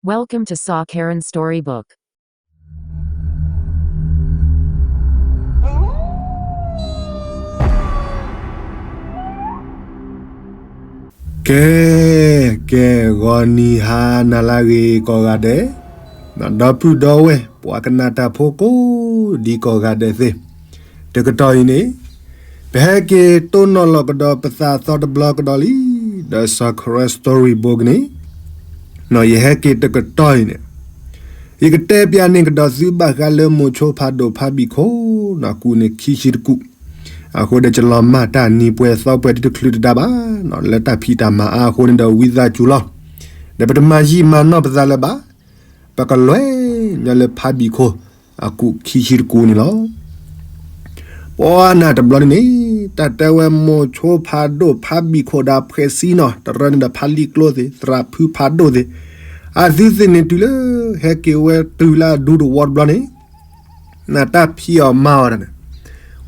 Welcome to Saw Karen Storybook. ကဲ ကဲ ဂီၤနံၤဟါနၤလၢအဂ့ၤကိးဂၤဒဲး, ဒီပုၢ်ဒီဝဲၢ် ပှၤကနၣ်တၢ်ဖိကိးဒံကိးဂၤဒဲးသ့ၣ်, တကတီၢ်အံၤန့ၣ် ပဟဲက့ၤတိၢ်နီၣ်လီၤကဒီးပသးသီတဘျီကဒီးလံ, ဒီး Saw Karen Storybook န့ၣ် ယဟဲက့ၤတကတီၢ်အံၤန့ၣ် ယကတဲပျးန့ၢ်ကဒီးသုဘၣ်ဃးလၢမိၤဆိဖးဒိၣ်ဖးဘံၣ်ခိၣ် ကူးန့ၣ်ခံဆံတကူး, အဃိဒီး ယလီၤမၢ်တၢ်နံၤပှဲၤသီပှဲၤဒ်တချုးတဒါဘၣ်, လၢတၢ်ဖံးတၢ်မၤအါအဃိန့ၣ်ဒီး ဝံသးစူၤလီၤ. ဒီးပတမၤယံာ်မၤနီၢ်ပသးလၢၤဘၣ်, ပကလဲၤညီလၢဖးဘံၣ်ခိၣ် အကူးခံဆံတကူးန့ၣ်လီၤ. ပှၤနၢ်တဘျီန့ၣ်န့ၣ် တၢ်တဲဝဲမိၤဆိဖးဒိၣ်ဖးဘံၣ်ခိၣ်ဒီးဖှဲးစံနီၤ တရၢန့ၣ်ဒီးဖးလံၤကျိသ့ၣ် သရၣ်ဖုဖးဒိၣ်သ့ၣ်, အသုသ့ၣ်န့ၣ်တုၤလၢ ဟဲက့ၤဝဲတုၤလၢအဒူတဝီတဘျီန့ၣ် နတၢ်ဖံးအီၣ်မၤအီၣ်တၢ်န့ၣ်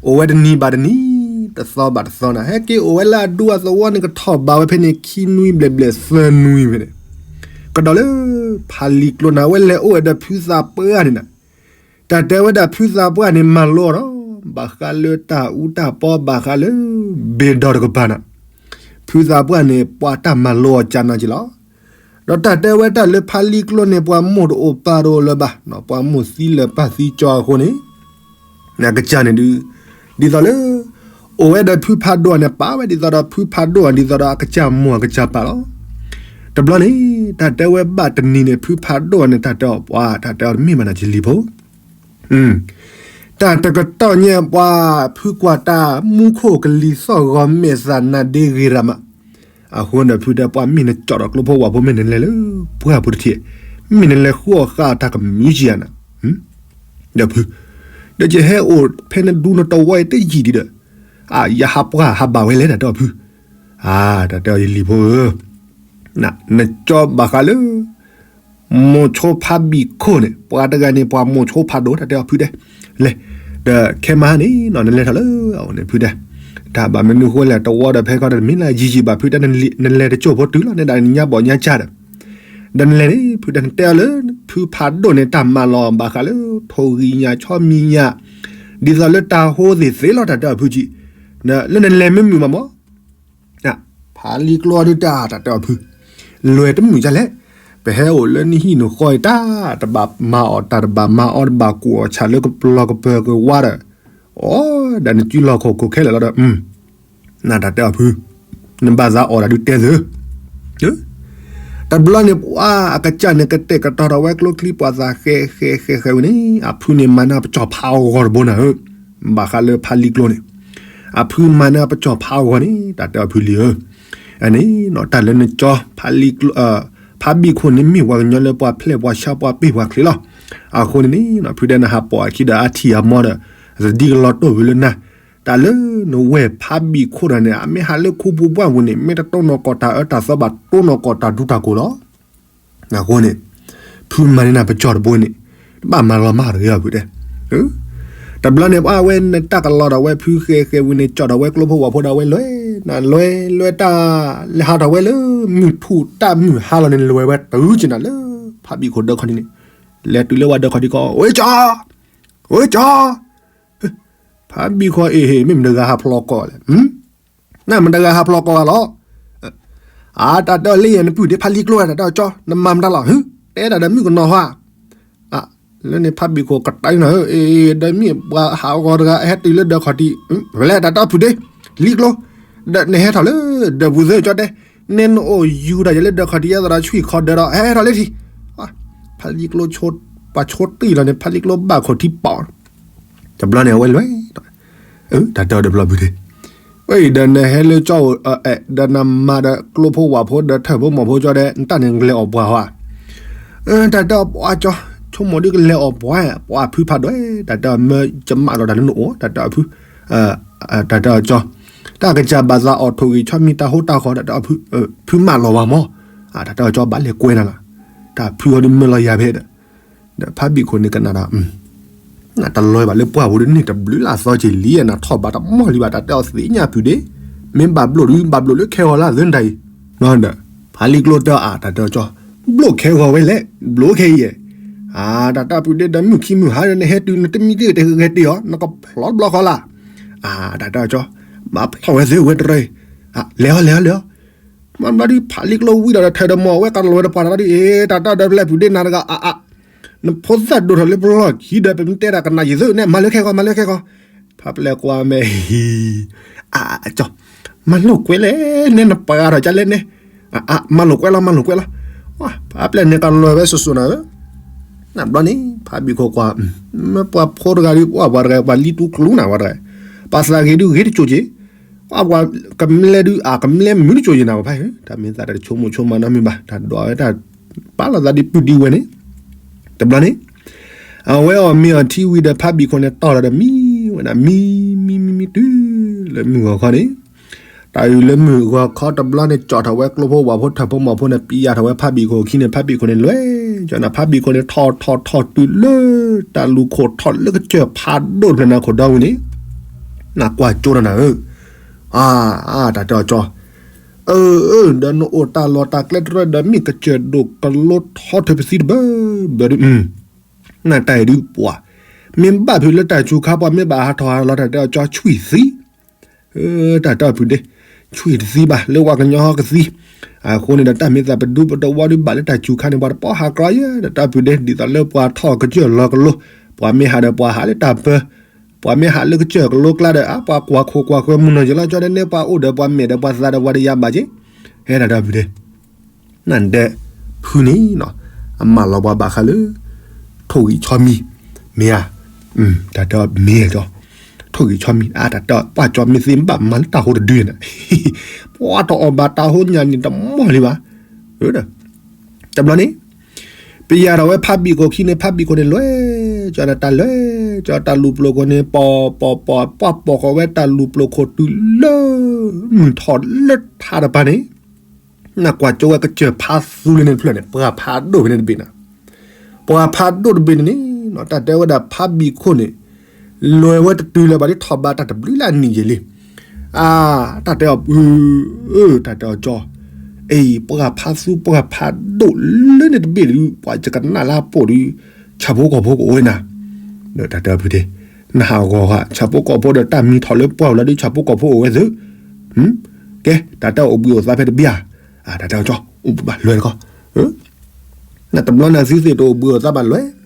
အိၣ်ဝဲတနံၤဘၣ်တနံၤ တသီဘၣ်တသီနၤ ဟဲက့ၤအိၣ်ဝဲလၢအဒူအသဝီန့ၣ် ကထီၣ်ဘးဝဲဖဲန့ၣ် ခံနွံဘျဲၣ်ဘျဲၣ်သၢနွံဖဲန့ၣ်, ကဒီးလၢ ဖးလံၤကျိနၤ အဝဲလဲၤအိၣ်ဝဲဒီးဖုသးပှၢ်န့ၣ်နၤ, တၢ်တဲဝဲဒၣ်ဖုသးပှၢ်န့ၣ် မၤလိအီၤဒီး ဘၣ်ဃးလၢတၢ်အူတၢ်ပီ ဘၣ်ဃးလၢ ဘ့ၣ်ဒိးတကပၤနၤ, ဖုသးပှၢ်န့ၣ် ပှၤတၢ်မၤလိအီၤကၢနၤက့လီၤ. ဒီးတၢ်တဲဝဲတၢ်လၢဖးလံၤကျိန့ၣ် ပှၤမိၢ်တအိၣ်ပၢ်တအိၣ်လၢၤဘၣ်, ပှၤမိၢ်သံလၢၤပၢ်သံကၠီအဃိန့ၣ် နကစၢ်န့ၣ်ဒုး ဒ်သိးလၢ အိၣ်ဝဲဒီးဖုဖးဒိၣ်န့ၣ် ပာ်ဝဲဒ်သိးဒီးဖုဖးဒိၣ် ဒ်သိးဒီးအကစၢ်မိၢ်အကစၢ်ပၢ်လီၤ. တဘျီန့ၣ် တၢ်တဲဝဲဘၣ်တနံၤန့ၣ် ဖုဖးဒိၣ်န့ၣ် တၢ်တဲအီၤပှၤ တၢ်တဲအီၤတမ့ၢ်ဘၣ်နၤ ယလံၤဖိ တၢ်တကတီၢ်ညါပှၤ ဖုကွၢ်တၢ်မူခိၣ်ကလံၤသီၣ်ဂီၤမဲာ်သးနါဒ့ဂ့ၤရၤမး, အဃိန့ၣ်ဖုတဲ ပှၤမ့ၢ်နကၠီၣ်ဒီးကျိဖိဝၣ်ဖိမ့ၢ်နလဲၤလၢပှၢ်ပူၤတထံး, မ့ၢ်နလဲၤဃုအီၣ်ဃာ်တၢ်ကမံၤကံဧါနၤ, ဒီးဖု ဒီးယဟဲအိၣ်ဖဲနဒူနတဝီအံၤတယံာ်ဒံးဒီး, အါ ယဟးပှၢ်ဟးဘၣ်ဝဲလဲၣ် တၢ်တဲအီၤဖု, အါ တၢ်တဲအီၤယလံၤဖိဧၢ နကၠီဘၣ်ဃးလၢ မိၤဆိဖးဘံၣ်ခိၣ်န့ၣ် ပှၤတဂၤန့ၣ် ပှၤမိၤဆိဖးဒိၣ် တၢ်တဲအီၤဖုတဲ, လဲၤ ဒီးခဲမဟါန့ၣ်နီၤ နလဲၤထီၣ်လၢအအိၣ်န့ၣ်ဖုတဲ, တၢ်ဘၣ်မနုၤဃိလဲၣ် တဝီဒီးဖဲခီတမ့ၢ်လၢယံာ်ယံာ်ဘၣ်ဖုတဲ, နလဲၤတကၠိၢ်ဖိတုၤလီၤ နဲဒၣ်ညါဘီၣ်ညါကၢ်ဒီး, ဒီးနလဲၤန့ၣ် ဖုတဲ နတဲအီၤလၢ ဖုဖးဒိၣ်န့ၣ် တၢ်မၤလီၤဘၣ်ဃးလၢ ထိၣ်ဂံၢ်ညါဆီမံၤညါ, ဒ်သိးလၢတၢ်ဟိသ့ၣ်သ့လီၤ တၢ်တဲအီၤဖုကံ, လၢနလဲၤမ့ၢ်မုာ်မးမး ဖးလံၤကျိဒုးတၢ် တၢ်တဲအီၤဖု, လဲၤတမုာ်ဒ်လဲၣ်, ပဟဲအိၣ်လၢနဟံၣ်နဃီအံၤတၢ် တဘၣ်မၤအီၣ်တၢ်တဘၣ်မၤအီၣ် တဘၣ်ကူၣ်အီၣ်ဆၣ်လၢကပျီၤကပၢၤကဝါဒီး, အိၣ် ဒီးနစုလီၢ်ခိၣ်ခိၣ်ခဲလၢာ်လီၤဒီး, နတၢ်တဲအီၤဖု, နဘၣ်သးအီၣ်တၢ်ဒုးတဲသု, တဘျီန့ၣ် ပှၤအကစၢ်န့ၣ် ကတဲာ်ကတီၤထီၣ်ဝဲကျိချံ ပှၤသးဃဲဃဲဃဲဃဲဝဲန့ၣ် အဖုန့ၣ်မၤန့ၢ်ပစီၣ်ဖးအဂီၤတဘိနၤဧၢ, ဘၣ်ဃးလၢဖးလံၤကျိန့ၣ် အဖုမၤန့ၢ်ပစီၣ်ဖးအဂီၤန့ၣ် တၢ်တဲအီၤဖုလံဧၢ, အန့ၣ် တၢ်လၢနကၠီ ဖးလံၤကျိ ဖးဘံၣ်ခိၣ်န့ၣ်မ့ၢ်ပှၤကညီလၢပှၤဖျဲၣ်ပှၤဆါပှၤပ့ၢ်ပှၤချ့လီၤ, အဃိန့ၣ်န့ၣ် ဖုတဲနဟးပိာ်အခံဒီး အထံၣ်အမီဒီး သဒံကလီၤတိၢ်ဝံၤလၢနၤ, တၢ်လၢနဝဲၢ်ဖးဘံၣ်ခိၣ်တဂၤန့ၣ် အမ့ၢ်ဟးလၢခူပူၤပှၢ်ပူၤန့ၣ် မ့ၢ်တတိၢ်နီၢ်ကီၢ်တၢ်အၢတၢ်သီဘၣ် တိၢ်နီၢ်ကီၢ်တၢ်ဒူတၢ်ကိၢ်လီၤ. အဃိန့ၣ် ဖုမၤန့ၢ်နၤပစီၣ်တဘိန့ၣ် တဘၣ်မၤလီၤမၢ်တဂ့ၤအီၤဖုတဲ, တဘျီန့ၣ် ပှၤဝဲနတၢ်ကလီၤဒီးဝဲဖုဃဲဃဲဝံၤန့ၣ် ကၠီၣ်ဒီးဝဲကျိဖိဝၣ်ဖိဒီးဝဲလဲၤ, နလဲၤလဲၤတၢ် လဲၤဟးထီၣ်ဝဲလၢမုၢ်ထူၣ်တၢ်မုၢ်ဟါလီၤန့ၣ် လဲၤဝဲတုၤက့ၤနၤလၢ ဖးဘံၣ်ခိၣ်ဒၢခီဒံန့ၣ်, လဲၤတုၤလၢဝဲဒၢခီဒံကီး အိၣ်ကၠီ အိၣ်ကၠီ ဖးဘံၣ်ခိၣ်အ့ၣ်ဟ့ၣ် မ့ၢ်မတဂၤဟးဖျိးကိးလဲၣ်, နမတဂၤဟးဖျိးကိးဂၤလီၤ, အါ တၢ်တဲအီၤလၢယဲ နပုၢ်ဒ့ဖးလံၤကျိ တၢ်တဲအီၤကၠီ နမၤမတၤလီၤ, တဲဒၣ်ဒီးမုၣ်ကနီၤဟါ, လၢန့ၣ်ဖးဘံၣ်ခိၣ်ကတၢၢ်နၤဧၢ, ဒီးမ့ၢ်ပှၤဟးဂီၤတဂၤ ဟဲတုၤလၢဒၢခီၣ်ထံး, ဖဲလဲၣ် တၢ်တဲအီၤဖုဒ့ လံၤကျိ, ဒီးနဟဲထီၣ်လၢဒၢပူၤသၢကၠီတဲ, နဲနအိၣ်ယူၤတၢ်ယဲလၢဒၢခီၣ်ထံး ယဲသိးဒီးဆွံၣ်ခီဒၢဒီး ဟဲထီၣ်လၢထံး, ဖးလံၤကျိ ပှၤဆိတံၢ်လီၤန့ၣ် ဖးလံၤကျိဘၣ်ခိၣ်ထံပီၣ် တဘျီန့ၣ် အဝဲလဲၤ, တၢ်တဲအီၤဒီးဘျီဖုဒ့, ဝဲအံၤဒီးနဟဲလၢကၠီ ဒီးနမၤဒီးကျိဖိဝၣ်ဖိဒီးထၢၣ်ဖိမီၢ်ဖိကၠီဒီး နတၢ်န့ၣ်ကလဲၤအီၣ်ပှၤဧါ, တၢ်တဲအီၤပှၤကၠီ, ဆိကမိၣ်ဒ်ကလဲၤအီၣ်ပှၤ, ပှၤဖုဖးဒိၣ်, တၢ်တဲအီၤမၢယမၣ်လီၤတၢ်လၢနအိၣ်, တၢ်တဲအီၤဖု, တၢ်တဲအီၤကၠီ, တၢ်ကစၢ်ဘၣ်သးအီၣ်ထိၣ်ဂံၢ်ဆီမံၤတၢ်ဟိတၢ်ဃီ, တၢ်တဲအီၤဖု, ဖုမၣ်လီၤဝဲမီၢ်, တၢ်တဲအီၤကၠီဘၣ်လဲၤကွဲနၤလီၤ, တၢ်ဖုအီၤဒ်မၢလီၤယၤဖဲဒီး ဒီးဖးဘံၣ်ခိၣ်န့ၣ်ကနၣ်ဒီး, တလီၤဘၣ်လၢပှၢ်ပူၤဒ်န့ၣ် တဘျုးလၢ်သီက့ၤလံ, နထီၣ်ဘးတမီၢ်လံဘၣ်, တၢ်တဲအီၤသ့ၣ်ညါဖုဒ့, မ့ၢ်ဘၣ်ဘျိၣ်ဒုး ဘၣ်ဘျိၣ်လၢခဲဂီၤလၢသၢနတၢ်အံၤ, ဒီးဖးလံၤကျိတဲအီၤအါ, တၢ်တဲအီၤကၠီ, ဘျိၣ်ခဲဂီၤဝဲလဲၣ်, ဘျိၣ်ခဲအံၤယဲၢ်. အါ တၢ်တၢ်ဖုဒ့ဒီး မုၢ်ခံမုၢ်ဟါဒီး နဟဲတုၤ နတမံတ့ၢ်တဂဲၤတ့ၢ်အီၤ နကဖျီတဘျီဃီလၢ်. အါ တၢ်တၢ်ကၠီ ဘၣ်ဖျီဝဲသ့ၣ်ဝဲတရၢအံၤ, လဲၤအီၤ လဲၤအီၤ လဲၤအီၤ. မ့ၢ်ဘျီဒုး ဖးလံာ်ကျိဝံၤဒီး ထၢဒီးမီၢ်ဝဲ ကလီၤဝဲတပှၢ်တၢ်ဒီး အ့ တၢ်တၢ်ဒီးဖျဲၣ်ဖုဒ့နၤတဂၤ အါအါ နဖိသၣ်ဒိၣ်ထီၣ်လၢပလီၢ်ခံဒီး ပမ့ၢ်တဲဒၣ်ကနၣ်ယံၤသုန့ၣ် မၤလၢခဲဂီၤ မၤလၢခဲဂီၤ. ဖးပျဲၢ်ကွၢ်မဲာ်ဟံၤ, အါ ကၠီ မၤလိာ်ကွဲလဲၣ်န့ၣ် နပှၤဂၤထီၣ်ကလဲၣ်န့ၣ်, အါ မၤလိာ်ကွဲလီၤ မၤလိာ်ကွဲလီၤ. ဖးပျဲၢ်န့ၣ်ကလီၤဝဲစိၤစိၤနၤဧၢ. နဘျီန့ၣ် ဖးဘံၣ်ခိၣ်ကွၢ်, မ့ၢ်ပှၤဖိတဂၤဒုး ပှၤပှၤတဂၤ ပှၤလံတူၢ်ကျူနၤ ပှၤတဂၤ, ပှၤသးဂ့ၤဒုးဂ့ၤတစိၤက့ၤ, ပှၤပှၤကမျၢၢ်ဒုး အကမျၢၢ်မုာ်တစိၤက့ၤနၤ ပှၤဖးဧၢ, တၢ်မ့ၢ်သးတၢ်တဆိကမိၣ်ဆိကမးနီတမံၤဘၣ်, တၢ်ဒွးဝဲတၢ်ပာ်လီၤသးဒ်ပုၢ်ဒ်ဝဲၢ်န့ၣ်, တဘျီန့ၣ် အဝဲအီၣ်မ့ၤအီၣ်ထံဝံၤဒီး ဖးဘံၣ်ခိၣ်န့ၣ် တီၢ်လီၤဒီးမံဝဲဒၣ် မံ မံ မံ မံ တုၤလၢမုၢ်ဂီၤခီန့ၣ်, တၢ်အုးလၢမုၢ်ဂီၤခီတဘျီန့ၣ် ကၠီၣ်ထီၣ်ဝဲကျိဖိဝၣ်ဖိထၢၣ်ဖိမီၢ်ဖိန့ၣ် ပံယၢ်ထီၣ်ဝဲဖးဘံၣ်ခိၣ်ခံန့ၣ် ဖးဘံၣ်ခိၣ်န့ၣ် လွဲၢ်ကၠီၣ်နၤ ဖးဘံၣ်ခိၣ်န့ၣ် ထီၣ်ထီၣ်ထီၣ်တုၤလၢ တၢ်လူၢ်ခိၣ်ထီၣ်လၢကစၢၢ်ဖးဒိၣ်တဖျၢၣ်နၤခိၣ်ဒီဝံၤန့ၣ်, နကွၢ်ကၠိနၤနၤဧၢ, အါ အါ တၢ်တဲအီၤကၠီ အၢ အၢ ဒီးနအိၣ်တၢ်လီၢ်တၢ်ကျဲတရၢဒီး မ့ၢ်ကစၢၢ်ဒိၣ်ကလိထီထၢၣ်ပသံတဘၢဘၢဒုး, နတၢ်အံၤဒုးပှၤ, မ့ၢ်ဘၣ်ဖုးလၢတၢ်စူၤခါ ပှၤမ့ၢ်ဘၣ်ဟးထီၣ်ဟးလီၤ တၢ်တဲအီၤကၠီ ဆွံၣ်သံ, တၢ်တဲအီၤဖုးဒ့, ဆွံၣ်တသံဘၣ် လၢပှၤကညီဟီကသံ, အဃိန့ၣ်ဒီး တၢ်မ့ၢ်သးပဒူပတဝီဒုးဘၣ်လၢတၢ်စူၤခါန့ၣ် ပှၤတပီၢ်ဟးကြီယဲ တၢ်တဲအီၤဖုးဒ့ ဒ်သိးလၢပှၤထီၣ်ကစၢၢ်လီၤကလိ, ပှၤမ့ၢ်ဟးဒီးပှၤဟးလၢတၢ်ပၢ ပှၤမ့ၢ်ဟးလၢကစၢၢ်ကလိကျါဒီး အါ ပှၤကွၢ်ခိၣ်ကွၢ်ဃၢၤမုၢ်နီၢ်ယလီၤ ကၠီဒဲးန့ၣ် ပှၤအိၣ်ဒီးပှၤမဲာ်ဒီးပှၤသးဒီးပှၤဒီးယၤဘၣ်က့, ဟဲတၢ်တဲအီၤဖုးဒ့, နဒဲး ဖုန့ၣ်နီၤ, အမၢလီၤပှၤဘၣ်ဃးလၢ ထိၣ်ဂံၢ်ဆီမံၤ, မ့ၢ်ဧါ, တၢ်တဲအီၤမ့ၢ်ကၠီ, ထိၣ်ဂံၢ်ဆီမံၤ အါ တၢ်တဲအီၤ ပှၤကၠီမ့ၢ်သ့ဘၣ်မၤလၢတၢ်ဟိတဒုန့ၣ်, ပှၤတအီၣ်ဘၣ်တၢ်ဟိညါန့ၣ်တမီၢ်လံဘၣ်, တဘျီန့ၣ် ပယၢ်ထီၣ်ဝဲဖးဘံၣ်ခိၣ်ခံန့ၣ် ဖးဘံၣ်ခိၣ်န့ၣ် လွဲၢ်ကၠီနၤ တၢ်လွဲၢ်ကၠီတၢ်လူၤပျိာ်ခိၣ်န့ၣ် ပီၢ်ပီၢ်ပီၢ် ပှၤပိာ်ဃီၤဝဲတၢ်လူၤပျိာ်ခိၣ်တုၤလၢ မုၢ်ထီၣ်လၢထါတပၤန့ၣ်, နကွၢ်ကၠိဝဲကစၢၢ်ဖးသူလၢန့ၣ်တဖျၢၣ်န့ၣ် ပှၤဖးဒိၣ်ဖဲန့ၣ်တဘ့ၣ်နၤ, ပှၤဖးဒိၣ်တဘ့ၣ်န့ၣ်န့ၣ် တၢ်တဲဝဲဒၣ်ဖးဘံၣ်ခိၣ်န့ၣ် လဲၤဝဲတတုၤလၢၤဘၣ်ဒ်ထီၣ်ဘးတၢ်တဘျုးလၢအနံၣ်ယဲၢ်လံ, အါ တၢ်တဲအီၤ အၢ တၢ်တဲအီၤကၠီ, အံၤ ပှၤဖးသူ ပှၤဖးဒိၣ်လၢန့ၣ်တဘ့ၣ်ဒုး ပှၤယကနၣ်လၢအပိာ်ဒုး ဆၣ်ဖိကီၢ်ဖိကအိၣ်ဝဲနၤ, ဒီးတၢ်တဲအီၤဖုးဒ့, နဟးဂီၤဃာ် ဆၣ်ဖိကီၢ်ဖိဒီးတၢ်မံထီၣ်လၢပှၢ်ဝဲလီၤဒုး ဆၣ်ဖိကီၢ်ဖိအိၣ်ဝဲသု, ကဲ တၢ်တဲအီၤအိၣ်ဘှံးအိၣ်သါဖဲတဘ့ၣ်ဧါ, တၢ်တဲအီၤကၠီ အိၣ်ဘှံးဘၣ်လွဲၢ်တခီ, နတဘျီန့ၣ်သုသ့ၣ်တအိၣ်ဘှံးအိၣ်သါဘၣ်လွဲၢ်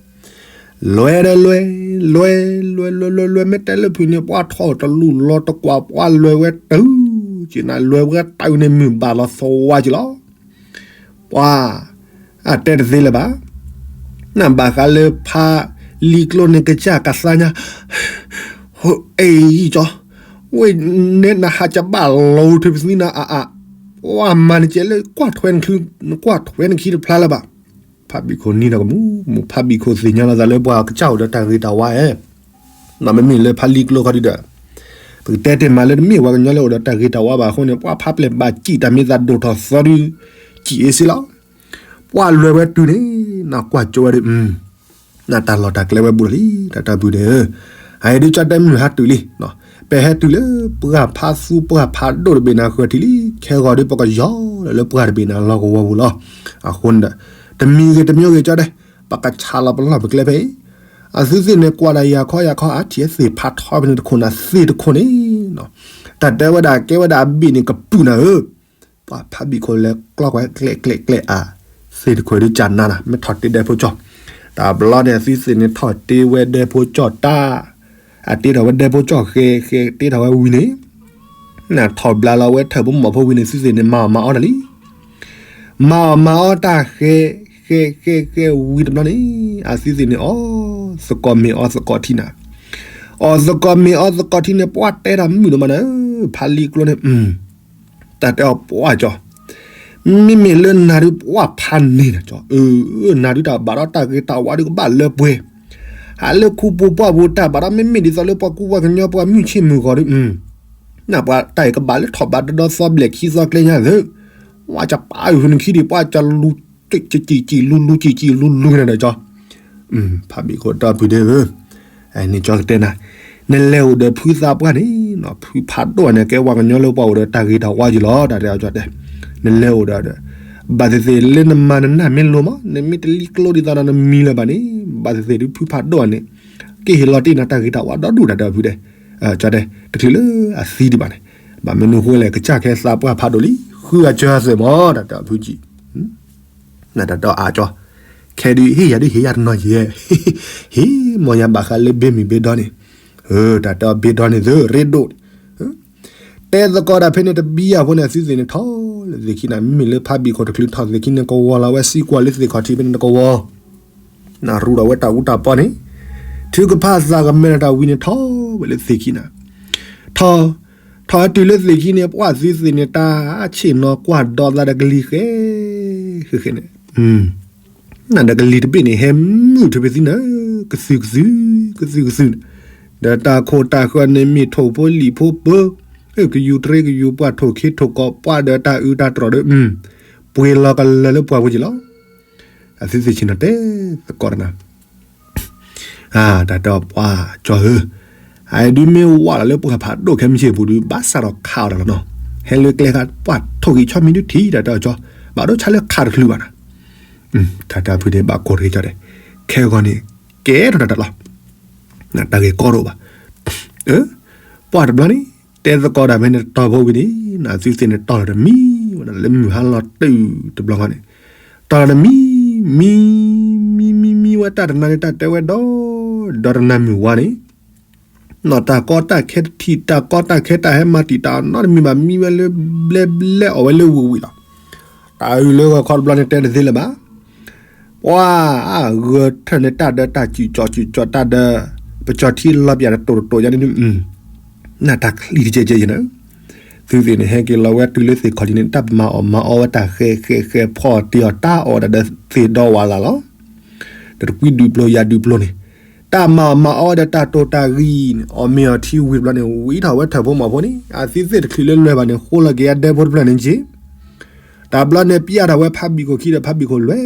လွဲၢ်ဒီးလွဲၢ် လွဲၢ် လွဲၢ် လွဲၢ် လွဲၢ် မ့ၢ်တဲလၢဖုးန့ၣ် ပှၤထီၣ်တလူၢ်လီၤတကွၢ် ပှၤလွဲၢ်ဝဲတုၤ, က့နၤလွဲၢ်ဝဲတုၤန့ၣ် မုၢ်ဘၣ်လီၤသဝါက့လီၤ, ပှၤ အတဲတသ့လၢၤဘၣ်, နဘၣ်ဃးလၢဖးလံာ်ကျိန့ၣ် ကစၢ်ကသါညါ အံၤကၠီ, ဝဲန့ၣ်နဟးကဘၣ်လီၤထၢပသံနၤအါအါ, ပှၤမၤနကဲလၢကွၢ်ထွဲနခံ, နကွၢ်ထွဲနခံတဖျါလၢၤဘၣ်, ဖးဘံၣ်ခိၣ်နံၤဒီးကမူးမူး ဖးဘံၣ်ခိၣ်သ့ၣ်ညါလီၤသးလၢပှၤကစၢ်အိၣ်ဒီးတၢ်ဂ့ၤတၢ်ဝါဧါ, မ့မ့ၢ်လၢဖးလံာ်ကျိခီဒုဒီး, ပကတဲတ့ၢ်မးလၢတမ့ၢ်ပှၤကညီလၢအိၣ်ဒီးတၢ်ဂ့ၤတၢ်ဝါဘၣ်အဃိန့ၣ် ပှၤဖးပျဲၢ်ဘၣ်စံၣ်တၢ်မ့ၢ်သးဒိၣ်ထီၣ်သီဒု စံၣ်အ့စ့လီၤ, ပှၤလွဲၢ်ဝဲတုၤန့ၣ် နကွၢ်ကၠိဝဲဒီး နတၢ်လီၢ်တၢ်ကျဲဝဲဘူးလီၤလံ တၢ်တၢ်ပုၢ်ဒီး, အအံၤဒုးကၠီတဲမုၢ်ဟါတုၤလံ, ပဟဲတုၤလၢပှၢ်ဖးသူပှၢ်ဖးဒိၣ်တဘ့ၣ်နၤဃၢၤထံးလံ, ခဲဂီၤဒုးပကယီၤလၢပှၢ်တဘ့ၣ်နၤလီၢ်ကဝီၤပူၤလီၤ, အဃိန့ၣ်ဒီး, တမံၤဂ့ၤတမံၤဂ့ၤကၠီတဲ, ပကဆးလီၤပလီၢ်ပကျဲဖဲအံၤ, အသုသ့ၣ်န့ၣ် ကွၢ်ဒၣ်ယၤခီယၤခီ အထံၣ်သ့ၣ်ဖးထီဖဲန့ၣ်တခိၣ်နၤသ့ၣ်တခိၣ်န့ၣ်, တၢ်တဲဝဲဒၣ်ကဲဝဲဒၣ်အဘ့ၣ်န့ၣ်ကပုာ်နၤဧၢ, ပှၤဖးဘံၣ်ခိၣ်လဲၤကျီကွၢ်ကျဲးကျဲးကျဲးအါ, သ့ၣ်တခိၣ်ဒုးကၢ်နါနၤ မ့ၢ်ထီၣ်တ့ဒဲဖိကၠီၣ်, တဘျီန့ၣ် အသုသ့ၣ်န့ၣ်ထီၣ်တ့ဝဲဒဲဖိကၠီၣ်တၢ်, အတ့ထီၣ်ဝဲဒဲဖိကၠီၣ်ဃဲဃဲတ့ထီၣ်ဝဲဝံၤန့ၣ်, နထီၣ်ဘျါလီၤဝဲထၢၣ်ဖိမီၢ်ဖိဝံၤန့ၣ် သုသ့ၣ်န့ၣ် မၤအီၣ်မၤအီတၢ်လံ မၤအီၣ်မၤအီတၢ်ဃဲ, ဃဲဃဲဃဲဝံၤတဘျီန့ၣ်, အသုသ့ၣ်န့ၣ် အီၣ်သကိးမ့ၤအီၣ်သကိးထံနၤ, အီၣ်သကိးမ့ၤအီၣ်သကိးထံန့ၣ် ပှၤတဲတၢ်မုာ်ဒိၣ်မးနၤ, ဖးလံာ်ကျိန့ၣ်, တၢ်တဲအီၤပှၢ်ကၠီ, မ့မ့ၢ်လၢနၤဒုးပှၢ်ဖးန့ၣ်နၤကၠီ, နၤဒုးတၢ်ဘၣ်ဒီးတၢ်ဂ့ၤတၢ်ဝါဒုးကဘၣ်လၢပှဲၤ, ဟးလၢခူပူၤပှၢ်ပူၤတၢ်ဘၣ်ဒီး မ့မ့ၢ်ဒ်သိးလၢပှၤကူပှၤကညီပှၤမုၢ်ဆ့ၣ်မုၢ်ဂီၤဒုး, နပှၤတၢ်အံၤကဘၣ်လၢထီၣ်ဘးတဒီသီဘျဲၣ်ခံသီကျဲညါသု, ဝဲကပၢ်အုၣ်နခံဒံး ပှၤကလူၤ ကံကံကံလူၤလူၤကံကံလူၤလူၤန့ၣ်ဒီးကၠီ, ဖးဘံၣ်ခိၣ်တၢ်ပုၢ်ဒ့ဧၢ, န့ၣ်ကၠီကတဲနၤ, နလဲၤအိၣ်ဒီးဖုသးပှၢ်န့ၣ်, ဖုဖးဒိၣ်န့ၣ် ကဲပှၤကညီလၢပှၤအိၣ်ဒီးတၢ်ဂ့ၤတၢ်ဝါယံၤလီၤ တၢ်တဲအီၤကၠီတဲ, နလဲၤအိၣ်ဒီးဒီး, ဘၣ်သ့ၣ်သ့ၣ်လၢနမၤနနၢ်မ့ၢ်လိၤမး နမ့ၢ်တလံကျိဒ်သိးဒီးနမံၤလၢၤဘၣ်န့ၣ် ဘၣ်သ့ၣ်သ့ၣ်ဒုးဖုဖးဒိၣ်ဧါန့ၣ် ကဟ့ၣ်လီၤတ့ၢ်နၤတၢ်ဂ့ၤတၢ်ဝါဒီဒူၣ်တၢ်ဒီးဖုဒဲး, ကၠီဒဲး တချုးလၢအသံဒံးဘၣ်န့ၣ်, ဘၣ်မနုၤဃိလဲၣ် ကစၢ်ခဲသးပှၢ်ဖးဒိၣ်လံ ဃုအကၢအသၢၣ်မး တၢ်ဒီးဖုကံ နတၢ်ဒီးအကၠီ, ခဲဒုးဟ့ၣ်ယၤဒုးဟ့ၣ်ယၤတနီၤယဲၢ်, ဟ့ၣ်မီၢ်ယၤဘၣ်ဃးလၢဘ့ၣ်မံၤဘ့ၣ်ဒီန့ၣ်, တၢ်ဒီးဘ့ၣ်ဒီန့ၣ်သုရ့ဒိၣ်န့ၣ် တဲသကိးတၢ်ဖဲန့ၣ်တဘံယၤဖိန့ၣ် အသုသ့ၣ်န့ၣ်ထီၣ်လၢသ့ၣ်ခံနၤ မ့မ့ၢ်လၢဖးဘံၣ်ခိၣ်တချုးထီၣ်သ့ၣ်ခံန့ၣ် ကဝီၤလီၤဝဲစံကွၢ်လၢသ့ၣ်ခီၣ်ထံးဖဲန့ၣ်တကဝီၤ, နရူဒီးဝဲတၢ်အူတၢ်ပီန့ၣ်, ထုကဖၣ်သးကမဲထီၣ်တၢ်ဝံၤန့ၣ်ထီၣ်ဝဲလၢသ့ၣ်ခံနၤ, ထီၣ်, ထီၣ်တုၤလၢသ့ၣ်ခံန့ၣ် ပှၢ်သုသ့ၣ်န့ၣ် တၢ်ဆ့ၣ်နီၤကွၢ်ဒီးသးဒီးကလံၤဃဲ, ဃဲဃဲန့ၣ် နဒီးကလံၤတဘ့ၣ်န့ၣ် ဟဲမုာ်ထုးဖဲသံနၤ, ကသုကသု, ကသုကသုန့ၣ်, ဒီးတၢ်ခိၣ်တၢ်ဃၢၤန့ၣ်မ့ၢ်ထိၣ်ဖိလံာ်ဖိပၢ, ကယူၤတြ့ကယူၤပှၢ်ထိၣ်ခ့ထိၣ်ကီးပှၢ်ဒီးတၢ်အုးတၢ်တြီၤဒီး, ပှ့ၤလီၤကလၢၤလၢပှၢ်ပူၤက့ၤလီၤ. အသုသ့ၣ်ဆ့ၣ်နီၤတဲသကိးတနၤ တၢ်တဲပှၤကၠီဧၢ, အဒုးမ့ၢ်ဝးလီၤလၢပှၤဖးဒိၣ်ခဲမုၢ်ဆ့ၣ်ပူၤဒုး ဘၣ်ဆၣ်ဒီးခးအီၤတၢ်လီၤနီၤ, ဟဲလၢကျဲခါ ပှၢ်ထိၣ်ဂံၢ်ဆီမံၤဒုးထံၣ်တၢ်တဲအီၤကၠီ, ဘၣ်ဒိဆါလၢခးတချုးဘၣ်နၤ, တၢ်တၢ်ဖုန့ၣ် ဘၣ်ကိးတဂ့ၤကၠီဒဲး, ခဲဂီၤန့ၣ် ကဲထီၣ်တၢ်တၢ်လီၤ, တၢ်ဂ့ၢ်ကီတအိၣ်ဘၣ်, ပှၢ်တဘျီန့ၣ် တဲသကိးတၢ်ဖဲန့ၣ်တတီၤဖိဝံၤန့ၣ် နသုသ့ၣ်န့ၣ်တီၢ်လီၤတမံၤ, ဝဲဒၣ်လၢမုၢ်ဟါလီၤတုၤတဘျီဃီန့ၣ်, တီၢ်လီၤတမံၤ, မံ, မံမံမံဝဲတၢ်တနၤန့ၣ် တၢ်တဲဝဲဒီး, ဒီးတနၤမုၢ်ဝါန့ၣ်, နီၢ်တၢ်ကီတၢ်ခဲတထံၣ် တၢ်ကီတၢ်ခဲတၢ်ဟဲမၤတံာ်တာ်နီတမံၤဘၣ် မံဝဲလၢဘျဲဘျဲအီၣ်ဝဲလၢဝံၤဝံၤလီၤ. တၢ်အုးလၢဂီၤခီတဘျီန့ၣ်တဲတသ့လၢၤဘၣ် ပှၤအဂၢၢ်ထၢၣ်န့ၣ်တၢ်ဒၢတၢ်စုၣ်ကၠီစုၣ်ကၠီတၢ်ဒီး, ပကၠီထံလီၤပၠးတတိာ်တတိာ်ယါန့ၣ်, နတၢ်ချံတကဲကဲယဲၢ်န့ၣ်, သုသ့ၣ်န့ၣ် ဟဲက့ၤလီၤဝဲတုၤလၢသ့ၣ်ခီၣ်ထံးန့ၣ် တၢ်ပမၤအီၣ်မၤအီဝဲတၢ်ဃဲဃဲဃဲဖီၣ်တ့ၢ်အီၤတၢ်အီၣ်ဒၣ်ဒီးသ့ၣ်ဒီဝါလၢ်လီၤ. ဒီးတကွံဒုးပျိယၤဒုးပျိန့ၣ်, တၢ်မၤအီၣ်မၤအီဝဲဒီးတၢ်တိာ်တၢ်ဂံၢ်န့ၣ် အီၣ်မ့ၤအီၤထံဝံၤတဘျီန့ၣ် ဝံထီၣ်ဝဲထၢၣ်ဖိမီၤဖိန့ၣ် အသုသ့ၣ်တချုးလၢလွဲၢ်ဘၣ်န့ၣ် ဃိလီၤက့ၤအဒဲဖိတဖျၢၣ်န့ၣ်က့ တဘျီန့ၣ် ပျၢ်ထီၣ်ဝဲဖးဘံၣ်ခိၣ်ခံဒီးဖးဘံၣ်ခိၣ်လွဲၢ်,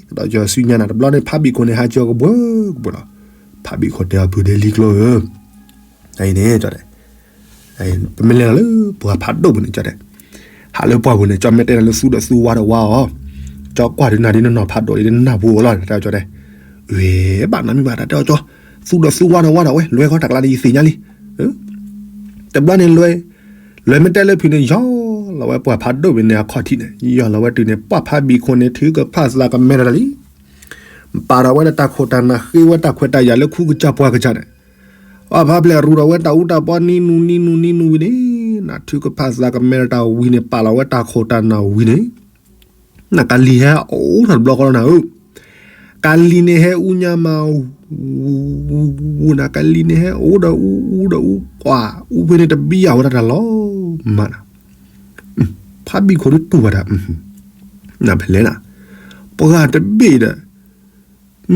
ကဒီးကၠီၤဆူညါနၤ တဘျီန့ၣ် ဖးဘံၣ်ခိၣ်န့ၣ်ဟးကၠီၤကဘှၢကဘှၢလီၤ. ဖးဘံၣ်ခိၣ်တဲအီၤဖုဒဲလံကျိဧၢ, အန့ၣ် ပမ့ၢ်လဲၤလီၤလၢပှၤဖးဒိၣ်ပူၤန့ၣ်ကၠီတဲ, ဟးလၢပှၢ်ပူၤန့ၣ် ကၠီမ့ၢ်တဲနၤလၢသူဒီးသူဝါဒီးဝါအီၤ, ကၠီကွၢ်ဒုးနၤဒ်နနီၢ်ဖးဒိၣ်ဒ်နနၢ်ပူၤအီၤလီၤ တဲကၠီတဲ, ဝဲဘၣ်နီတမံၤဘၣ်တၢ်တဲအီၤကၠီ, သူဒီးသူဝါဒီးဝါဒီးဝဲ လွဲၢ်ခီတၢ်ကျါန့ၣ် ယသ့ၣ်ညါလံ. တဘျီန့ၣ်လွဲၢ်, လွဲၢ်မ့ၢ်တဲလၢဖုန့ၣ် ယီၢ်လီၤဝဲပှၤဖးဒိၣ်ဝံၤန့ၣ်အခီၣ်ထံးန့ၣ် ယီၢ်လီၤဝဲတုၤန့ၣ် ပှၢ်ဖးဘံၣ်ခိၣ်န့ၣ် ထုကဖၣ်သးကမဲထီၣ်တၢ်လံ ပာ်ထီၣ်ဝဲဒၣ်တၢ်ခိၣ်တၢ်နၢ်ဃ့ဝဲတၢ်ခွဲးတၢ်ယာ်လၢခူကစၢ်ပှၢ်ကစၢ်န့ၣ်, ပှၢ်ဖးဖျဲၣ်ရူထီၣ်ဝဲတၢ်အူတၢ်ပီနံၤနူနံၤနူနံၤနူဝံၤန့ၣ်, နထုကဖၣ်သးကမဲထီၣ်တၢ်ဝံၤန့ၣ် ပာ်လီၤဝဲတၢ်ခိၣ်တၢ်နၢ်ဝံၤန့ၣ်, နကလံၤဟဲအိၣ်ထီၣ်တဘျီဃီလီၤနၤဧၢ, ကလံၤန့ၣ်ဟဲအူညါမး, ဝူနၤကလံၤန့ၣ်ဟဲအိၣ်ဒီးအူအူဒီးအူ, ပှၢ်အူဖဲန့ၣ်တဘံယၤဝဲဒၣ်တၢ်လီၤမးနၤ ဖးဘံၣ်ခိၣ်ဒုးတူၢ်ဘၣ်တၢ်, နဖဲလဲၣ်နၤ, ပှၢ်တဘ့ၣ်ဒီး,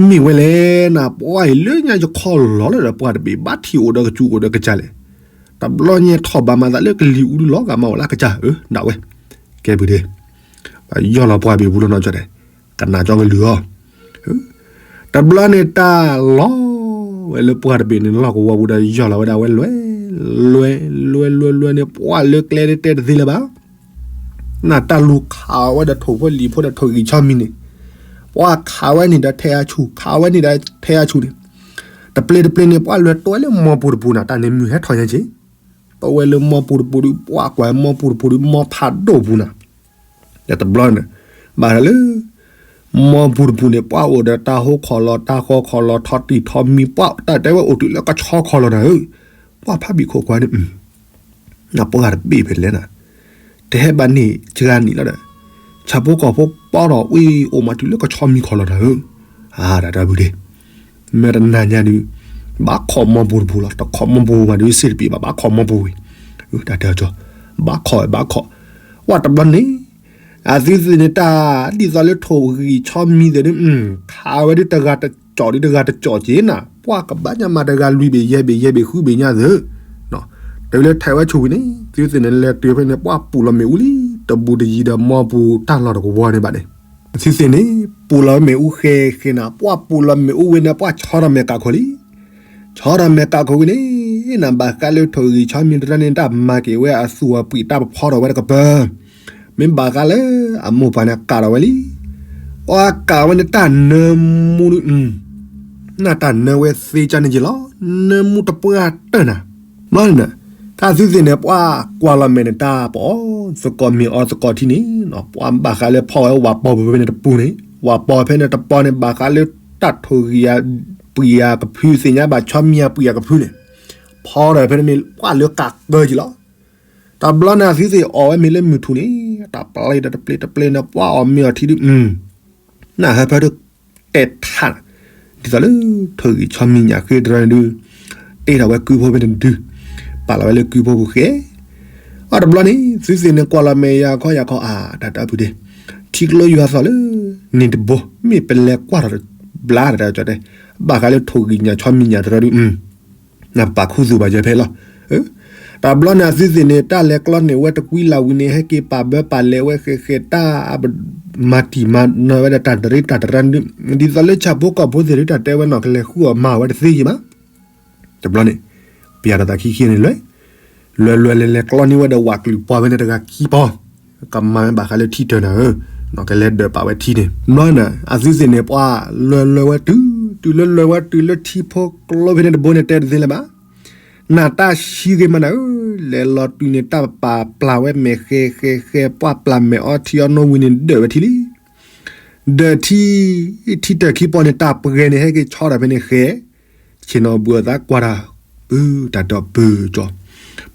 မ့ၢ်ဝဲလဲၣ်နၤ ပှၢ်အံၤလၢညါယခီၣ်လီၤလၢဒီးပှၢ်တဘ့ၣ် ဘၣ်ထံၣ်အိၣ်ဒီးကစူၤအိၣ်ဒီးကစၢ်လဲၣ်, တဘျီညါထီၣ်ဘၣ်မၤသးလၢကလံၤအူဒုးလီၤဂာ်မးဝဲလၢကစၢ်ဧၢ ဒၣ်ဝဲ, ကဲပူၤဒ့, ယီၢ်လီၤပှၢ်ဘ့ၣ်ပူၤလီၤနီၤကၠီတဲ, ကနၣ်ကၠီကလုၢ်အီၤ တဘျီန့ၣ်တၢ်လီၤဝဲလၢပှၢ်တဘ့ၣ်န့ၣ် လီၢ်ကဝီၤပူၤဒီးယီၢ်လီၤဝဲဒၣ်ဝဲလွဲၢ်, လွဲၢ်, လွဲၢ်, လွဲၢ်, လွဲၢ်န့ၣ် ပှၢ်လၢကျဲတဲတသ့လၢၤဘၣ်, နတၢ်လူၤခးဝဲဒီးထိၣ်ဖိလံၤဖိဒီးထိၣ်ဂံၢ်ဆီမံၤန့ၣ်, ပှၢ်ခးဝဲန့ၣ်ဒီးထဲအဆူၣ် ခးဝဲန့ၣ်ဒီးထဲအဆူၣ်န့ၣ်, တပျ့ၤတပျ့ၤန့ၣ် ပှၢ်လဲၤတီဝဲလၢမီပူၤတပူၤနၤ တၢ်န့ၣ်မုၢ်ဟဲထီၣ်ညါက့ တီဝဲလၢမီပူၤတပူၤဒီး ပှၢ်ကွၢ်မီပူၤတပူၤဒီး မီဖးဒိၣ်ပူၤနၤ, ဒီးတဘျီန့ၣ်, ဘၣ်လၢ မီပူၤတပူၤန့ၣ် ပှၢ်အိၣ်ဒီးတၢ်ဟိခီၣ်လီၤ တၢ်ဃီခီၣ်လီၤ ထီတံၢ်ထီမံၤ ပှၢ်တၢ်တဲဝဲအိၣ်တုၤလၢကဆီခီၣ်လီၤနၤဧၢ, ပှၢ်ဖးဘံၣ်ခိၣ်ကွၢ်န့ၣ်, နပှၢ်တဘ့ၣ်ဖဲလဲၣ်နၤ, တဟဲဘၣ်န့ၣ်စှၤနံၣ်လီၤဒီး, ဆၣ်ဖိကီၢ်ဖိပီထီၣ်ဝံၤအိၣ်မးတုၤလၢကဆီမံၤခီၣ်လီၤနၤဧၢ, တၢ်တၢ်ဘုဒ့ မ့ၢ်တနၤညါဒုး, ဘၣ်ခီၣ်မီပူၤတပူၤလီၤ တခီၣ်မီပူၤဘၣ်ဒုးစ့တပံးဘၣ် ဘၣ်ခီၣ်မီပူၤဝံၤ, တၢ်တဲအီၤကၠီ, ဘၣ်ခီၣ်ဘၣ်ခီၣ်, ဝဲတဘျီန့ၣ်, အသုသ့ၣ်န့ၣ်တၢ်, ဒ်သိးလၢထိၣ်ဂံၢ်ဆီမံၤသ့ၣ်ဒုး, ခးဝဲဒုးတဂၤတကၠီၣ်ဒုးတဂၤတကၠီၣ်က့နၤ ပှၢ်ကဘၣ်ညါမးတဂၤလွံၢ်ဘ့ၣ်ယဲၢ်ဘ့ၣ်ယဲၢ်ဘ့ၣ်ဃုဘ့ၣ်ညါသ့ၣ် တုၤလၢထဲးဝဲဆူၣ်ဝံၤန့ၣ် သုသ့ၣ်န့ၣ်လဲၤတုၤဖဲန့ၣ် ပှၢ်ပူၤလီၤမ့ၣ်အူလံ, တဘူးတယံၤဒီးမီပူၤတၢ်လီၢ်တကဝီၤန့ၣ်ဘၣ်န့ၣ်, သုသ့ၣ်န့ၣ်, ပူၤလီၤမ့ၣ်အူဃဲဃဲနၤ ပှၢ်ပူၤလီၤမ့ၣ်အူဝဲန့ၣ် ပှၢ်ဆီထီၣ်မဲာ်ကးခိၣ်လံ, ဆီထီၣ်မဲာ်ကးခိၣ်ဝံၤန့ၣ်, နဘၣ်ဃးလၢထိၣ်ဂံၢ်ဆီမံၤတရၢန့ၣ် တၢ်မၤက့ၤဝဲအသူၣ်အပှံၣ်တၢ်ပဖီထီၣ်ဝဲတကပၤ, မ့ၢ်ဘၣ်ဃးလၢ အမိၢ်ပၢ်န့ၣ်ကးထီၣ်ဝဲလံ. အကးဝဲန့ၣ်တၢ်နၢမူဒုး, နတၢ်နၢဝဲသ့ကန့ၣ်က့ၤလီၤ. နၢမူတပှၢ်တၢၢ်နၤ. ဘျီန့ၣ် တၢ်သုသ့ၣ်န့ၣ် ပှၤကွၢ်လီၤမဲာ်န့ၣ် တၢ်ပအီၣ်သကိးမ့ၤအီသကိးထံန့ၣ် ပှၤဘၣ်ဃးလၢဖီၣ်ဝဲဝၤပီၢ်ဖဲန့ၣ်တပူၤန့ၣ်, ဝၤပီၢ်ဖဲန့ၣ်တပီၤန့ၣ် ဘၣ်ဃးလၢတၢ်ထိၣ်ဂံၢ်ယၤပှံၤယၤကဖု သ့ၣ်ညါဘၣ်ဆီမံၤယၤပှံၤယၤကဖုန့ၣ်, ဖီထီၣ်ဖဲန့ၣ် ပှၤလၢကးကၢက့ၤလီၤ. တဘျီန့ၣ် အသုသ့ၣ်အီၣ်ဝဲမ့ၤလၢမုၢ်ထူၣ်န့ၣ် တၢ်ပျ့ၤဒီးတပျ့ၤတပျ့ၤန့ၣ် ပှၤအီၣ်မ့ၤအီထံဒုး နဟၢဖၢဒုးတဲထး, ဒ်သိးလၢ ထိၣ်ဂံၢ်ဆီမံၤညၣ်ဃ့တရၢန့ၣ်ဒုး တ့ထီၣ်ဝဲကုဖိဖဲန့ၣ်တဒု, ပာ်လီၤဝဲလၢကုဖိပူၤဃဲ. အတဘျီန့ၣ် သုသ့ၣ်န့ၣ်ကွၢ်လီၤမဲာ်ယၤခီယၤခီ အတၢ်တၢ်ပူၤဒ့, ထံကျိယွၤသီၣ်လၢ န့ၣ်တဘိ မ့ၢ်ပလဲၤကွၢ်ထီၣ်တဘျါ တၢ်တဲကၠီတဲ, ဘၣ်ဃးလၢထိၣ်ဂံၢ်ညၣ်ဆီမံၤညၣ်တရၢဒုး နပာ်ခူသူၣ်ဘၣ်ယဲဖဲလီၤ. တဘျီန့ၣ် အသုသ့ၣ်န့ၣ် တၢ်လဲၤကျီန့ၢ်ဝဲတကွံလၢ်ဝံၤန့ၣ် ဟဲက့ၤပာ်ဘၢပာ်လဲၤဝဲဃဲဃဲတၢ် အမၤတံၢ်မၤနီၢ်ဝဲဒၣ်တၢ်တရံးတၢ်တရၢဒုး, ဒ်သိးလၢဆၣ်ဖိကီၢ်ဖိသ့ၣ်ဒုး တၢ်တဲဝဲနီၢ်ကလဲၤဃုအီၣ်မၤဝဲတသ့ယံၤဘၣ်. တဘျီန့ၣ် ပယၤတသးခံခံန့ၣ်လွဲ, လွဲလွဲလဲၤလဲၤကျီန့ၢ်ဝဲဒီးဝးကလုာ်ပှၤဝဲန့ၣ်တဂၤခံပီၤ, ကမၤဘၣ်ဃးလၢထံတၢၢ်နၤဧၢ, နီၢ်ကလဲၤဒၢးပာ်ဝဲထံန့ၣ် ဘျီန့ၣ် အသုသ့ၣ်န့ၣ် ပှၤလွဲလွဲဝဲတုၤ တုၤလၢလွဲဝဲတုၤလၢထံဖိကျိဖဲန့ၣ်တဘိန့ၣ် တဲတသ့လၢၤဘၣ်. နတၢ်ဆံးဂ့ၤမးနၤဧၢ, လဲၤလီၤတုၤန့ၣ် တၢ်ပာ်ပျၢ်ဝဲမဲာ်ဃဲဃဲဃဲ ပှၤပျၢ်မဲာ်အီထံအီနိဝံၤန့ၣ် ဒၢးဝဲထံလံ. ဒၢးထံ, ထံတၢၢ်ခံပီၤန့ၣ် တၢ်ပှဲၤန့ၣ် ဟဲက့ၤဆီထီၣ်ဖဲန့ၣ်ဃဲ, ဆ့ၣ်နီၤဘုအသးကွၢ်တၢ်, ပုၢ်တၢ်ဒီပုၢ်ကၠီ,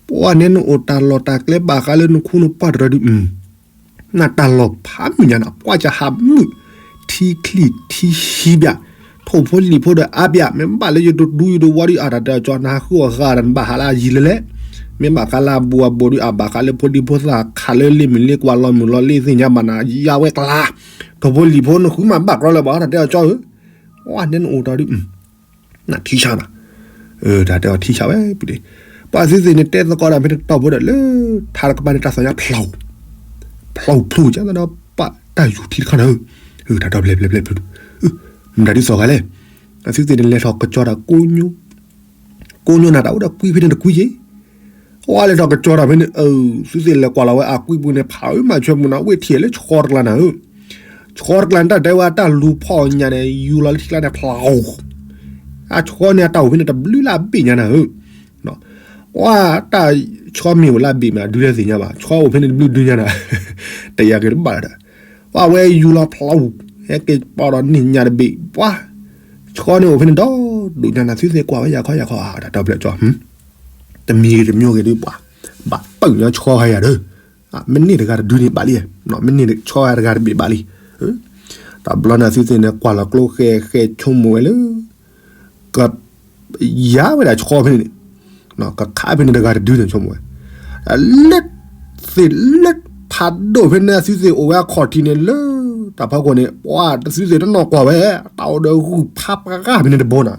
ပှၤန့ၣ်နအိၣ်တၢ်လီၢ်တၢ်ကျဲဘၣ်ဃးလၢနခူနပှၢ်တရၢဒုး နတၢ်လီၢ်ဖးမုၢ်ညါနၤ ပှၤကဟးမုၢ်, ထံချံၣ်ထံဟံးဘၣ်, ထိၣ်ဖိလံၣ်ဖိဒီးအါဘၣ်, မ့ၢ်ဘၣ်လၢယတဒူယတဝီဒုး အတၢ်တဲအီၤကၠီ နဟးဃုအီၣ်ဃာ်ဒီးနဘၣ်ဟးလၢအယံၤလၢလဲၣ်, မ့ၢ်ဘၣ်ဃးလၢအဘူးအဘူးဒုး အဘၣ်ဃးလၢဖိဒံဖိသၣ်ခးလၢလ့ၣ်မုၢ်လ့ၣ်ကွၢ်လီၤမုၢ်လီၤလ့ၣ် သ့ၣ်ညါဘၣ်နၤ ယါဝဲကျါ, ထိၣ်ဖိလံၣ်ဖိနဃုမးဘၣ်ကြီလၢၤဘၣ် တၢ်တဲအီၤကၠီဧၢ, ပှၤန့ၣ်နအိၣ်တၢ်ဒုး နထံဆးနၤ, တၢ်တဲအီၤထံဆးဝဲပူၤဒ့, ပှၤသုသ့ၣ်န့ၣ်တဲသကိးတၢ်ဖဲန့ၣ်တီၢ်ဖိဒီးလၢ ထါတကပၤန့ၣ်တၢ်သီၣ်ညါဖျိ, ဖျိဖျိကဒီးပှၤတၢ်ယူၤထံတခါနၤဧၢ, တၢ်ဒီဖျဲၣ်ဖျဲၣ်ဖျဲၣ်ဖျိ, မတၤဒ်သိးဂၤလဲၣ်, အသုသ့ၣ်န့ၣ်လဲၤထီၣ်ကစီၤတၢ်ကိညိ, ကိညိနၤတၢ်အိၣ်ဒီးကွံဖဲန့ၣ်တကွံက့ၤ ပှၤလဲၤထီၣ်ကစီၤတၢ်ဖဲန့ၣ် အသုသ့ၣ်လဲၤကွၢ်လီၤဝဲအကွံပူၤန့ၣ် ဖးအၢမၤဆွဲပူၤနၤ ဝ့ၢ်ထံၣ်လၢဆီတကျါနၤဧၢ, ဆီတကျါန့ၣ် တၢ်တဲဝဲတၢ်လူၤဖီၣ်ညါန့ၣ် ယူၤလီၤလၢထံကျါန့ၣ် ဖျိ, အဆီန့ၣ်အတၢ်အိၣ်ဖဲန့ၣ်တဘျုးလၢအဘ့ၣ်ညါနၤဧၢ, ပှၤတၢ်ဆီမ့ၢ်အိၣ်လၢအဘ့ၣ်မး ဒုးတသ့ၣ်ညါဘၣ် ဆီအိၣ်ဖဲန့ၣ်တဘျုးဒုးညါနၤ, တယာ်က့ၤတဘၣ်လၢၤဒီး, ပှၤဝဲယူၤလီၤဖျိ, ဟဲက့ၤပီၣ်ဒီးန့ၢ်ညါတဘ့ၣ် ပှၤ, ဆီန့ၣ်အိၣ်ဖဲန့ၣ်ဒီဒိၣ်ညါနၤ သုသ့ၣ်ကွၢ်ဝဲယၤခီယၤခီ တၢ်ဒီဖျဲၣ်ကၠီ တမံၤဂ့ၤတမံၤဂ့ၤဒုးပှၤ, ဘၣ်ပၢၢ်ညီဆီဂၤယၤဒီး, မ့ၢ်န့ၢ်တဂၤတဒုန့ၣ်ဘၣ်လံ, မ့ၢ်န့ၢ်ဆီဂၤတဂၤတဘ့ၣ်ဘၣ်လံ, တဘျီန့ၣ်သုသ့ၣ်န့ၣ် ကွၢ်လီၤကျိဃဲဃဲဆိကမိၣ်ဝဲလၢ, က, ယါဝဲဒၣ်ဆီဖဲန့ၣ်, ကခးဖဲန့ၣ်တဂၤတဒုန့ၣ်ဆိကမိၣ်ဝဲ, လၢ, သ့ၣ်လၢဖးဒိၣ်ဖဲန့ၣ်သုသ့ၣ်အိၣ်ဝဲအခီၣ်ထံးန့ၣ်လၢ, တၢ်ဖီခိၣ်န့ၣ် ပှၤတသုသ့ၣ်တနီၢ်ကွၢ်ဝဲ, တၢ်အိၣ်ဒီးဂုၢ်ဖးပှၢ်ဖဲန့ၣ်တဘိနၤ,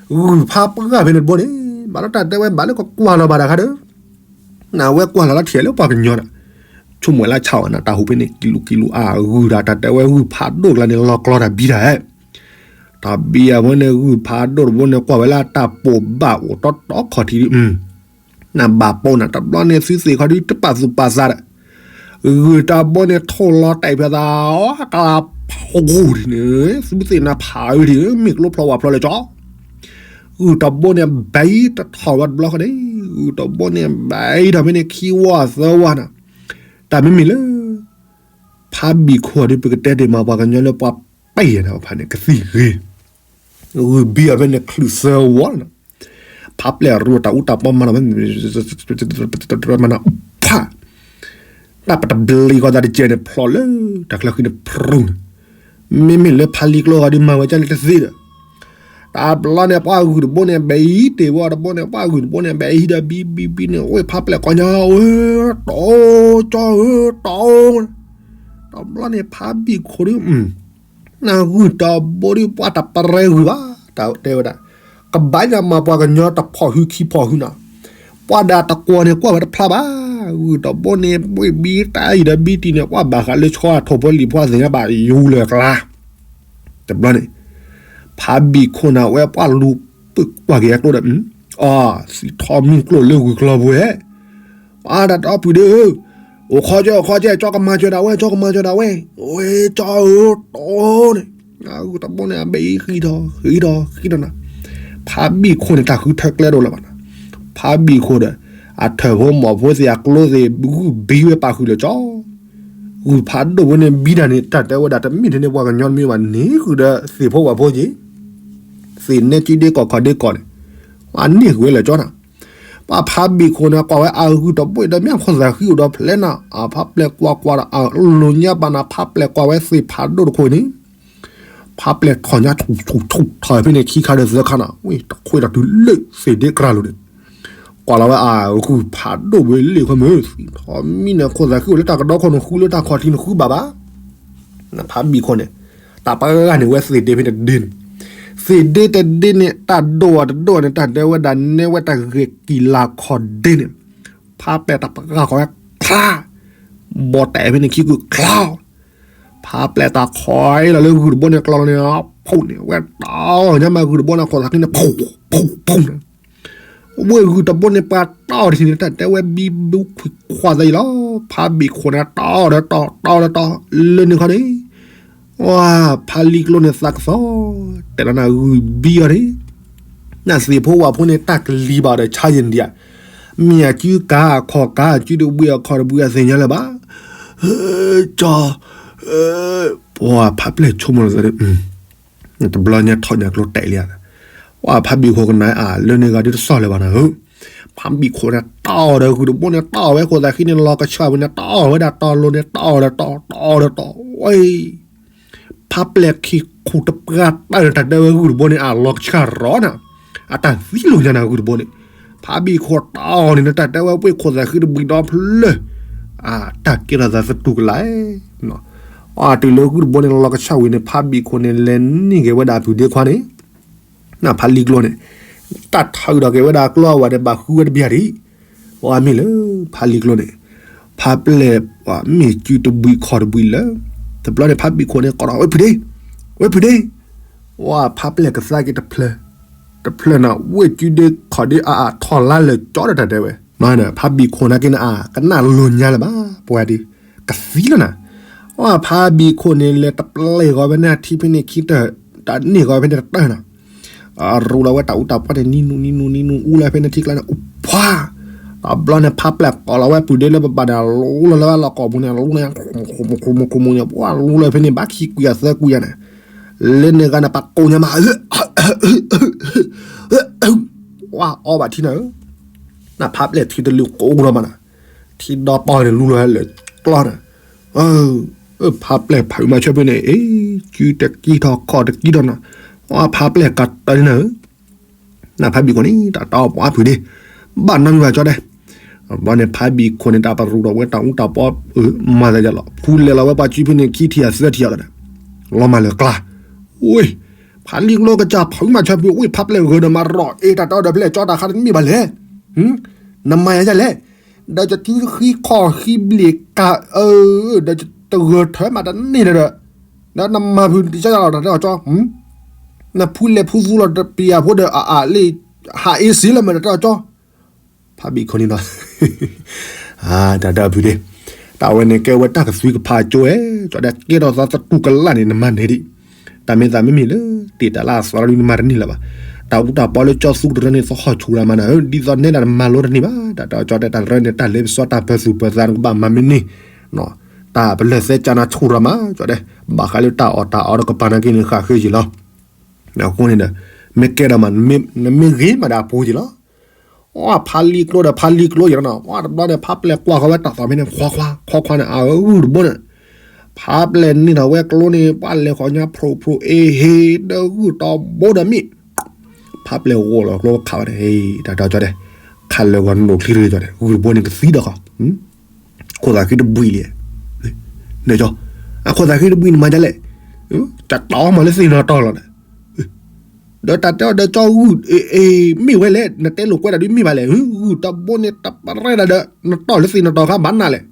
ဂုၢ်ဖးပှၢ်ဖဲန့ၣ်တဘိန့ၣ်, ဘၣ်လၢတၢ်တဲဝဲဘၣ်လၢကကွၢ်လီၤဘၣ်တၢ်ခါဒီး နဝဲကွၢ်လီၤလၢထံၣ်လၢပှၤကညီနၤ, ဆိကမိၣ်ဝဲလၢဆၣ်ဝဲနၤ တၢ်ဟူးဖဲန့ၣ်ကံလူကံလူအဂုၢ်တၢ် တၢ်တဲဝဲဂုၢ်ဖးဒိၣ်ကျါန့ၣ် လီၤကျီတၢ်ဘံတၢ်ဧဲ, တၢ်ဘံအဝဲန့ၣ်ဂုၢ်ဖးဒိၣ်တဘိန့ၣ် ကွၢ်ဝဲလၢတၢ်ပိာ်ဘၣ်အိၣ်တီတီခီၣ်ထံးဒုး, နဘၣ်ပိာ်နၤတဘျီန့ၣ် သုသ့ၣ်ခီဒုးတပာ်သူၣ်ပာ်သးဒီး ဂုၢ်တဘိန့ၣ် ထိၣ်လီၤတဲာ်ဖဲသး အကလၤဖးဂူၤဒ်န့ၣ် သုသ့ၣ်နၤဖးအၢဒ်န့ၣ် မ့ၢ်ကျိဖျိဝၣ်ဖျိလၢကၠီ, ဂုၢ်တဘိန့ၣ် ဘဲတထီၣ်ဝဲတဘျီဃီန့ၣ် ဂုၢ်တဘိန့ၣ် ဘဲထီၣ်ဖဲန့ၣ်ခံဝီသၢဝီနၤ, တၢ်မ့မ့ၢ်လၢ ဖးဘံၣ်ခိၣ်ဒ်ပကတဲတ့ၢ်မး ပှၤကညီလၢပှၤပဲာ်ယဲၢ်တၢ်ဖးန့ၣ် ကသံၣ်ဂ့ၤ, ဂုၢ်ဘံအဖဲန့ၣ် ချုးသၢဝီလီၤ, ဖးပျဲၢ်အရူတၢ်အူတၢ်ပီမၤနီၣ် မၤနီၣ် ဖး, တၢ်ပတဘျံးဃီသးတကဲန့ၣ် ဖျိးလၢ တၢ်ချၢဃံန့ၣ် ဖြူၤန့ၣ်, မ့မ့ၢ်လၢဖးလံၤကျိဂီၤဒ်မၤဝဲကၢန့ၣ်တသ့ဒီး တဘျီန့ၣ် ပှၤဂုၢ်တဘိန့ၣ် ဘဲဟံးတ့ၢ်ဝဲတဘိန့ၣ် ပှၤဂုၢ်တဘိန့ၣ် ဘဲဟံးဒီးဘံဘံဘံန့ၣ် အိၣ်ဖးပျဲၢ်ကီညါ ဝဲ တီကၠီဧၢ တီ, တဘျီန့ၣ် ဖးဘံၣ်ခိၣ်ဒုး နဂုၢ်တဘိဒုး ပှၤတပရဲဂုၢ်ဘၣ် တၢ်တဲဝဲဒၣ်, ကဘၣ်ညါမၤပှၤကညီတဖီၣ်ဟုခံဖီၣ်ဟုနီၤ, ပှၤဒၣ်တကွီၢ်န့ၣ် ကွၢ်ဝဲတဖျါဘၣ်, ဂုၢ်တဘိန့ၣ် ဘံဘံတၢ်အံၤဒီးဘံတံၢ်န့ၣ် ပှၤဘၣ်ဃးလၢဆီအထိၣ်ဖိလံၤဖိသ့ၣ်ညါဘၣ်ယူၤလၢကျါ တဘျီန့ၣ် ဖးဘံၣ်ခိၣ်နၢ်ဝဲပှၤလူၤပၢၢ်ကွၢ်က့ၤအကျိဒီး အီ သံထီၣ်မံကျိၣ်လၢဂုၢ်ကျီပူၤဧဲ, ပှၤတၢ်တီပုၢ်ဒ့ဧၢ, အိၣ်ခီကၠီ အိၣ်ခီကၠီ ကၠီကမၤစၢၤဒၣ်ဝဲ ကၠီကမၤစၢၤဒၣ်ဝဲ ဝဲကၠီဧၢ တီန့ၣ် ဂုၢ်တဘိန့ၣ် အဘဲအံၤဃံထီၣ်ဃံထီၣ်ဃံထီၣ်နၤ, ဖးဘံၣ်ခိၣ်န့ၣ် တၢ်ဃုထၢကျဲဒိၣ်လၢၤဘၣ်နၤ, ဖးဘံၣ်ခိၣ်ဒီး အထၢၣ်ဖိမီၢ်ဖိသ့ၣ်အကျိသ့ၣ် ဂုၢ်ဘံဝဲပာ်ဃုာ်လၢကၠီ ဂုၢ်ဖးဒိၣ်ဝဲန့ၣ် ဘံဒၣ်န့ၣ် တၢ်တဲဝဲဒၣ် တမ့ၢ်ထဲန့ၣ် ပှၤကညီတမ့ၢ်ဘၣ်န့ၣ် ဃုာ်ဒီးသ့ၣ်ဖိဝၣ်ဖိက့ၤ, သ့ၣ်နဲကံဒ့ကီၢ်ခီၣ်ဒ့ကီၢ်န့ၣ်, အန့ၢ်ဃုာ်ဝဲလၢကၠီနၤ, ပှၤဖးဘံၣ်ခိၣ်န့ၣ် ကွၢ်ဝဲအဂုၢ်တဘိဒီး မ့ၢ်ခိၣ်သးဃံအိၣ်ဒီးဖျဲနၤ, အဖးပျဲၢ်ကွၢ်ကွၢ်ဒီး အလိၤညါဘၣ်နၤ ဖးပျဲၢ်ကွၢ်ဝဲသ့ၣ်ဖးဒိၣ်တခိၣ်န့ၣ် ဖးပျဲၢ်ထီၣ်ညါဆူၣ်ဆူၣ်ဆူၣ်ထီၣ်ဖဲန့ၣ်ခံခါဒီးသၢခါနၤ, ဝဲ တခွဲးတၢ်တုၤလၢသ့ၣ်ဒ့ကြၢ်လိၤန့ၣ်, ကွၢ်လီၤဝဲအဂုၢ်ဖးဒိၣ်ဝဲလ့ၣ်ခီမ့ၢ် သံထီၣ်မံန့ၣ် ခိၣ်သးဃံအိၣ်လၢတၢ်ကဒီခိၣ်နဃုလၢတၢ်ခီၣ်ထံးနဃုဘၣ်ဘၣ်, နဖးဘံၣ်ခိၣ်န့ၣ်, တၢ်ပှၤဂၤန့ၣ်ဝဲသ့ၣ်ဒ့ဖဲန့ၣ်ဒ့န့ၣ်, သ့ၣ်ဒ့တဒ့န့ၣ် တၢ်ဒိၣ်အတဒိၣ်န့ၣ် တၢ်ဒဲဝဲဒၣ်နဲဝဲတၢ်ဂဲၤကံၣ်လၤခီၣ်ဒ့န့ၣ်, ဖးပျဲၢ်တၢ်ပှၤဂၤဃီၤဝဲချါ, ဘီတဲဖဲန့ၣ်ခံကွံာ်ချါ ဖးပျဲၢ်တၢ်ခီလီၤလၢဂုၢ်တဘိန့ၣ်ကျီလီၤန့ၣ်, ဖူးန့ၣ် ဝဲတီညါမးဂုၢ်တဘိန့ၣ် ခိၣ်သးဃံန့ၣ် ဖူးဖူးဖူးန့ၣ်, ဝဲဂုၢ်တဘိန့ၣ် ပှၤတီတထံၣ်န့ၣ် တၢ်တဲဝဲဘံဘူခွံခွါသးအံၤလီၤ, ဖးဘံၣ်ခိၣ်န့ၣ် တီဒီးတီ တီဒီးတီ လၢန့ၣ်ခီန့ၣ်, ဝဲ ဖးလံကျိန့ၣ်သးကသီၣ်, တဲလီၤနၤဂုၢ်ဘံအီၤန့ၣ် နသ့ၣ်ဖိဝၣ်ဖိန့ၣ် တၢ်ကလံၤဘၣ်ဒီးဆါယံၤဒံးဧါ, မ့ၢ်အစုကၤအခီၣ်ကၤ အစုတဝံၤအခီၣ်တဝံၤအသ့ၣ်ညါလၢၤဘၣ်, ကၠီ, ပှၤဖးပျဲၢ်ဆိကမိၣ်လီၤသးဒီး, တဘျီညါထီၣ်ညါကျိတဲာ်လံဧါ, ပှၤဖးဘံၣ်ခိၣ်ကနၣ်အါ လၢန့ၣ်ဂၤဒုးတစီၣ်လၢၤဘၣ်နၤဧၢ, ဖးဘံၣ်ခိၣ်န့ၣ် တီဒီးဂုၢ်တဘိန့ၣ် တီဝဲခိၣ်သးဃံန့ၣ် လီၤကဆှၣ်ဝံၤန့ၣ် တီဝဲဒၣ်တီလိၤန့ၣ် တီဒီးတီ တီဒီးတီ ဝဲ ဖးပျဲၢ်ခံခူၣ်တပှၢ်တၢၢ်န့ၣ် တၢ်တဲဝဲဂုၢ်တဘိန့ၣ် အလီၤကဆှၣ်ရီနၤ, အတၢ်သံလိာ်ညါနၤဂုၢ်တဘိန့ၣ်, ဖးဘံၣ်ခိၣ်တီအီၤန့ၣ် တၢ်တဲဝဲဝ့ၢ်ခိၣ်သးဃံတဘှံးဒီဖျၢၣ်, အတၢ်ကဲထီၣ်သးသတူၢ်ကလာ်, အတုၤလၢဂုၢ်တဘိန့ၣ် လီၤကဆှၣ်ဝံၤန့ၣ် ဖးဘံၣ်ခိၣ်န့ၣ် လဲၤန့ၢ်က့ၤဝဲဒၣ်အပုၢ်ဒ့ခွါန့ၣ် နဖးလံကျိန့ၣ်, တၢ်ထုးဒီးက့ၤဝဲဒၣ်ကျိအဝၤဒီး ဘၣ်ဃုဝဲတဘျီဒံး, ဝဲမ့ၢ်လၢ ဖးလံကျိန့ၣ်, ဖးပျဲၢ် မ့ၢ်စုတဘှံးခီၣ်တဘှံးလၢ, တဘျီန့ၣ် ဖးဘံၣ်ခိၣ်န့ၣ် ကိးထီၣ်ဝဲဖုဒ့, ဝဲဖုဒ့, ဝဲဖးပျဲၢ်ကသါက့ၤတဖျၢၣ်, တဖျၢၣ်န့ၣ် ဝ့ၢ်စုဒ့ခီၣ်ဒ့အါအါထီၣ်လါလၢာ်ကၠီဒီးတၢ်တဲဝဲ, ဖးဘံၣ်ခိၣ်န့ၣ်က့န့ၣ် အကနၣ်လိၤညါလၢၤဘၣ် ပှၤဒ်, ကသံလီၤနၤ, ဝဲဖးဘံၣ်ခိၣ်န့ၣ် လဲၤတပျဲၢ်ဂီၤဝဲန့ၣ်ထံဖဲန့ၣ်ခံတၢၢ်, တၢ်န့ၢ်ဂီၤဝဲဖဲန့ၣ်တတၢၢ်နၤ ရူလီၤဝဲတၢ်အူတၢ်ပီန့ၣ် နံနူနံနူနံနူအူလီၤဖဲန့ၣ်ထံကျါန့ၣ် အိၣ်ဖှါ, တဘျီန့ၣ် ဖးပျဲၢ်ကိးလီၤဝဲပုၢ်ဒ့လၢပဘၣ်ဒီး လူလီၤလၢဝဲလီၢ်ကိာ်ပူၤန့ၣ် လူန့ၣ်, ခိၣ်မူခိၣ်မူခိၣ်မူန့ၣ် ပှၤလူလီၤဖဲန့ၣ် ဘၣ်ခံကွံာ်အသၢကွံာ်ယၤန့ၣ်, လၢန့ၣ်ဂၤန့ၣ် ပကိးညါမး ဝဲအီဘၣ်ထံနၤဧၢ, နဖးပျဲၢ်ထံတလၢကိးဒီးမးနၤ, ထံဒီပီန့ၣ် လူလီၤဟဲလၢကျီနၤ, ဖးပျဲၢ်ဖုးမၤဆၢဖဲန့ၣ် အ့ စုတကံထီၣ်ခီၣ်တကံထီၣ်နၤ, ဖးပျဲၢ်ကတၢၢ်န့ၣ်နၤဧၢ, နဖးဘံၣ်ခိၣ်န့ၣ် တၢ်တီပှၤဖုးဒ့, ဘၣ်နီတမံၤဘၣ်ကၠီဒဲး, ဘျီန့ၣ် ဖးဘံၣ်ခိၣ်န့ၣ် တၢ်ပရူးဒီးဝဲတၢ်အူတၢ်ပီ, မၤသးယၤလီၤ ဖူလဲၤလီၤဝဲပှၤစုဖဲန့ၣ် ခံထံၣ်အသၢထံၣ်အီၤဒီး, လီၤမၢ်လၢာ်ကျါ, ဝ့ၢ်, ဖးလံကျိကစၢ်ဖုးမၤဆၢဖုး ဝ့ၢ်ဖးပျဲၢ်ဂၢၤဒီးမၤရီၤအ့ တၢ်တီဒီးဖဲလဲၣ်ကၠီတၢ်ခါတမ့ၢ်ဘၣ်လဲၣ်, နမၤယၤလဲၣ် ဒီးကစုဃံခီၣ်ဃံဘျံးကးအၢ, ဒီးတဂၢၢ်ထၢမးတန့ၢ်ဒီး, ဒီးနမၤဖုးတကၠီလီၤတၢ်တဲအီၤကၠီ, နဖူလဲၤဖူသူလီၤတပျံၤဖိဒီးအအးလံ, ဟးအ့စ့လၢမတတဲအီၤကၠီ, ဖးဘံၣ်ခိၣ်န့ၣ်ဒီး တၢ်ဒၢဖုးဒ့, တၢ်ဝဲန့ၣ်ကဲဝဲတၢ်ကသွံကဖးကၠိဝဲ, ကၠီဒဲးကဲထီၣ်သးသတူၢ်ကလာ်န့ၣ် နမၤန့ၢ်ဒံး, တၢ်မ့ၢ်သးမ့မ့ၢ်လၢ တ့ၢ်တၢ်လၢအသီလီၤဒုးနမၤတန့ၢ်လၢၤဘၣ်, တၢ်အူတၢ်ပီလၢကၠီသူတရၢန့ၣ် သဟီၣ်ဆူၣ်ရၤမးနၤဧၢ, ဒ်သိးနဲဒၣ်နမၤလိတန့ၢ်ဘၣ်, တၢ်တဲအီၤကၠီဒဲး တၢ်ရၢန့ၣ် တၢ်လ့ပစီတၢ်ပၢၤသူၣ်ပၢၤသး နကဘၣ်မၤမ့ၢ်န့ၢ်, တၢ်ပလၢၢ်သဲကၢ်နၤဆူၣ်ရၤမး ကၠီဒဲး, ဘၣ်ဃးလၢတၢ်အီၣ်တၢ်အီဒီးကပၤနာ်က့န့ၣ် ဃၣ်ဃ့ယံာ်လီၤ, အဃိန့ၣ်ဒီး မ့ၢ်ကဲဒီးမး နမ့ၢ်ဂ့ၤမးဒီးအပူၤယံာ်လီၤ အဖးလံကျိဒီးဖးလံကျိယံာ်လီၤနီၤ, ပှၤတဘျီန့ၣ် ဖးပျဲၢ်ကွၢ်ဃီၤဝဲတၢ်သီၣ်ဖဲန့ၣ် ခွါခွါ ခွါခွါန့ၣ် အဂုၢ်တဘိန့ၣ်, ဖးပျဲၢ်န့ၢ်ထီၣ်ဝဲကျိန့ၣ် ပှၤလဲၤဃီၤညါဖျိဖျိအ့ဟ့ဒီးဂုၢ်တဘိဒီးမ့ၢ်, ဖးပျဲၢ်ဂီၤလီၤကျိခးဝဲန့ၣ် တၢ်တဲကၠီဒဲး, ခးလၢာ်ဂီၤနိၣ်ချံတဂ့ၤကၠီဒဲး ဂုၢ်တဘိန့ၣ်ကသံဒီးဃီၤ ခိၣ်သးဃံတဘှံးလံ, နကၠီ, အခိၣ်သးဃံတဘှံးန့ၣ်မၤဒ်လဲၣ်, တၢ်တီမးလၢသ့ၣ်နီၣ်တီၢ်လီၤဒီး, ဒီးတၢ်တဲအီၤဒီးကၠီဂုၢ်, မ့ၢ်ဝဲလဲၣ် နတဲလိာ်ကွဲတၢ်ဒုးမ့ၢ်ဘၣ်လဲၣ်, ဂုၢ်တဘိန့ၣ်တပရဲဒၣ်ဒီး နတီၢ်လၢသ့ၣ်နီၣ်တီၢ်ခါဘၣ်နၤလဲၣ်,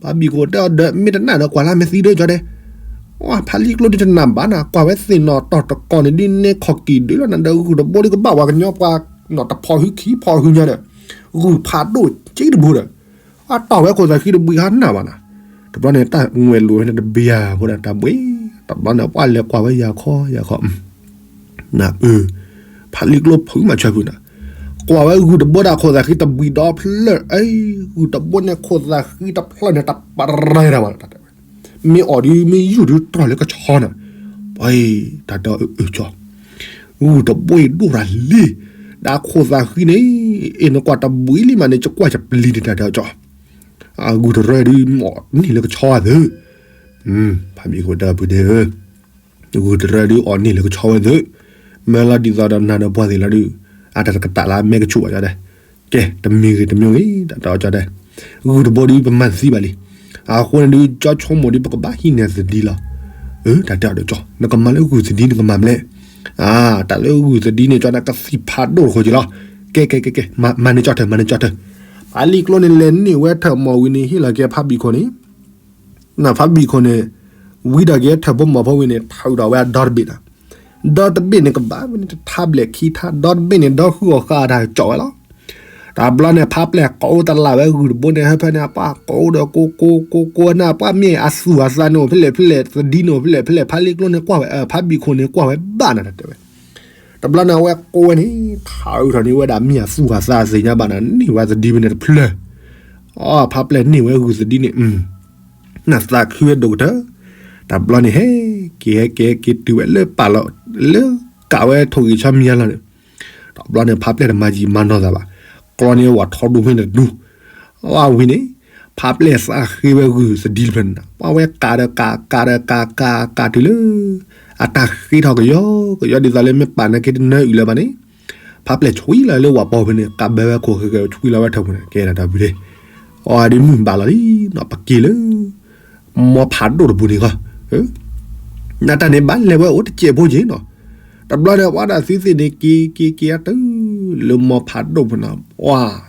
ဖးဘံၣ်ခိၣ်တဲအီၤဒီး မ့ၢ်တနာ်ဒီးကွၢ်လၢမ့ၢ်သံဒီးကၠီဒဲး, ဖးလံကျိဒုးတနာ်ဘၣ်နၤ ကွၢ်ဝဲသ့ၣ်နီၣ်တီၢ်တကီၢ်န့ၣ်ဒ်န့ၣ်ခီၣ်က့ၤဒုးလီၤနၤဒီး ဂုၢ်တဘိဒုးကဘၣ်ပှၤကညီပှၤနီၣ်တဖီၣ်ဟုခံဖီၣ်ဟုညါဒီး, ဂုၢ်ဖးဒိၣ်က့တဘိဒီး အတီၢ်ဝဲခိၣ်သးဃံတဘှံးဟါနၢ်ဘၣ်နၤ, တဘျီန့ၣ် တၢ်ငွဲၣ်လိာ်ဝဲန့ၣ်တဘျံးယၤဖိဒၣ်တၢ်ဘှံး, တဘျီန့ၣ် ပှၢ်လဲၤကွၢ်ဝဲယၤခီယၤခီ နအၢ, ဖးလံာ်ကျိဖုးမးဆၢဖုးနၤ, ကွၢ်ဝဲဂုၢ်တဘိဒၣ်ခိၣ်သးဃံတဘှံးဒီဖျၢၣ်, အ့ ဂုၢ်တဘိန့ၣ်ခိၣ်သးဃံတဖျၢၣ်န့ၣ် တပရဲဒၣ်ဘၣ်လီၤ တၢ်တဲဝဲ, မ့ၢ်အီၣ်ဒုးမ့ၢ်ယူၣ်ဒုးတြီၢ်လၢကဆီနၤ, ပှၤတၢ်တဲအၢကၠီ ဂုၢ်တဘိအံၤဒိၣ်ရၤလံ, ဒၣ်ခိၣ်သးဃံန့ၣ်, အ့ၣ် နကွၢ်တဘှံးလံမးန့ၣ် ကကွၢ်ယပျံၤန့ၣ် တၢ်တဲအီၤကၠီ, အဂုၢ်တရၢဒုးအီၣ်န့ၢ်လၢကဆီဝဲသု, ဖးဘံၣ်ခိၣ်တဲဖုဒ့ဧၢ, ဂုၢ်တရၢဒုးအီၣ်န့ၢ်လၢကဆီဝဲသု, မၢလီၤဒ်သိးဒီးနၤဒီးပှၤသ့ၣ်လီၤဒုး, အတၢ်တကတၢ်လၢအမဲကဆူၣ်ဘၣ်ကၠီဒဲး, ကဲ တမံၤဂ့ၤတမံၤဂ့ၤ တၢ်တဲအီၤကၠီဒဲး, ဂုၢ်တဘိဒုးပမၤသံဘၣ်လံ အဃိန့ၣ်ဒုး ကၠီဆိကမိၣ်ဒုး ပကဘၣ်ဟံးန့ၢ်သဒံလီၤ. အၢ တၢ်တဲအီၤဒီးကၠီ နကမၤလၢဂုၢ်သဒံနကမၤမလဲၣ်. တၢ်လၢဂုၢ်သဒံန့ၣ် ကၠီန့ၣ်ကသံၣ်ဖးဒိၣ်တဃိက့ၤလီၤ. ကဲ ကဲ ကဲ ကဲ မၤန့ၢ်ကၠီထၢၣ် မၤန့ၢ်ကၠီထၢၣ်. ဖးလံာ်ကျိန့ၣ်လဲၤန့ၢ်ဝဲထၢၣ်မီၢ်ဝံၤန့ၣ် ဟ့ၣ်လီၤက့ၤဖးဘံၣ်ခိၣ်န့ၣ် နဖးဘံၣ်ခိၣ်န့ၣ် ဝံဒီးက့ၤထၢၣ်ဖိမီၢ်ဖိဝံၤန့ၣ် ထုးဒီးဝဲအဒီတဘ့ၣ်နီၤ. ဒီတဘ့ၣ်န့ၣ် ကဘၣ်ဝဲန့ၣ် တထါဘျဲၣ်ခံထါ ဒီတဘ့ၣ်န့ၣ် ဒီဃုအီၤဃာ်တၢ်ကၠီဝဲလီၤ. တဘျီန့ၣ် ဖးပျဲၢ်ကိးတလးဝဲဂုၢ်တဘိန့ၣ် ဟၢဖၢန့ၣ် အပှၢ်ကိးဒီးကိးကိးကိးကိးန့ၣ် အပှၢ်မ့ၢ်အသူၣ်အသးန့ၣ်အိၣ်ဖဲလဲၣ်ဖဲလဲၣ် သဒံန့ၣ်အိၣ်ဖဲလဲၣ်ဖဲလဲၣ် ဖးလံာ်ကျိန့ၣ်ကွၢ်ဝဲ ဖးဘံၣ်ခိၣ်န့ၣ်ကွၢ်ဝဲဘၣ်နၤတတဲဝဲ. တဘျီန့ၣ် အဝဲကိးဝဲန့ၣ် ထးအုးထီၣ်န့ၣ်ဝဲဒၣ်မ့ၢ်အသူၣ်အသးသ့ၣ်ညါဘၣ်နၤ န့ၢ်ဝဲသဒံဖဲန့ၣ်တဖျၢၣ်. အဖးပျဲၢ်န့ၢ်ဝဲဂုၢ်သဒံန့ၣ် နသးခုဝဲဒိၣ်ကတၢၢ်. တဘျီန့ၣ် ဟဲက့ၤဟဲက့ၤဟဲက့ၤတုၤဝဲလၢပာ်လီၤ လၢကးဝဲထိၣ်ဂံၢ်ဆီမံၤအလီၢ်န့ၣ်, တဘျီန့ၣ် ဖးပျဲၢ်တမၤယံာ်မၤနီၢ်သးဘၣ်. ကျီန့ၣ်ဝဲထီဒူၣ်ဖဲန့ၣ်တဒူၣ်. အဝဲဝံၤန့ၣ် ဖးပျဲၢ်သးဃ့ဝဲဂုၢ်သဒံတဖျၢၣ်န့ၣ် ပှၤဝဲကးဒီးကး ကးဒီးကးကးကးတုၤလၢ အတၢ်ဃ့ထီၣ်ကယီကယီဒ်သိးလၢမ့ၢ်ပာ်နာ်က့တနၢအုၣ်လၢၤဘၣ်န့ၣ် ဖးပျဲၢ်ဆွံလီၤလၢဝၣ်ပီၢ်ဖဲန့ၣ် ကးဘၢဝဲခိၣ်ဃဲဃဲဆွံလီၤဝဲထၢၣ်ပူၤန့ၣ် ကဲဒၣ်တၢ်ဘုဒ့ အီၤဒ်မုၢ်ဘၣ်လီၤလံနီၤ ပက့ၤလၢ မီဖးဒိၣ်တပူၤန့ၣ်ဂီၢ်, နတၢ်န့ၣ်ဘၣ်လဲၤဝဲအိၣ်တစဲးဖိက့ၤနီၤ. တဘျီန့ၣ် ပှၤဒၣ်သုသ့ၣ်န့ၣ်က့ၤက့ၤက့ၤအတုၤလၢမီဖးဒိၣ်ပူၤနီၤ, ပှၤ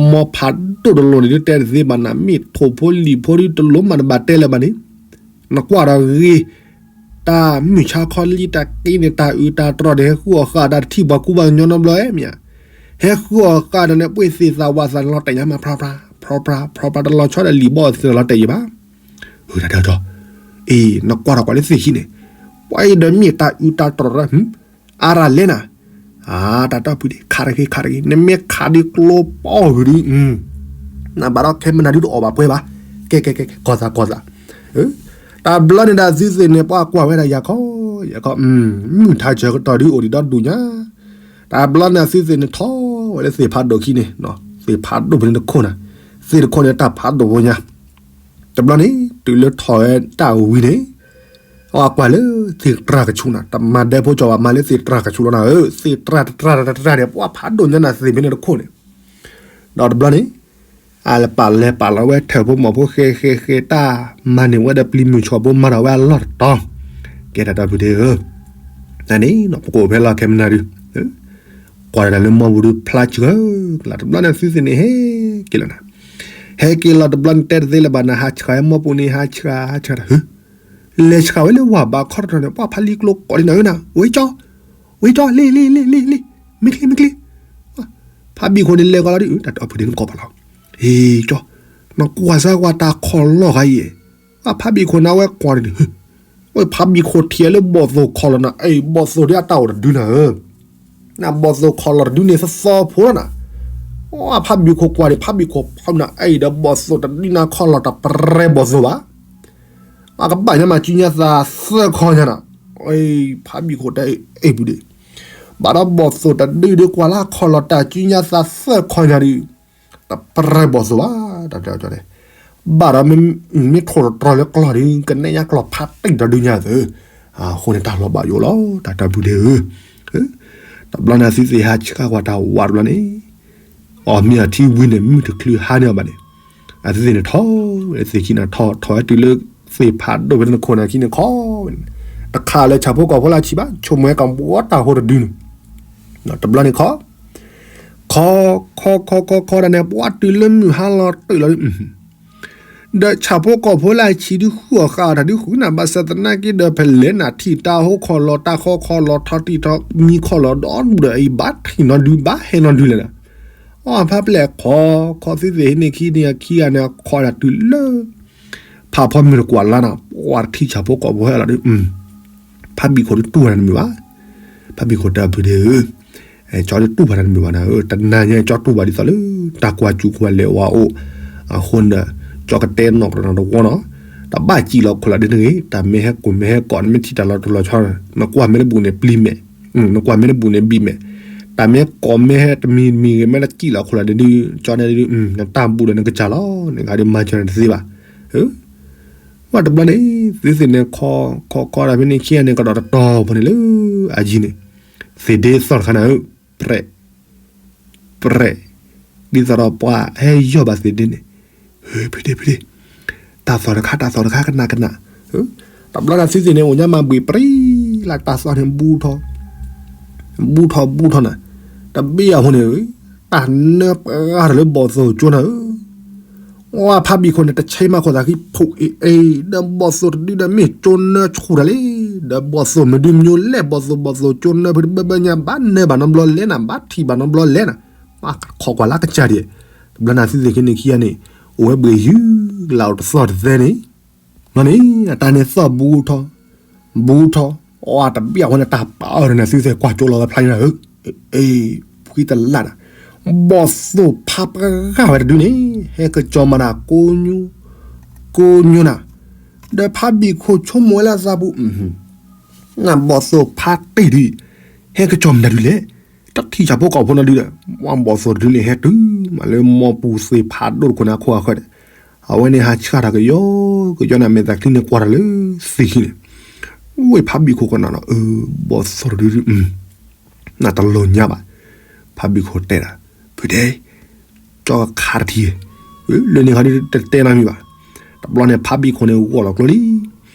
မီဖးဒိၣ်တလိၤန့ၣ်ဒုးတဲတသ့ဘၣ်နၤ မ့ၢ်ထိၣ်ဖိလံာ်ဖိဒုးတလိၤမးတဘၣ်တဲလၢၤဘၣ်န့ၣ် နကွၢ်ဒီးဂ့ၤ, တၢ်မုၢ်ဆါခီလံတၢ်က့န့ၣ် တၢ်အုးတၢ်တြီၢ်န့ၣ် ဟဲဃုအီၣ်ဃာ်တၢ်တထံၣ်ပှၤကူပှၤကညီနီတဘျီဧါမ့ၢ်ဧါ, ဟဲဃုအီၣ်ဃာ်တၢ်န့ၣ် ပှ့ၤသ့ၣ်သၣ်ဝးသးန့ၣ်လီၤတဲာ်ညါမး ဖြါဖြါ ဖြါဖြါ ဖြါဖြါ တလီၤဆီဒီးလံာ်ဘီၣ်သ့ၣ်လီၤတဲာ်ယံၤဘၣ်. တၢ်တဲအီၤကၠီ, အ့ နကွၢ်ထီၣ်ကွၢ်လၢသ့ၣ်ခံန့ၣ်, ပှၤအံၤဒီးမ့ၢ်တၢ်အုးတၢ်တြီၢ်ရၢ အါရၣ်လဲၣ်နၤ, အတၢ်တီၢ်ဖုဒ့ ခးတဂ့ၤ ခးတဂ့ၤ နမ့ၢ်ခးဒ်ကျိပီၢ်ဝံၤဒုး နဘၣ်ဒီးခဲမနၤဒုးတအီၣ်ဘၣ်ပှဲၤဘၣ်, ကဲ ကဲ ကဲ ကီၢ်သး ကီၢ်သး, တဘျီန့ၣ်ဒၣ်သုသ့ၣ်န့ၣ် ပှၤကွၢ်ဝဲဒၣ်ယၤခီ, ယၤခီ, မုၢ်ထါဆၢကတီၢ်ဒုးအိၣ်ဒံးဒီဒူၣ်ညါ, တဘျီန့ၣ်သုသ့ၣ်န့ၣ်ထီၣ်ဝဲလၢသ့ၣ်ဖးဒိၣ်ခံန့ၣ်, သ့ၣ်ဖးဒိၣ်ဖဲန့ၣ်တခိၣ်နၤ, သ့ၣ်တခိၣ်န့ၣ်တၢ်ဖးဒိၣ်ဖိညါ, တဘျီန့ၣ် တုၤလၢထီၣ်ဝဲတၢ်ဝံၤန့ၣ် အဝဲကွၢ်လၢသ့ၣ်တြၢ်ကဆူၣ်နၤ တမၤဒဲဖိကၠီဘၣ် မၤလၢသ့ၣ်တြၢ်ကဆူၣ်လီၤနၤဧၢ, သ့ၣ်တြၢ်တတြၢ်တတြၢ်န့ၣ် ပှၤဖးဒိၣ်ညါနၤသ့ၣ်ဖဲန့ၣ်တခိၣ်န့ၣ်, ဒီးတဘျီန့ၣ် အလဲၤပာ်လဲၤပာ်လီၤဝဲထၢၣ်ဖိမီၢ်ဖိဃဲဃဲဃဲတၢ် မၤန့ၢ်ဝဲဒီးပျံၤမုၢ်ဆီၣ်ဖိမၤထီၣ်ဝဲအလီၢ်တတီၤ, ကဲတၢ်တီၢ်ဖုဒ့ဧၢ, တၢ်န့ၣ် ပကအိၣ်ဖဲလီၤခဲမနၤဒုး ကွၢ်တၢ်လၢမီပူၤဒုးဖျါဆှၢကလၢာ် တဘျီန့ၣ်သုသ့ၣ်န့ၣ်ဟဲက့ၤလီၤနၤ, ဟဲက့ၤလီၤတဘျီန့ၣ်တဲတသ့လၢၤဘၣ်နၤ ဟးဆှၢမီပူၤန့ၣ် ဟးဆှၢ ဟးဆှၢတၢ် လဲၤဆှၢဝဲလၢဝၤဘးခီတတီၤန့ၣ် ပှၤဖးလံာ်ကျိကိးဒ်နၤဧၢနၤ ဝဲကၠီ, ဝဲကၠီ လ့ လ့ လ့ လ့ လ့ မ့ၢ်ချ့ မ့ၢ်ချ့, ဖးဘံၣ်ခိၣ်န့ၣ်လဲၤကီးလီၤဒုး တၢ်တီၢ်ဖုဒ့နကိးပာ်လီၤ, ဟ့ ကၠီ, နကွၢ်စၢ်ကွၢ်တၢ်ခီၣ်လီၢ်ဂၤအံၤ, ဖးဘံၣ်ခိၣ်န့ၣ်ဝဲကွၢ်န့ၣ် ဝဲဖးဘံၣ်ခိၣ်ထံၣ်လၢဘီၣ်သိၣ်ခီၣ်လီၢ်နၤ အံၤ ဘီၣ်သိၣ်ဒ်အတၢ်အိၣ်တဒုနၤဧၢ, နဘီၣ်သိၣ်ခီၣ်လီၢ်တဒုန့ၣ်သသီဖိလီၤနၤ, ဖးဘံၣ်ခိၣ်ကွၢ်န့ၣ် ဖးဘံၣ်ခိၣ်ဖီနၤ အံၤဒီးဘီၣ်သိၣ်တဒုနၤခီၣ်လီၢ်တပရဲဘီၣ်သိၣ်ဘၣ်, အကဘၣ်ညါမးစုညါသးသၢခီညါနၤ, ဖးဘံၣ်ခိၣ်တဲအ့ၣ်ပူၤဒ့ၣ်, ဘၣ်ဒီးဘီၣ်သိၣ်တဒုဒုးကွၢ်လၢခီၣ်လီၢ်တၢ်စုညါသးသၢခီညါဒုး တပရဲဘီၣ်သိၣ်ဘၣ်, တၢ်တဲအီၤကၠီန့ၣ်, ဘၣ်ဒီးမ့ၢ်ထိၣ်တတြီၢ်လၢကျီၢ်ဒုး ကနဲၣ်ညါကျီၢ်ဖးတံၢ်ဒီးဒုးညါသု, အဃိန့ၣ်တၢ်လီၤဘၣ်ယိၣ်လီၤ တၢ်တီၢ်ဖုဒ့ဧၢ, တဘျီန့ၣ်သုသ့ၣ်ဟးဆှၢကွၢ်တၢ်ဝးတဘျီန့ၣ်, အီၣ်မ့ၢ်အထံဝံၤန့ၣ် မုၢ်တချုးဟါန့ၢ်အီၤဘၣ်န့ၣ်, အသုသ့ၣ်န့ၣ်ထီၣ်ဝဲသ့ၣ်ခံန့ၣ် ထီၣ်ထီၣ်ဝဲတုၤလၢသ့ၣ်ဖးဒိၣ်ဖဲန့ၣ်တခိၣ်န့ၣ်ခံန့ၣ်ခီဝဲန့ၣ်, တခါလၢဆၣ်ဖိကီၢ်ဖိလၢအဆံးဘၣ် ဆိကမိၣ်ဝဲကဘှီတၢ်ဟိတဒုန့ၣ်, တဘျီန့ၣ်ခီ ခီ ခီ ခီ ခီ ခီဒၣ်န့ၣ် ပှၤတုၤလၢမုၢ်ဟါလီၤတၢၢ်လီၤဒုး, ဒီးဆၣ်ဖိကီၢ်ဖိလၢအဆံးဒုးဃုအီၣ်ဃာ်အီၣ်တၢ်ဒုးဃုနၤ ဘၣ်ဆၣ်သနာ်က့ဒီး ဖဲလဲၣ်နၤထံၣ်တၢ်ဟိခီၣ်လီၢ် တၢ်ဃီခီၣ်လီၢ် ထီၣ်တံၢ်ထီၣ်မံခီၣ်လီၢ်ဒီဒူၣ်ဒီးအံၤ ဘၣ်ထံၣ်နီတဒု ဘၣ်ဟဲနီတဒုလဲၣ်နၤ, အဖါပျဲၢ်ခီ ခီသုသ့ၣ်ဟံးန့ၢ်ခံန့ၣ် အခံဂၤန့ၣ် အခီဒၣ်တုၤလၢ ဖးဖီမုၢ်တကွၢ်လါနၤ ပှၤတထံၣ်ဆၣ်ဖိကီၢ်ဖိဟဲလီၤဒီး ဖါဘံၣ်ခိၣ်ဒုးတူၢ်ဝဲဒၣ်တမုာ်ဘၣ်. ဖါဘံၣ်ခိၣ်တဲဖုဒဲဧၢ, ကၠီဒုးတူၢ်ဝဲဒၣ်တမုာ်ဘၣ်နၤဧၢ, တနၤညါကၠီတူၢ်ဘၣ်ဒ်သိးလၢ တၢ်ကွၢ်စူၢ်ကွၢ်လဲၤဝဲအိၣ်, အဃိန့ၣ် ကၠီကတဲနီၢ်ကဒီးတဝီနီၤ, တဘၣ်စံၣ်လီၤခိၣ်လၢဒ်န့ၣ်ဂ့ၤ, တၢ်မ့ၢ်ဟဲကိၢ်မ့ၢ်ဟဲကိး နမ့ၢ်ထံၣ်တၢ်လီၤထူလီၤဆီ, နကွၢ်မ့ၢ်တဘူၣ်န့ၣ်ပျံၤမဲာ်, နကွၢ်မ့ၢ်တဘူၣ်န့ၣ်ဘံၣ်မဲာ်, တၢ်မ့ၢ်ကိးမ့ၢ်ဟဲတမံၤမံၤဂ့ၤ မ့ၢ်တစံၣ်လီၤခိၣ်လၢဒ်ဒုး ကၠီန့ၣ်ဒုး နတၢ်ဘူၣ်ဒီးနကစၢ်လီၤ, နဂၤဒုးမၤစၢၤနတသ့ဘၣ်. ဝဲတဘျီန့ၣ် သုသ့ၣ်န့ၣ် ခီခီခီတၢ်ဖဲန့ၣ်ခံဂၤန့ၣ် ကဒီးတတီၤဖိန့ၣ်လၢ အယံၤန့ၣ်, သ့ၣ်ဒ့သီၣ်တခါနၤဧၢ, ပြဲး ပြဲး, ဒ်သိးဒီးပှၤဟဲယီၢ်ဘၣ်သ့ၣ်ဒ့န့ၣ်, ဖုဒ့ ဖုဒ့, တၢ်သီၣ်တခါ တၢ်သီၣ်တခါ ကနၣ်ကနၣ်, တဘျီန့ၣ်သုသ့ၣ်န့ၣ် အိၣ်ညါမၤဘှံးပြံလၢတၢ်သီၣ်န့ၣ် ဘူးထီၣ် ဘူးထီၣ်ဘူးထီၣ်နၤ, တဘ့ၣ်အဃိန့ၣ် တၢ်နၢပှၤတၢ်လၢဘီၣ်သိၣ်ကၠိနၤဧၢ, ဝဲဖါဘံၣ်ခိၣ်န့ၣ် တဆဲးမၤခိၣ်သးဃံ ဖိးအ့ၣ်အ့ၣ် ဒီးဘီၣ်သိၣ်တဒုဒီးမ့ၢ်ကၠိနၢဆူၣ်တၢ်လံ, ဒီးဘီၣ်သိၣ်မုၢ်ဒုးမၠိလဲၣ် ဘီၣ်သိၣ်ဘီၣ်သိၣ်ကၠိနၢဖုတဘၢဘၢညါ ဘၣ်နၢဘၣ်နီတဘျီလဲၣ်နၤ ဘၣ်ထံၣ်ဘၣ်နီတဘျီလဲၣ်နၤ, ပှၤခီကွၢ်လၢကစၢ်ဒံး, တဘျီနၤသုသ့ၣ်ခံန့ၣ်ခံဂၤန့ၣ် အိၣ်ဝဲဘှံးယုၢ်လၢအတသီၣ်တသဲန့ၣ်, နီၢ်န့ၣ် အတၢ်န့ၣ်သီၣ်ဘူးထီၣ် ဘူးထီၣ်, အတဘ့ၣ်အဃိန့ၣ် တၢ်ပာ်အီၤဒီးနၤသုသ့ၣ်ကွၢ်ကၠိလီၤဝဲဖျါညါဧၢ, အ့ၣ် ဖှံတလၢ်နၤ, ဘီၣ်သိၣ်ဖါပှၤဂၤဝဲတဒုန့ၣ် ဟဲကစီၤမၤနၤကိးညိ ကိးညိနၤ, ဒီးဖါဘံၣ်ခိၣ်ဆိကမိၣ်ဝဲလၢအသးပူၤ နဘီၣ်သိၣ်ဖါတ့ၢ်ဒုး ဟဲကစီၤမနုၤဒုးလဲၣ်, တထံၣ်ဆၣ်ဖိကီၢ်ဖိနီတဒုဒီး ဝဲဘီၣ်သိၣ်တဒုန့ၣ် ဟဲတုၤမးလၢမိၢ်ပူၤသ့ၣ်ဖးဒိၣ်တခိၣ်န့ၣ်အခိၣ်အဃၢၤဒီး အဝဲန့ၣ်ဟးဆှၣ်တၢ်ကယီကယီန့ၣ် မဲာ်သးချံန့ၣ်ကွၢ်တၢ်လၢသ့ၣ်ခံန့ၣ်, ဝဲဖါဘံၣ်ခိၣ်ကနီၤနီၤ အၢ ဘီၣ်သိၣ်တဒု နတလိၣ်ညါဘၣ်, ဖါဘံၣ်ခိၣ်တဲဒၣ် ဖုဒဲ ကၠီခးတထံၣ်, လၢန့ၣ်ခီဒုးတတဲနီတမံၤဘၣ်, တဘျီန့ၣ်ဖါဘံၣ်ခိၣ်န့ၣ်ဂီၢ်လီၤကျိလံ,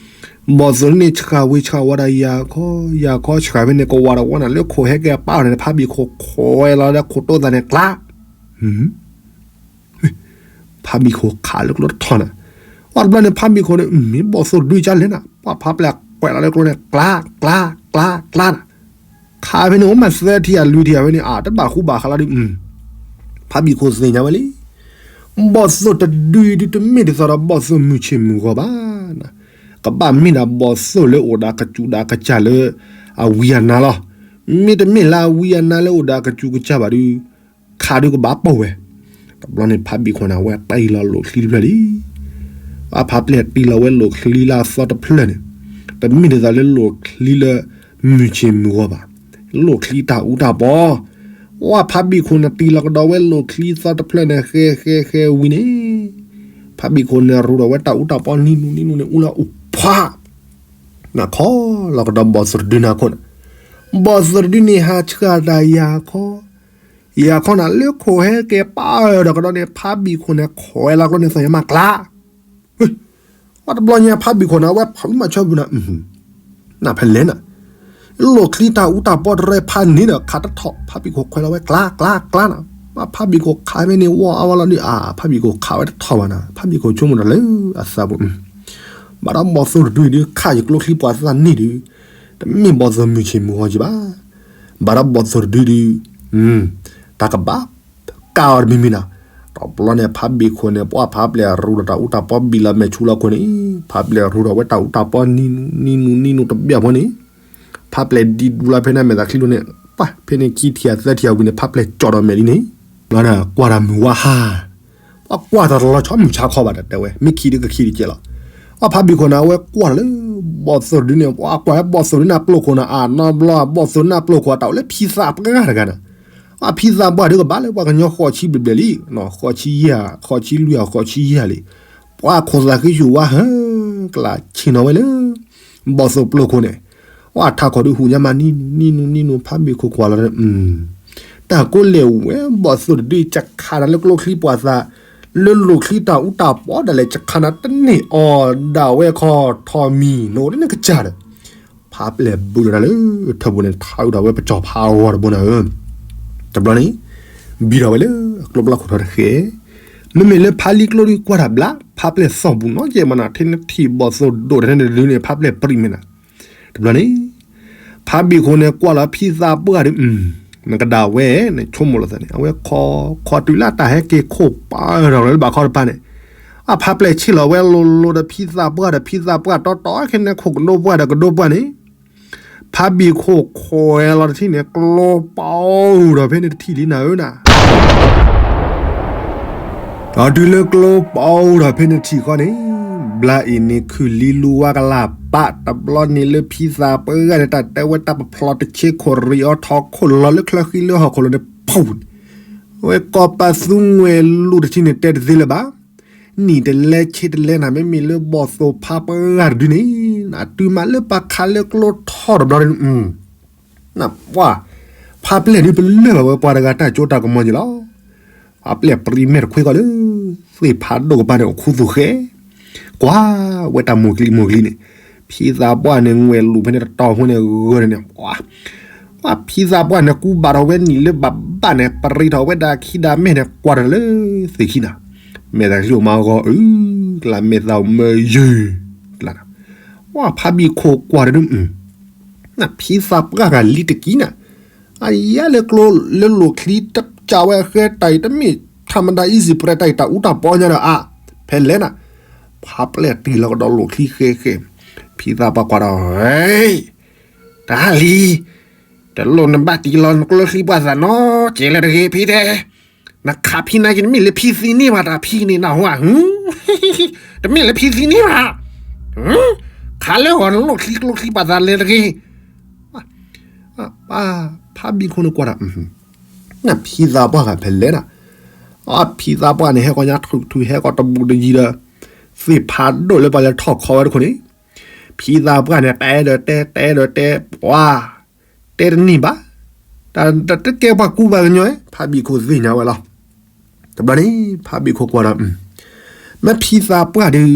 ဘီၣ်သိၣ်န့ၣ်ဆှၣ်ဝံၤဆှၣ်ဝီၤဒၣ်ယၤခီ, ယၤခီဆှၣ်ဖဲန့ၣ် ကဝီၤတဝီနၤ လၢခိၣ်ဟဲက့ၤပာ်အီၤန့ၣ် ဖါဘံၣ်ခိၣ်ခွဲးလီၤဒီးခိၣ်တိသးန့ၣ်ကျါ ဖါဘံၣ်ခိၣ်ခးလၢကျိတထီၣ်နၤ, ဝဲတဘျီန့ၣ် ဖါဘံၣ်ခိၣ်န့ၣ် မ့ၢ်ဘီၣ်သိၣ်တဒုကလဲၣ်နၤ, ပှၤဖါပျဲၢ်ခွဲးလီၤလၢကျိန့ၣ် ကျါ ကျါ ကျါ ကျါနၤ, ခးဖဲန့ၣ် အိၣ်မးသၢထံၣ်အလွံၢ်ထံၣ်အဝဲန့ၣ် အတဘၣ်ဃူဘၣ်ဃးလီၤဒုး, ဖါဘံၣ်ခိၣ်သ့ၣ်ညါဝဲလံ, ဘီၣ်သိၣ်တဒုဒုးတမ့ၢ်ဒ်သိးဒီးဘီၣ်သိၣ်မုၢ်ဆ့ၣ်မုၢ်ဂီၤဘၣ်နၤ, ကဘၣ်မ့ၢ်ဒၣ်ဘီၣ်သိၣ်လၢအိၣ်ဒီးကစူးဒီးကစၢ်လၢ အဝံအနါလီၤ, မ့တမ့ၢ်လၢအဝံအနါလၢအိၣ်ဒီးကစူးကစၢ်ဘၣ်ဒုး ခးဒုးကဘၣ်ပိာ်ဝဲ, တဘျီန့ၣ်ဖါဘံၣ်ခိၣ်န့ၣ် အဝဲတ့ၢ်လီၤလိာ်ချံတဖျၢၣ်လံ, အဖါပျဲၢ်တ့ၢ်လီၤဝဲလိာ်ချံလၢအသီတဖျၢၣ်န့ၣ်, တမ့ၢ်ဒ်သိးလၢလိာ်ချံလၢ မုၢ်ဆ့ၣ်မုၢ်ဂီၤဘၣ်, လိာ်ချံတၢ်အူတၢ်ပီ, ဝဲဖါဘံၣ်ခိၣ်န့ၣ်တ့ၢ်လီၤကဒီးဝဲလိာ်ချံသီတဖျၢၣ်န့ၣ် ဃဲဃဲဃဲဝံၤန့ၣ်, ဖါဘံၣ်ခိၣ်န့ၣ်ရူဒီးဝဲတၢ်အူတၢ်ပီနံၤနူနံၤနူန့ၣ် အူလၢအူဖး နခီလီၤကဒီးဘီၣ်သိၣ်တဒုနၤခိၣ်န့ၣ်, ဘီၣ်သိၣ်တဒုန့ၣ်ဟးဆှၣ်တၢ်ယၤခီ, ယၤခီနၤလၢခိၣ်ဟဲက့ၤပာ်အီၤဒီးကဒီးန့ၣ် ဖါဘံၣ်ခိၣ်န့ၣ်ခွဲးလီၤကျိန့ၣ်သီၣ်ညါမးကျါ, ဝဲတဘျီညါဖါဘံၣ်ခိၣ်န့ၣ် အဝဲဖးမုၢ်မၤဆၢပူၤနၤ နဖဲလဲၣ်နၤ, လိာ်ချံတၢ်အူတၢ်ပီတရဲဖးန့ၣ်ဒီးခးတထီၣ် ဖါဘံၣ်ခိၣ်ခွဲးလီၤဝဲကျါ ကျါ ကျါနၤ, ဖါဘံၣ်ခိၣ်ခးဖဲန့ၣ်ဝီအါဝဲလီၤဒုး အါ ဖါဘံၣ်ခိၣ်ခးဝဲတထီၣ်ဘၣ်နၤ ဖါဘံၣ်ခိၣ်ဆိကမိၣ်တၢ်လၢအသးပူၤ ဘၣ်ဒီးဘီၣ်သိၣ်တဒုဒုး ခးယကျိချံပှၤသးန့ၣ်ဒုး, တမ့ၢ်ဘီၣ်သိၣ်မုၢ်ဆ့ၣ်မုၢ်ဂီၤကံဘၣ်, ဘၣ်ဒီးဘီၣ်သိၣ်တဒုဒုး, တၢ်ကဘၣ်ကးအီၤတမံၤမံၤနၤ, တဘျီန့ၣ်ဖါဘံၣ်ခိၣ်န့ၣ် ပှၤဖါပျဲၢ်ရူဒီးတၢ်အူတၢ်ပီဘံၣ်လီၤမဲာ်ဆူလီၤခိၣ်န့ၣ်, ဖါပျဲၢ်ရူဒီးဝဲတၢ်အူတၢ်ပီနံၤနူနံၤနူနံၤနူတဘ့ၣ်ဖိန့ၣ်, ဖါပျဲၢ်ဒံးဒူလီၤဖဲန့ၣ်မဲာ်သးချံလိၤန့ၣ်, ပှၤဖဲန့ၣ်ခံထံၣ်အသၢထံၣ်အဝံၤန့ၣ် ဖါပျဲၢ်ကၠီၣ်ဒီးမဲာ်လံန့ၣ်, ဘျီဒီးကွၢ်တၢ်မုၢ်ဝါဟါ ပှၤကွၢ်တၢ်တလီၤဆီမုၢ်ဆါခီဘၣ်ဒီးတဲဝဲ မ့ၢ်ခံဒုးကခံတကဲလီၤ. အဖါဘံၣ်ခိၣ်န့ၣ် အဝဲကွၢ်လၢ ဘီၣ်သိၣ်တဒုန့ၣ် ပှၤကွၢ်ဝဲဘီၣ်သိၣ်တဒုန့ၣ်အပျိၢ်ခိၣ်န့ၣ် အနီဘျီဘီၣ်သိၣ်တဒုန့ၣ်အပျိၢ်ခိၣ်အတၢ်အိၣ်လၢဖံသးပှၢ်တဂၤနၤ, အဖံသးပှၢ်ဒုးကဘၣ်လၢပှၤကညီဃိးဆံဘျဲၣ်ဘျဲၣ်လံ, ဃိးဆံယဲၢ် ဃိးဆံလွံၢ် ဃိးဆံယဲၢ်လံ, ပှၤခိၣ်သးဃံဆူၣ်ဝါဟၢကျါဆ့ၣ်နီၤဝဲလၢ ဘီၣ်သိၣ်ပျိၢ်ခိၣ်န့ၣ်, အထးခိၣ်ဒုးဟူးညါမးနံၤနူနံၤနူနံၤနူ ဖါဘံၣ်ခိၣ်ကွၢ်လီၤ တၢ်ကိးလဲၣ်ဝဲဘီၣ်သိၣ်တဒု ယခးနၤလၢကျိချံပှၤသး, လၢလိာ်ချံတၢ်အူတၢ်ပီဒၣ်လဲာ် ယခးနၤတန့ၢ်အီၤဒၣ်ဝဲခီထီၣ်မံၤ နအိၣ်လၢနကစၢ်ဒီး, ဖါပျဲၢ်ဘုးလီၤတၢ်လၢထၢပူၤန့ၣ် ထးအုးထီၣ်ဝဲပစီၤဖါအဂီၤတဘိနၤဧၢ, တဘျီန့ၣ်, ဘံထီၣ်ဝဲလၢကျိပျီခိၣ်ထီတဃဲ, မ့မ့ၢ်လၢဖါလံကျိဒုးကွၢ်တၢ်ဘျး ဖါပျဲၢ်သီၣ်ပူၤနီၢ်ကဲမနၤ ထဲနထံၣ်ဘီၣ်သိၣ်ဒိၣ်ထဲန့ၣ်ဒုးန့ၣ် ဖါပျဲၢ်ပြံးမဲာ်နၤ, တဘျီန့ၣ် ဖါဘံၣ်ခိၣ်န့ၣ်ကွၢ်လီၤဖံသးပှၢ်ဒုး, နကဒါဝဲ နဆိကမိၣ်လိာ်သးန့ၣ် အဝဲခိး ခိးတုၤလၢတၢ်ဟဲက့ၤခိၣ်ပာ်ထီၣ်လၢဘၣ်ခီတပၤန့ၣ်, အဖါပျဲၢ်ဆ့ၣ်လီၤဝဲလိၤလိၤဒီးဖံသးပှၢ်ဒီး ဖံသးပှၢ်တီတီခဲန့ၣ် ခိၣ်ကဒိပှၢ်ဒီးကဒိပှၢ်န့ၣ်, ဖါဘံၣ်ခိၣ်ခွဲးလီၤတထံၣ်န့ၣ် ကျိပာ်အိၣ်ဒီးဖဲန့ၣ်တထံၣ်လံနၤဧၢနၤ ဒီးတုၤလၢကျိပာ်အိၣ်ဒီးဖဲန့ၣ်တထံၣ်ဃီန့ၣ်, ဘျါအံၤန့ၣ်ခုၣ်လံလူဝါကလၢ်ပာ်တဘျီန့ၣ်လၢဖံသးပှၢ်ဂၤန့ၣ် တၢ်တဲဝဲတၢ်ပဖျိးတဆ့ခိၣ်ရံးအီထီခိၣ်လီၤလၢချၢဃံလၢဟီၣ်ခိၣ်လီၤန့ၣ် ဖူန့ၣ်, ဝဲကိးပသူငွဲၤလူၢ်တထံၣ်န့ၣ်တဲတသ့လၢၤဘၣ် နံၣ်တလဲဆ့တလဲနၤ မ့မ့ၢ်လၢဘီၣ်သိၣ်ဖါပှၢ်ဂၤတဒုန့ၣ်, နတုၤမးလၢပခးလၢကျိထီၣ်တဘျီန့ၣ်, နပှၢ်, ဖါပျဲၢ်ဒုပလၢၢ်ဘၣ်ဝဲပှၤတဂၤတၢ်စိတၢ်ကမီၤက့ၤလီၤ. ဖါပျဲၢ်ပြံမဲာ်တခွ့ကီၢ်လၢ သ့ၣ်ဖးဒိၣ်ကပၤန့ၣ် အိၣ်ခူသူၣ်ဃဲ, ကွၢ်ဝဲတၢ်မိၢ်ကလံမိၢ်ကလံန့ၣ်, ဖံသးပှၢ်န့ၣ် ငွဲၤလူၢ်ဖဲန့ၣ်တတီၤဖိန့ၣ်ဂၢၢ်န့ၣ်န့ၣ်, ပှၤဖံသးပှၢ်န့ၣ်ကူဘၣ်ထီၣ်ဝဲနံၣ်လၢဘၣ်ဘၣ်န့ၣ် ပြံထီၣ်ဝဲဒၣ်ခံဒၣ်မဲာ်န့ၣ် ကွၢ်ထီၣ်လၢသ့ၣ်ခံနၤ, မဲာ်သးချံအိၣ်မးဂီၤအုး, ကျါမဲာ်သးအိၣ်မၢယုၤ, ကျါနၤ, ပှၤဖါဘံၣ်ခိၣ်ကွၢ်တဒု ဖံသးပှၢ်ဂၤလံတကံနၤ, အယါလၢကျိလၢလိၣ်ချံတကးဝဲအဃဲတၢ်အံၤ တမ့ၢ်ထးမတၤ easy press တၢ်အံၤတၢ်အူတၢ်ပီညါဒီးအါ, ဖဲလဲၣ်နၤ, ဖါပျဲၢ်တံၢ်လီၤကဒီးလိၣ်ချံဃဲဃဲ, ဖံသးပှၢ်ကွၢ်ဒီး, တၢ်လံ, တလိၣ်နဘၣ်တံၢ်လီၤနကျိချံပှၤသးနီတစဲးလၢၤတဂ့ၤ ဖံတဲ, နခးဖံနာ်က့ တမ့ၢ်လၢဖံသံန့ၢ်ဘၣ်တၢ်ဖံန့ၣ်နၢ်ဟူဧါ, တမ့ၢ်လၢဖံသံန့ၢ်ဘၣ်, ခးလၢဂီၤနလိၣ်ချံကျိချံပှၤသးလၢၤတဂ့ၤ ဖါဘံၣ်ခိၣ်န့ၣ်ကွၢ်ဒီး, ဖံသးပှၢ်ဂၤဖဲလဲၣ်နၤ, ဖံသးပှၢ်န့ၣ် ဟဲကီၢ်ညါထုးထုး ဟဲကီၢ်တဘူးတယံၤဒီး, သ့ၣ်ဖးဒိၣ်လၢပှၤလဲၤထီၣ်ခီဝဲတခိၣ်န့ၣ်, ဖံသးပှၢ်န့ၣ် တဲဒီးတဲ တဲဒီးတဲ, ပှၤ, တဲတန့ၢ်ဘၣ်, တၢ်တကဲပှၤကူဘၣ်ကညီ, ဖါဘံၣ်ခိၣ်သ့ၣ်ညါဝဲလီၤ. တဘျီန့ၣ် ဖါဘံၣ်ခိၣ်ကွၢ်ဒီး, မ့ၢ်ဖံသးပှၢ်ဒုး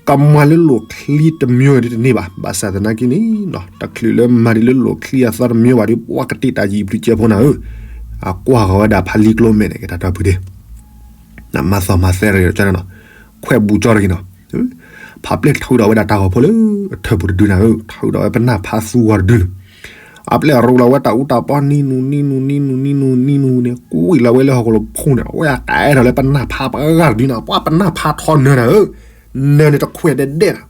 ကမၤလၢလိၣ်ချံတမံၤဒ်တန့ၢ်ဘၣ်, ဘၣ်ဆၣ်သနာ်က့န့ၣ်, တချုးလၢမၤဒ်လၢလိၣ်ချံအသီတမံၤဘၣ်ဒီး ပှၤကတ့ၢ်တၢ်ယံာ်ပျံၤကဲဖိနၤဧၢ, အကွၢ်ဃီၤဝဲဒၣ်ဖါလံကျိမဲာ်န့ၣ် ကဲတၢ်တီၢ်ဖုဒ့, နမၤသီမၤသဲတဂ့ၤဒီးကန့ၣ်နီၤ, ခွဲးဘူးကၠီတဂ့ၤနီၤ, ဖါပျဲၢ်ထုးဒီးဝဲဒၣ်တၢ်ဂီၤဖိလၢအထၢၣ်ပူၤတဒုနၤဧၢ, ထုးဒီးဝဲပနၢ်ဖါသူဂီၤတဒုန့ၣ်, အပျဲၢ်အရိလီၤဝဲတၢ်အူတၢ်ပီနံနူနံနူနံနူနံနူန့ၣ် ကွံာ်လီၤဝဲလၢဟီၣ်ခိၣ်လီၤဖူန့ၣ် အဝဲအကအဲၣ်ထီၣ်လၢပနၢ်ဖါပှၢ်ဂၤတဒုန့ၣ်, ပှၤပနၢ်ဖါထီနၢၤနၤဧၢ, နၢၤန့ၣ်တခွဲးဒဲးဒဲးနၤ,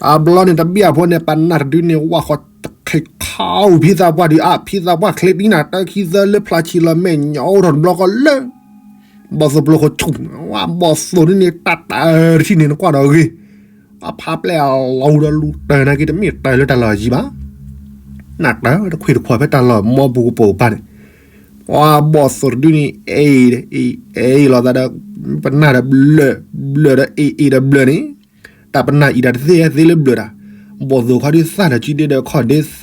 တဘျီန့ၣ်တဘံၣ်အဖိန့ၣ် ပနၢ်တဒုန့ၣ် ဝၣ်ဃီတခ့ခါအူဖံသးပှၢ်ဒုးအါ, ဖံသးပှၢ်ချ့ပံနၤ တၢ်ခံသၢလၢဖျါဆံးလီၤမဲာ်ညါအိၣ်ထီၣ်တဘျီဃီလၢ ဘီၣ်သိၣ်ပျိခိၣ်ဆူၣ်, ဝၣ်ဘီၣ်သိၣ်ဒုန့ၣ် တၢ်တၢၢ်တထံၣ်န့ၣ် နကွၢ်ဒီးဂ့ၤ, အဖါပျဲၢ်အလီၤဒီးလူၤတၢ်နာ်က့ တမ့ၢ်တၢ်လၢတၢ်လီၢ်ယံၤဘၣ်, နၢ်တၢ်တခွံတခွါဖဲတၢ်လီၢ်မီပူၤကပိာ်ပၤန့ၣ်, ဝၣ်ဘီၣ်သိၣ်တဒုန့ၣ် အဲၣ်အံၤလီၤသးဒီး ပနၢ်ဒီးဘျၢၣ်, ဘျၢၣ်ဒီးအ့ၣ်အ့ၣ်ဒီးဘျၢၣ်န့ၣ်, တၢ်ပနၢ်အံၤတၢ်တသ့သ့လၢဘျၢၣ်တၢ်, ဘီၣ်သိၣ်ခီဒုသၣ်ဒီး ကံဒ့ဒီးခီၣ်ဒ့သၣ်ဒီ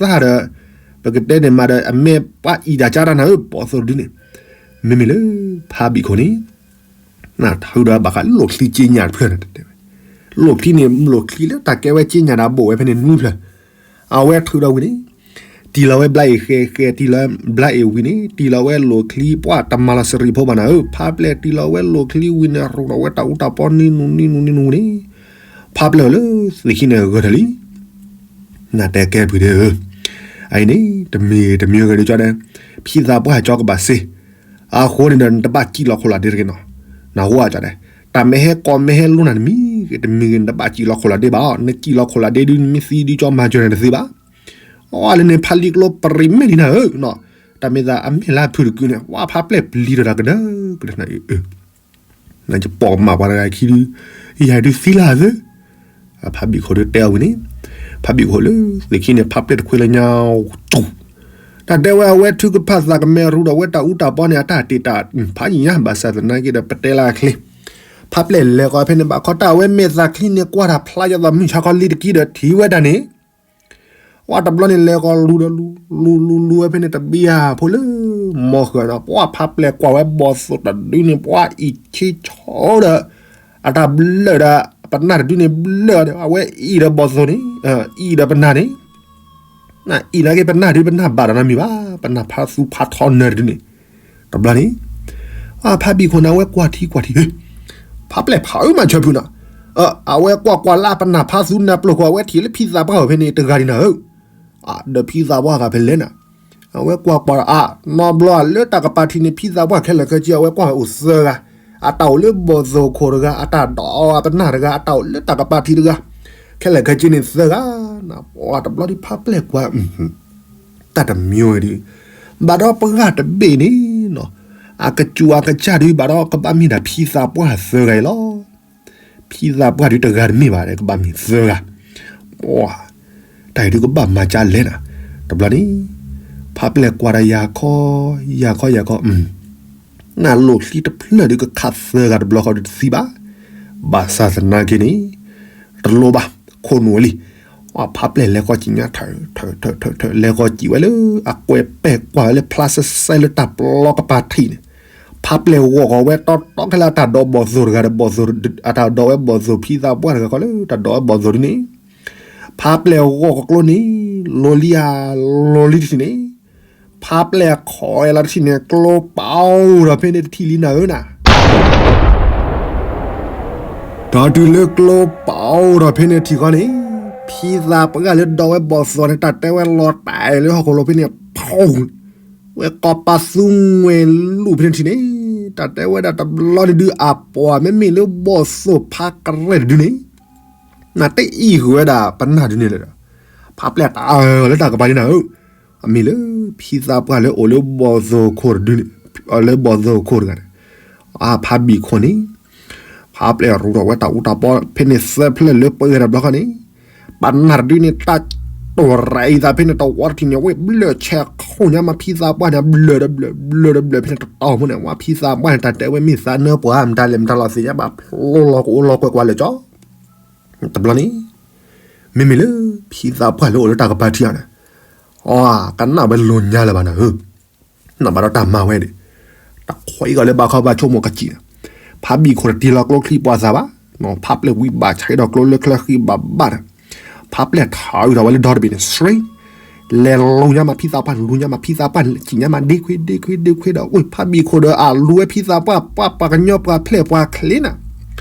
း, ပကတဲန့ၣ်မးဒီး အမဲာ်ပှၤအံၤတၢ်ကၢ်တၢ်နၤဧၢ, ဘီၣ်သိၣ်တဒုန့ၣ်, မ့မ့ၢ်လၢ ဖါဘံၣ်ခိၣ်န့ၣ် နၢ်ထုးဒီးဘၣ်ဃးလၢလိၣ်ချံက့ညၣ်တဖျၢၣ်န့ၣ်တဲဝဲ, လိၣ်ချံန့ၣ် လိၣ်ချံလၢတၢ်ကဲဝဲက့ညၣ်ဒီးဘိၣ်ဝဲဖဲန့ၣ်နွံဖျၢၣ်, အဝဲထုးဒီးဝံၤန့ၣ်, တံၢ်လီၤဝဲဘျါအ့ၣ်ဃဲဃဲ တံၢ်လီၤဘျါအ့ၣ်ဝံၤန့ၣ် တံၢ်လီၤဝဲလိၣ်ချံပှၤတမၤလီၤစရံးဖိဘၣ်နၤဧၢ, ဖါပျဲၢ်တံၢ်လီၤဝဲလိၣ်ချံဝံၤန့ၣ် ရိၣ်ဒီးဝဲတၢ်အူတၢ်ပီနံနူနံနူနံနူန့ၣ်, ဖါပျဲၢ်လၢသ့ၣ်ခံန့ၣ်ဂၢၢ်ထၢၣ်လံ နတဲကဲဖုဒ့ဧၢ, အအံၤန့ၣ် တမံၤတမံၤဂ့ၤဒုးကၠီဒဲး, ဖံသးပှၢ်ကၠီကဘၣ်စ့, အဃိန့ၣ်ဒီး နတဘၣ်စံၣ်လီၤခိၣ်လီၤဒ့တဂ့ၤနီၤ, နၢ်ဟူဧါကၠီဒဲး, တၢ်မ့ၢ်ဟဲကီမ့ၢ်ဟဲလိနၤတမံၤဂ့ၤတမံၤဂ့ၤ နတဘၣ်စံၣ်လီၤခိၣ်လီၤဒ့ဘၣ်အီၤ, နစံၣ်လီၤခိၣ်လီၤဒ့ဒုး နမ့ၢ်သံဒုးကၠီမၤစၢၤနၤတသ့ဘၣ်, အီလၢန့ၣ် ဖါလံကျိပရံးမဲာ်လံနၤဧၢ, တၢ်မ့ၢ်သးအမဲာ်လၢအဖုတကုန့ၣ် ဝါဖါပျဲၢ်ပျံၤထီၣ်တၢ်ကဒၢကဒၢနၤအံၤ နကပိာ်ကမၣ်ပှၤတဂၤခံဒုး, ယၤဒုးသံလၢအသၢ, ဖါဘံၣ်ခိၣ်ဒုးတဲအီၤဝံၤန့ၣ်, ဖါဘံၣ်ခိၣ်လၢသ့ၣ်ခံန့ၣ် ဖါပျဲၢ်တခွ့လၢညါ, တၢ်တဲဝဲအဝဲထုကဖၣ်သးကမဲာ်ရူဒီးဝဲတၢ်အူတၢ်ပီန့ၣ် အတၢ်တ့ၢ်တၢ်ဖးယံာ်ညါ ဘၣ်ဆၣ်သနာ်က့ဒီး ပတဲလၢအချ့, ဖါပျဲၢ်လဲၤဃီဖဲန့ၣ် ဘၣ်ခီတၢ်ဝဲမဲာ်သးချံန့ၣ် ကွၢ်တၢ်ဖျါယသးမုၢ်ဆါခီလံတကံဒီးထံၣ်ဝဲဒၣ်န့ၣ် ဝဲတဘျီန့ၣ် လဲၤဃီလူဒီးလူ, လူလူလူဝဲဖဲန့ၣ် တဘံယၤဖိလၢ မီၢ်ဃၢၤဒီး ပှၤဖါပျဲၢ်ကွၢ်ဝဲဘီၣ်သိၣ်တဒုန့ၣ် ပှၤအံၤဆ့ဆီဒီး အတၢ်ဘျၢၣ်ဒီး ပနၢ်တဒုန့ၣ်ဘျၢၣ်ဒီး အဝဲအံၤဒီးဘီၣ်သိၣ်န့ၣ်, အံၤဒီးပနၢ်န့ၣ် အံၤနာ်က့ ပနၢ်ဒုးပနၢ်ဘၣ်ဒီးနီတမံၤဘၣ်, ပနၢ်ဖးသူဖးထီနၢၤတဒုန့ၣ်, တဘျီန့ၣ် ဖါဘံၣ်ခိၣ်န့ၣ် အဝဲကွၢ်ထံကွၢ်ထံ, ဖါပျဲၢ်ဖးအၢမၤဆၢဖုနီၤ, အဝဲကွၢ်ကွၢ်လၢပနၢ်ဖးသူနၢၤပျိၢ်ဃီ အဝဲထံၣ်လၢဖံသးပှၢ်ဧၢ ဖဲန့ၣ်တဂၤဒံးနၤဧၢ, ဒီးဖံသးပှၢ်ဂၤဖဲလဲၣ်နၤ, အဝဲကွၢ်ကွၢ်အါ နီတဘျီလၢတၢ်ကပၤထံးန့ၣ် ဖံသးပှၢ်ခဲလၢာ်ခဲဆ့ အဝဲကွၢ်အိၣ်သၢဂၤ, အတၢ်အိၣ်လၢဘီၣ်သိၣ်ခိၣ်တဂၤ, အတၢ်ဒိးအပနၢ်တဂၤ, အတၢ်အိၣ်လၢတၢ်ကပၤထံးတဂၤ, ခဲလၢာ်ခဲဆ့န့ၣ်သၢဂၤ, ပှၤတဘျီဒ်ဖးပျဲၢ်ကွၢ် တၢ်တမံၤဝဲဒုး, ဘၣ်ဒီးပှၤတဘ့ၣ်န့ၣ်နီၤ, အကစူၢ်အကစၢ်ဒုး ဘၣ်ဒီးကဘၣ်မ့ၢ်ဒၣ်ဖံသးပှၢ်သၢဂၤအံၤလီၤ. ဖံသးပှၢ်ဒုးတဂၤတမ့ၢ်ဘၣ် ကဘၣ်မ့ၢ်သၢဂၤ, ပှၤ တၢ်အံၤဒုးကဘၣ်မၤကၢလဲၣ်နၤ, တဘျီန့ၣ် ဖးပျဲၢ်ကွၢ်ဒီးယၤခီ, ယၤခီယၤခီ, နလိၣ်ချံတဖျၢၣ်ဒုးကခးသၢဂၤတဘျီဃီဒုးတသံဘၣ်, ဘၣ်ဆၣ်သနာ်က့န့ၣ် တလိၣ်ဘၣ်, ခိၣ်နူာ်ဝဲလံ, ဖးပျဲၢ်လဲၤဃီကံၤညါထၢၣ်ထၢၣ်ထၢၣ်ထၢၣ် လဲၤဃီကံၤဝဲလၢအကွဲးပဲာ်ကွၢ်ဝဲလၢဖျါဆဲဆဲလၢတၢ်ပျီကပၤထံးန့ၣ်, ဖးပျဲၢ်ဂီၢ်ကီးဝဲတီတီခဲလၢာ် အတၢ်ဒိးဘီၣ်သိၣ်တဂၤဒီးဘီၣ်သိၣ်, အတၢ်ဒိးဝဲဘီၣ်သိၣ်ဖံသးပှၢ်တဂၤဃီလၢတၢ်ဒိးဝဲဘီၣ်သိၣ်ဒ်န့ၣ်, ဖးပျဲၢ်ဂီၢ်ကကျိန့ၣ် လိၤလံဧါ, လိၤလံတထံၣ်န့ၣ်, ဖးပျဲၢ်ခိးဝဲလီၤတထံၣ်န့ၣ် ကျိပာ်အိၣ်ဒီးဖဲန့ၣ်တထံၣ်လံနၤဧၢနၤ ဒီးတုၤလၢကျိပာ်အိၣ်ဒီးဖဲန့ၣ်ထံၣ်ဃီန့ၣ်, ဖံသးပှၢ်လၢဒိးဝဲဘီၣ်သိၣ်န့ၣ် တၢ်တဲဝဲလီၤတဲာ်လၢဟီၣ်ခိၣ်လိၤဖဲန့ၣ် ဖီၣ်, ဝဲကိးပသူငွဲၣ်လူၢ်ဖဲန့ၣ်ထံၣ်န့ၣ်, တၢ်တဲဝဲဒၣ်တဘျီန့ၣ်ဒုး အပှၤမ့မ့ၢ်လၢဘီၣ်သိၣ်ဖးကရဲၣ်တဒုန့ၣ်, နတအံၣ်ဃုာ်ဝဲဒၣ်ပနၢ်ဒုန့ၣ်လၢၤဒီး, ဖးပျဲၢ်တၢ်အၢၣ်လီၤလၢတၢ်ကပၤန့ၣ်နၤဧၢ, အမ့ၢ်လၢဖံသးပှၢ်လၢအိၣ်လၢဘီၣ်သိၣ်ခိၣ်တဒုန့ၣ်, လၢဘီၣ်သိၣ်ခိၣ်တဂၤန့ၣ်, အဖးဘံၣ်ခိၣ်န့ၣ်, ဖးပျဲၢ်ရူးထီၣ်ဝဲတၢ်အူတၢ်ပီဖဲန့ၣ်သၢဖျၢၣ်လၢပှဲၤဒီးဘျီဃီန့ၣ်, ပနၢ်တဒုန့ၣ် တၢ်တိၢ်ရၤအံၤသးဖဲန့ၣ် တဝီတထံၣ်န့ၣ် ဝဲဘျၢၣ်ဆဲးခိၣ်ညါမးဖံသးပှၢ်န့ၣ် ဘျၢၣ်ဒီးဘျၢၣ် ဘျၢၣ်ဒီးဘျၢၣ်ဖဲန့ၣ်တတီၤဖိန့ၣ် ဝဲဖံသးပှၢ်န့ၣ် တၢ်တဲဝဲမ့ၢ်သးနၢပှၤမတၤလဲၣ်မတၤလီၤသ့ၣ်ညါဘၣ် ဖျိလီၤကအိၣ်လီၤကွဲကွၢ်လၢာ်ကၠီ တဘျီန့ၣ်, မ့မ့ၢ်လၢဖံသးပှၢ်လၢအိၣ်လၢတၢ်ကပၤထံအီၤန့ၣ်, အ ကနၣ်ဝဲလိၤညါလၢၤဘၣ်နၤဧၢ, နဘၣ်ဒီးတၢ်မၤဝဲန့ၣ်, တၢ်ခွဲးအံၤကီးလၢဘၣ်ခီဘၣ်ဆိကမိၣ်ကစံၣ်န့ၣ်, ဖးဘံၣ်ခိၣ်တတ့လီၤကျိချံပှၤသးဘၣ်, ဖးပျဲၢ်ဝံဘၣ်ဆၣ်ဒီးကျိလၢချၢဃံဘၣ်ဘၣ်ဒီး, ဖးပျဲၢ်ထးအုးထီၣ်ဝဲလၢဒီတဘ့ၣ်န့ၣ် ဆှ့ လဲၤလူညါမးဖံသးပှၢ် လူညါမးဖံသးပှၢ် စံၣ်ညါမး ဒ့ခွ့ဒ့ခွ့ဒ့ခွ့ဒီး အိၣ်ဖးဘံၣ်ခိၣ်ဒီးအလူဝဲဖံသးပှၢ် ပှၤပှၤကညီပှၤဖျဲၣ်ပှၤချ့နၤ,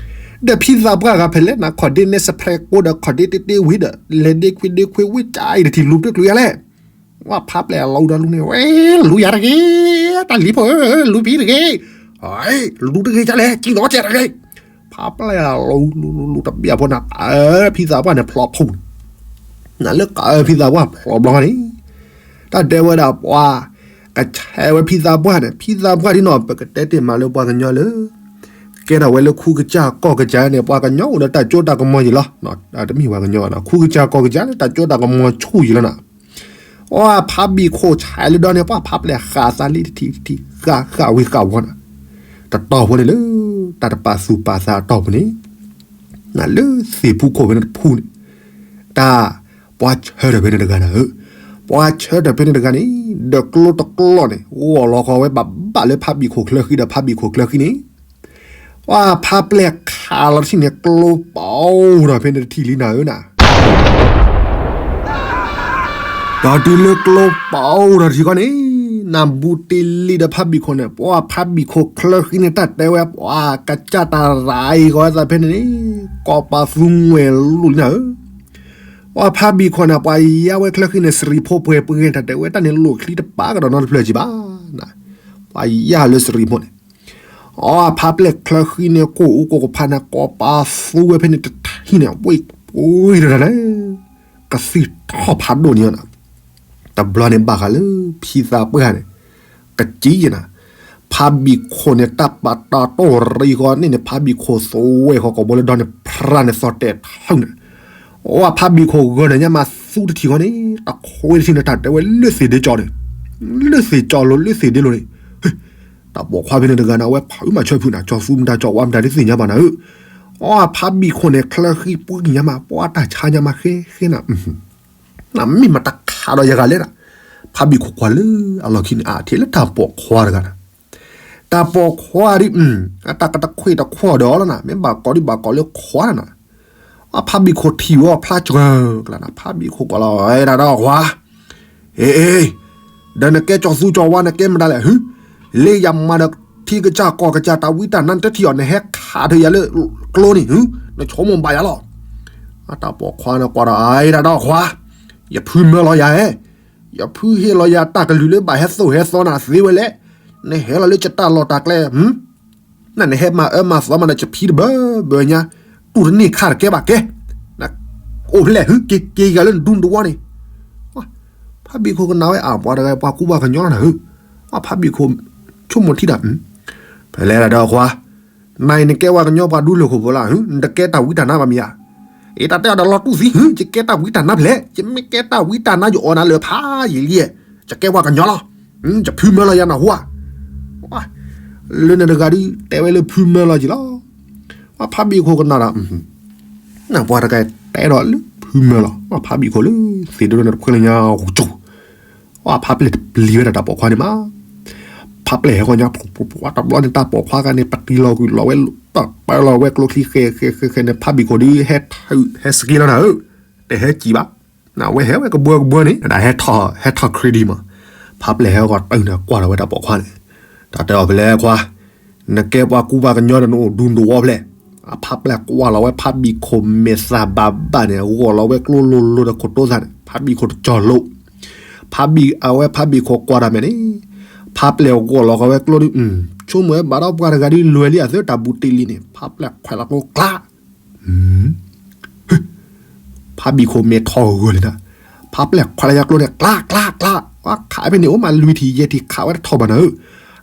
ဒီးဖံသးပှၢ်ဂၤဖဲလဲၣ်နၤ ခီၣ်ဒ့နဲစဖျဲးကိဒီး ခီၣ်ဒ့တ့တ့ဝံၤဒီး လဲၤဒ့ခွ့ဒ့ခွ့ဝံကါအံၤတထံၣ်လူၤတကျုၤယါလဲၣ်, ဝဲဖးပျဲၢ်အလူဒီးလူန့ၣ် ဝဲ လူယၤတဂ့ၤ, တၢ်လံၤဖိဧၢ လူဖံတဂ့ၤ, လူတဂ့ၤယါလဲၣ် စံၣ်လီၤကဲတဂ့ၤ, ဖးပျဲၢ်အလူလူလူလူတဘၣ်ဖိန့ၣ် ဖံသးပှၢ်န့ၣ်ဖျိဖုၣ်န့ၣ် နလၢကဖံသးပှၢ်ဖျိဘျီန့ၣ်, တၢ်တဲဝဲဒၣ်ပှၤ ကဆဲးဝဲဖံသးပှၢ်န့ၣ် ဖံသးပှၢ်ဒ်နီၢ် ပကတဲတ့ၢ်မးလၢပှၤကညီလၢ ကဲထီၣ်ဝဲလၢခူကစၢ်ကီၢ်ကစၢ်န့ၣ် ပှၤကညီအိၣ်ဒီးတၢ်စိတၢ်ကမီၤယံာ်လီၤ, တမ့ၢ်ပှၤကညီဘၣ်နီၤ ခူကစၢ်ကီၢ်ကစၢ်လၢတၢ်စိတၢ်ကမီၤဆူၣ်ယံာ်လီၤနၤ, အဖးဘံၣ်ခိၣ်ဆဲးလၢဒီန့ၣ် ပှၤဖးပျဲၢ်ဃာ်သးလံတထံၣ်တထံၣ် ဃာ်ဃာ်ဝံၤဃာ်ဝီၤနၤ, တတီၤဖိန့ၣ်လၢ တၢ်တပာ်သူၣ်ပာ်သးအတီၢ်ပူၤန့ၣ် နလၢသ့ၣ်ဖူခိၣ်ဖဲန့ၣ်တဖူန့ၣ်, တၢ် ပှၤဆၢထၢၣ်ဖဲန့ၣ်တဂၤနၤဧၢ, ပှၤဆၢထၢၣ်ဖဲန့ၣ်တဂၤန့ၣ် ဒီးကျိတကျိန့ၣ် ဂီၢ်လီၤဃီၤဝဲဘၣ်ဘၣ်လၢဖးဘံၣ်ခိၣ်ချၢဃံဒီးဖးဘံၣ်ခိၣ်ချၢဃံန့ၣ်, ပှၤဖးပျဲၢ်ခးလီၤတထံၣ်န့ၣ် ကျိပာ်အိၣ်ဒီးဖဲန့ၣ်တထံၣ်လံနၤဧၢနၤ ဒီးတုၤလၢကျိပာ်အိၣ်ဒီးထံဃီန့ၣ်, နဘူးတ့လံဒီးဖးဘံၣ်ခိၣ်န့ၣ် ပှၤဖးဘံၣ်ခိၣ်ချၢဃံန့ၣ် တၢ်တဲဝဲပှၤကစၢ်တၢ်ရၤအံၤဃီသးဖဲန့ၣ်န့ၣ်, ကိးပသူငွဲၣ်လူၢ်လံနၤဧၢ, ပှၤဖးဘံၣ်ခိၣ်န့ၣ် ပှၤယါဝဲချၢဃံန့ၣ် စရံးဖိပှဲၤပှဲၤ တၢ်တဲဝဲတၢ်န့ၣ်လိၣ်ချံတပာ်ကဒီးနီတဖျၢၣ်ကံဘၣ်, ပှၤယါလၢစရံးဖိန့ၣ် အဖးပျဲၢ်ချၢဃံန့ၣ် ကိၢ်အူကိၢ်ကဖးန့ၣ် ကိးပသူဝဲဖဲန့ၣ်တထံၣ်န့ၣ် ဝ့ၢ်ပှ့ၤတရၢန့ၣ် ကသံၣ်ထီၣ်ဖးဒိၣ်န့ၣ်နၤ, တဘျီန့ၣ်ဘၣ်ဃးလၢဖံသးပှၢ်န့ၣ် ကကံယဲနၤ, ဖးဘံၣ်ခိၣ်န့ၣ် တၢ်ပာ်တၢ်တိၢ်ရံဃီန့ၣ်န့ၣ် ဖးဘံၣ်ခိၣ်သဝဲဃီကိာ်ဘိလၢဒီန့ၣ် ဖြးန့ၣ်သီၣ်တဲာ်ထီန့ၣ်, အဖးဘံၣ်ခိၣ်ဂၢၢ်န့ၣ်ညါမးသူတထံၣ်ဃီန့ၣ် တခွ့တထံၣ်န့ၣ် တၢ်တဲဝဲလၢသ့ၣ်ဒ့ကၠီန့ၣ်, လၢသ့ၣ်ကၠီလိၤ လၢသ့ၣ်ဒ့လိၤန့ၣ် တၢ်ပိာ်ခွါဖဲန့ၣ်တဂၤန့ၣ် အဝဲဖးအုးမၤဆၢဖုးနၤ ကၠီသူမတၤကၠီဝါမတၤတသ့ၣ်ညါဘၣ်နၤဧၢ, အဖးဘံၣ်ခိၣ်န့ၣ် ချၢဃံပှ့ၤကံညါမး ပှၤတၢ်ဆါညါမးဃဲဃဲနၤ နမ့ၢ်မတၤခးဒီးယဂၤလဲၣ်နၤ, ဖးဘံၣ်ခိၣ်ကွၢ်လၢအလီၢ်ခံန့ၣ် အထံၣ်လၢတၢ်ပိာ်ခွါတဂၤနၤ, တၢ်ပိာ်ခွါဒ် အတၢ်ကတခွ့တခွီၣ်ဒီးအီၤလီၤနၤ မ့ၢ်ဘၣ်ကိးဒ်ဘၣ်ကိးလၢခွါနၤ, အဖးဘံၣ်ခိၣ်ထံၣ်ဝဲအီၤဖျါစှၢၤကျါနၤ ဖးဘံၣ်ခိၣ်ကွၢ်လီၤ အဲၣ်ဒၣ်ဒီးခွါ အ့ ဒီးနကဲကၠီသူကၠီဝါ နကဲမတၤလဲၣ် ဟု လၢယမၤဒီးထံကစၢ်ကီၢ်ကစၢ်တၢ်ဝံတၢ်နါ နတထံၣ်အီၤ နဟဲခးထၢၣ်ယၤလၢကျိန့ၣ် ဟု နဆိကမိၣ်ဘၣ်ယၤလီၤ. အတၢ်ပိာ်ခွါန့ၣ်ကွၢ်ဒီး အ့ဒၣ်ဒီးခွါ ယဖုမၢလီၤယၤဧၢ, ယဖုဟ့ၣ်လီၤယၤတၢ်ကလုၢ်လၢဘၣ်ဟဲသိၣ်ဟဲသီနၤသ့ဝဲလဲၣ်. နဟဲလီၤလၢယတၢ်လီၢ်တၢ်ကျဲ, နဟဲမၤအၢမၤသီမးဒီး ယဖံတဘၢဘၢညါ, တူၢ်တန့ၢ်ခါတကဲဘၣ်ကဲ, အိၣ်ဖဲလဲၣ်ဟု က့ၤက့ၤဂၤလၢနဒူနတဝီန့ၣ်. ဖးဘံၣ်ခိၣ်ကနၣ်ဝဲအပှၤတဂၤ ပှၤကူပှၤကညီလီၤနၤဧၢ, ဖးဘံၣ်ခိၣ်ဆိကမိၣ်ထံဒီး ဖဲလဲၣ်ဒီးခွါ, နၤအံၤနကဲပှၤကညီပှၤဒူလၢၢ်ခိၣ်ဖိလီၤ, နတကဲတၢ်ဝံတၢ်နါဘၣ်မ့ၢ်ဧါ. အ့ တၢ်တဲအီၤဒီးလီၤတူၢ်သံ, ယကဲတၢ်ဝံတၢ်နါဖဲလဲၣ်, ယမ့ၢ်ကဲတၢ်ဝံတၢ်နါ ယအီၣ်နၤလၢဖးယံာ်လံ, ယကဲပှၤကညီလီၤ, ယဖုမၢလီၤယၤနၢ်ဟူဧါ. လၢန့ၣ်တဂၤဒုး တဲဝဲလၢဖုမၢလီၤယံာ်လီၤ. ဖးဘံၣ်ခိၣ်ကနၣ်ဒီး ပှၤတဂၤတဲဒီးလၢဖုမၢလီၤ, ဖးဘံၣ်ခိၣ်လၢသ့ၣ်ဒိၣ်န့ၣ်တဖှဲလၢညါကၠိ, ဖးပျဲၢ်တပျံၤဝဲဒၣ်တၢ်ပိာ်ခွါန့ၣ်မး, ဖးပျဲၢ်ဟဲဃီညါ ပှၤတဘျီန့ၣ် တၢ်ပိာ်ခွါဂၤန့ၣ် ပတံၤလီၤကွံာ်လီၤဝဲ, ပာ်လီၤဝဲကျိချံဃဲဃဲဃဲဃဲန့ၣ် ဖးဘံၣ်ခိၣ်ဒုး ဟဲဆှံလီၤနၤဧၢ, တဟဲစံၣ်ဘၣ်, အဝဲဟဲဝဲကဘှၢကဘှၢန့ၣ် ဒၣ်ဟဲထီၣ် ဟဲထီၣ် credit မး, ဖးပျဲၢ်ဟဲဃီတုၤန့ၣ် ကွၢ်လီၤဝဲတၢ်ပိာ်ခွါန့ၣ်, တၢ်တဲအီၤဖဲလဲၣ်ခွါ နကဲပှၤကူပှၤကညီဒီးနအိၣ်ဒူနတဝီဖဲလဲၣ်. ဖးပျဲၢ်ကွၢ်လီၤဝဲဖးဘံၣ်ခိၣ်မဲာ်သၣ်ဘၣ်ဘၣ်န့ၣ် ဂီၢ်လီၤဝဲကျိလိၤလိၤဒီးခိၣ်တိသၣ်န့ၣ် ဖးဘံၣ်ခိၣ်တကၠီၤလိာ်, ဖးဘံၣ်အဝဲဖးဘံၣ်ခိၣ်ကွၢ်တၢ်မဲာ်န့ၣ်, ဖးပျဲၢ်ဂီၢ်လီၤဃီၤဝဲကျိဒုး, ဆိကမိၣ်ဝဲဘၣ်ဒီးပှၤတဂၤဒုးလွဲၤလံအသၢတၢ်ဘူးတ့ၢ်လံန့ၣ် ဖးပျဲၢ်ခွဲးလီၤကျိကျါ ဖးဘံၣ်ခိၣ်မဲာ်ထီၣ်ဂၢၢ်လံနၤ, ဖးပျဲၢ်ခွဲးလီၤယၤကျိန့ၣ် ကျါကျါကျါ, ခးဖဲန့ၣ်အိၣ်မးလွံၢ်ထံၣ်ယဲၢ်ထံၣ်ခးဝဲတထီၣ်ဘၣ်နၤဧၢ,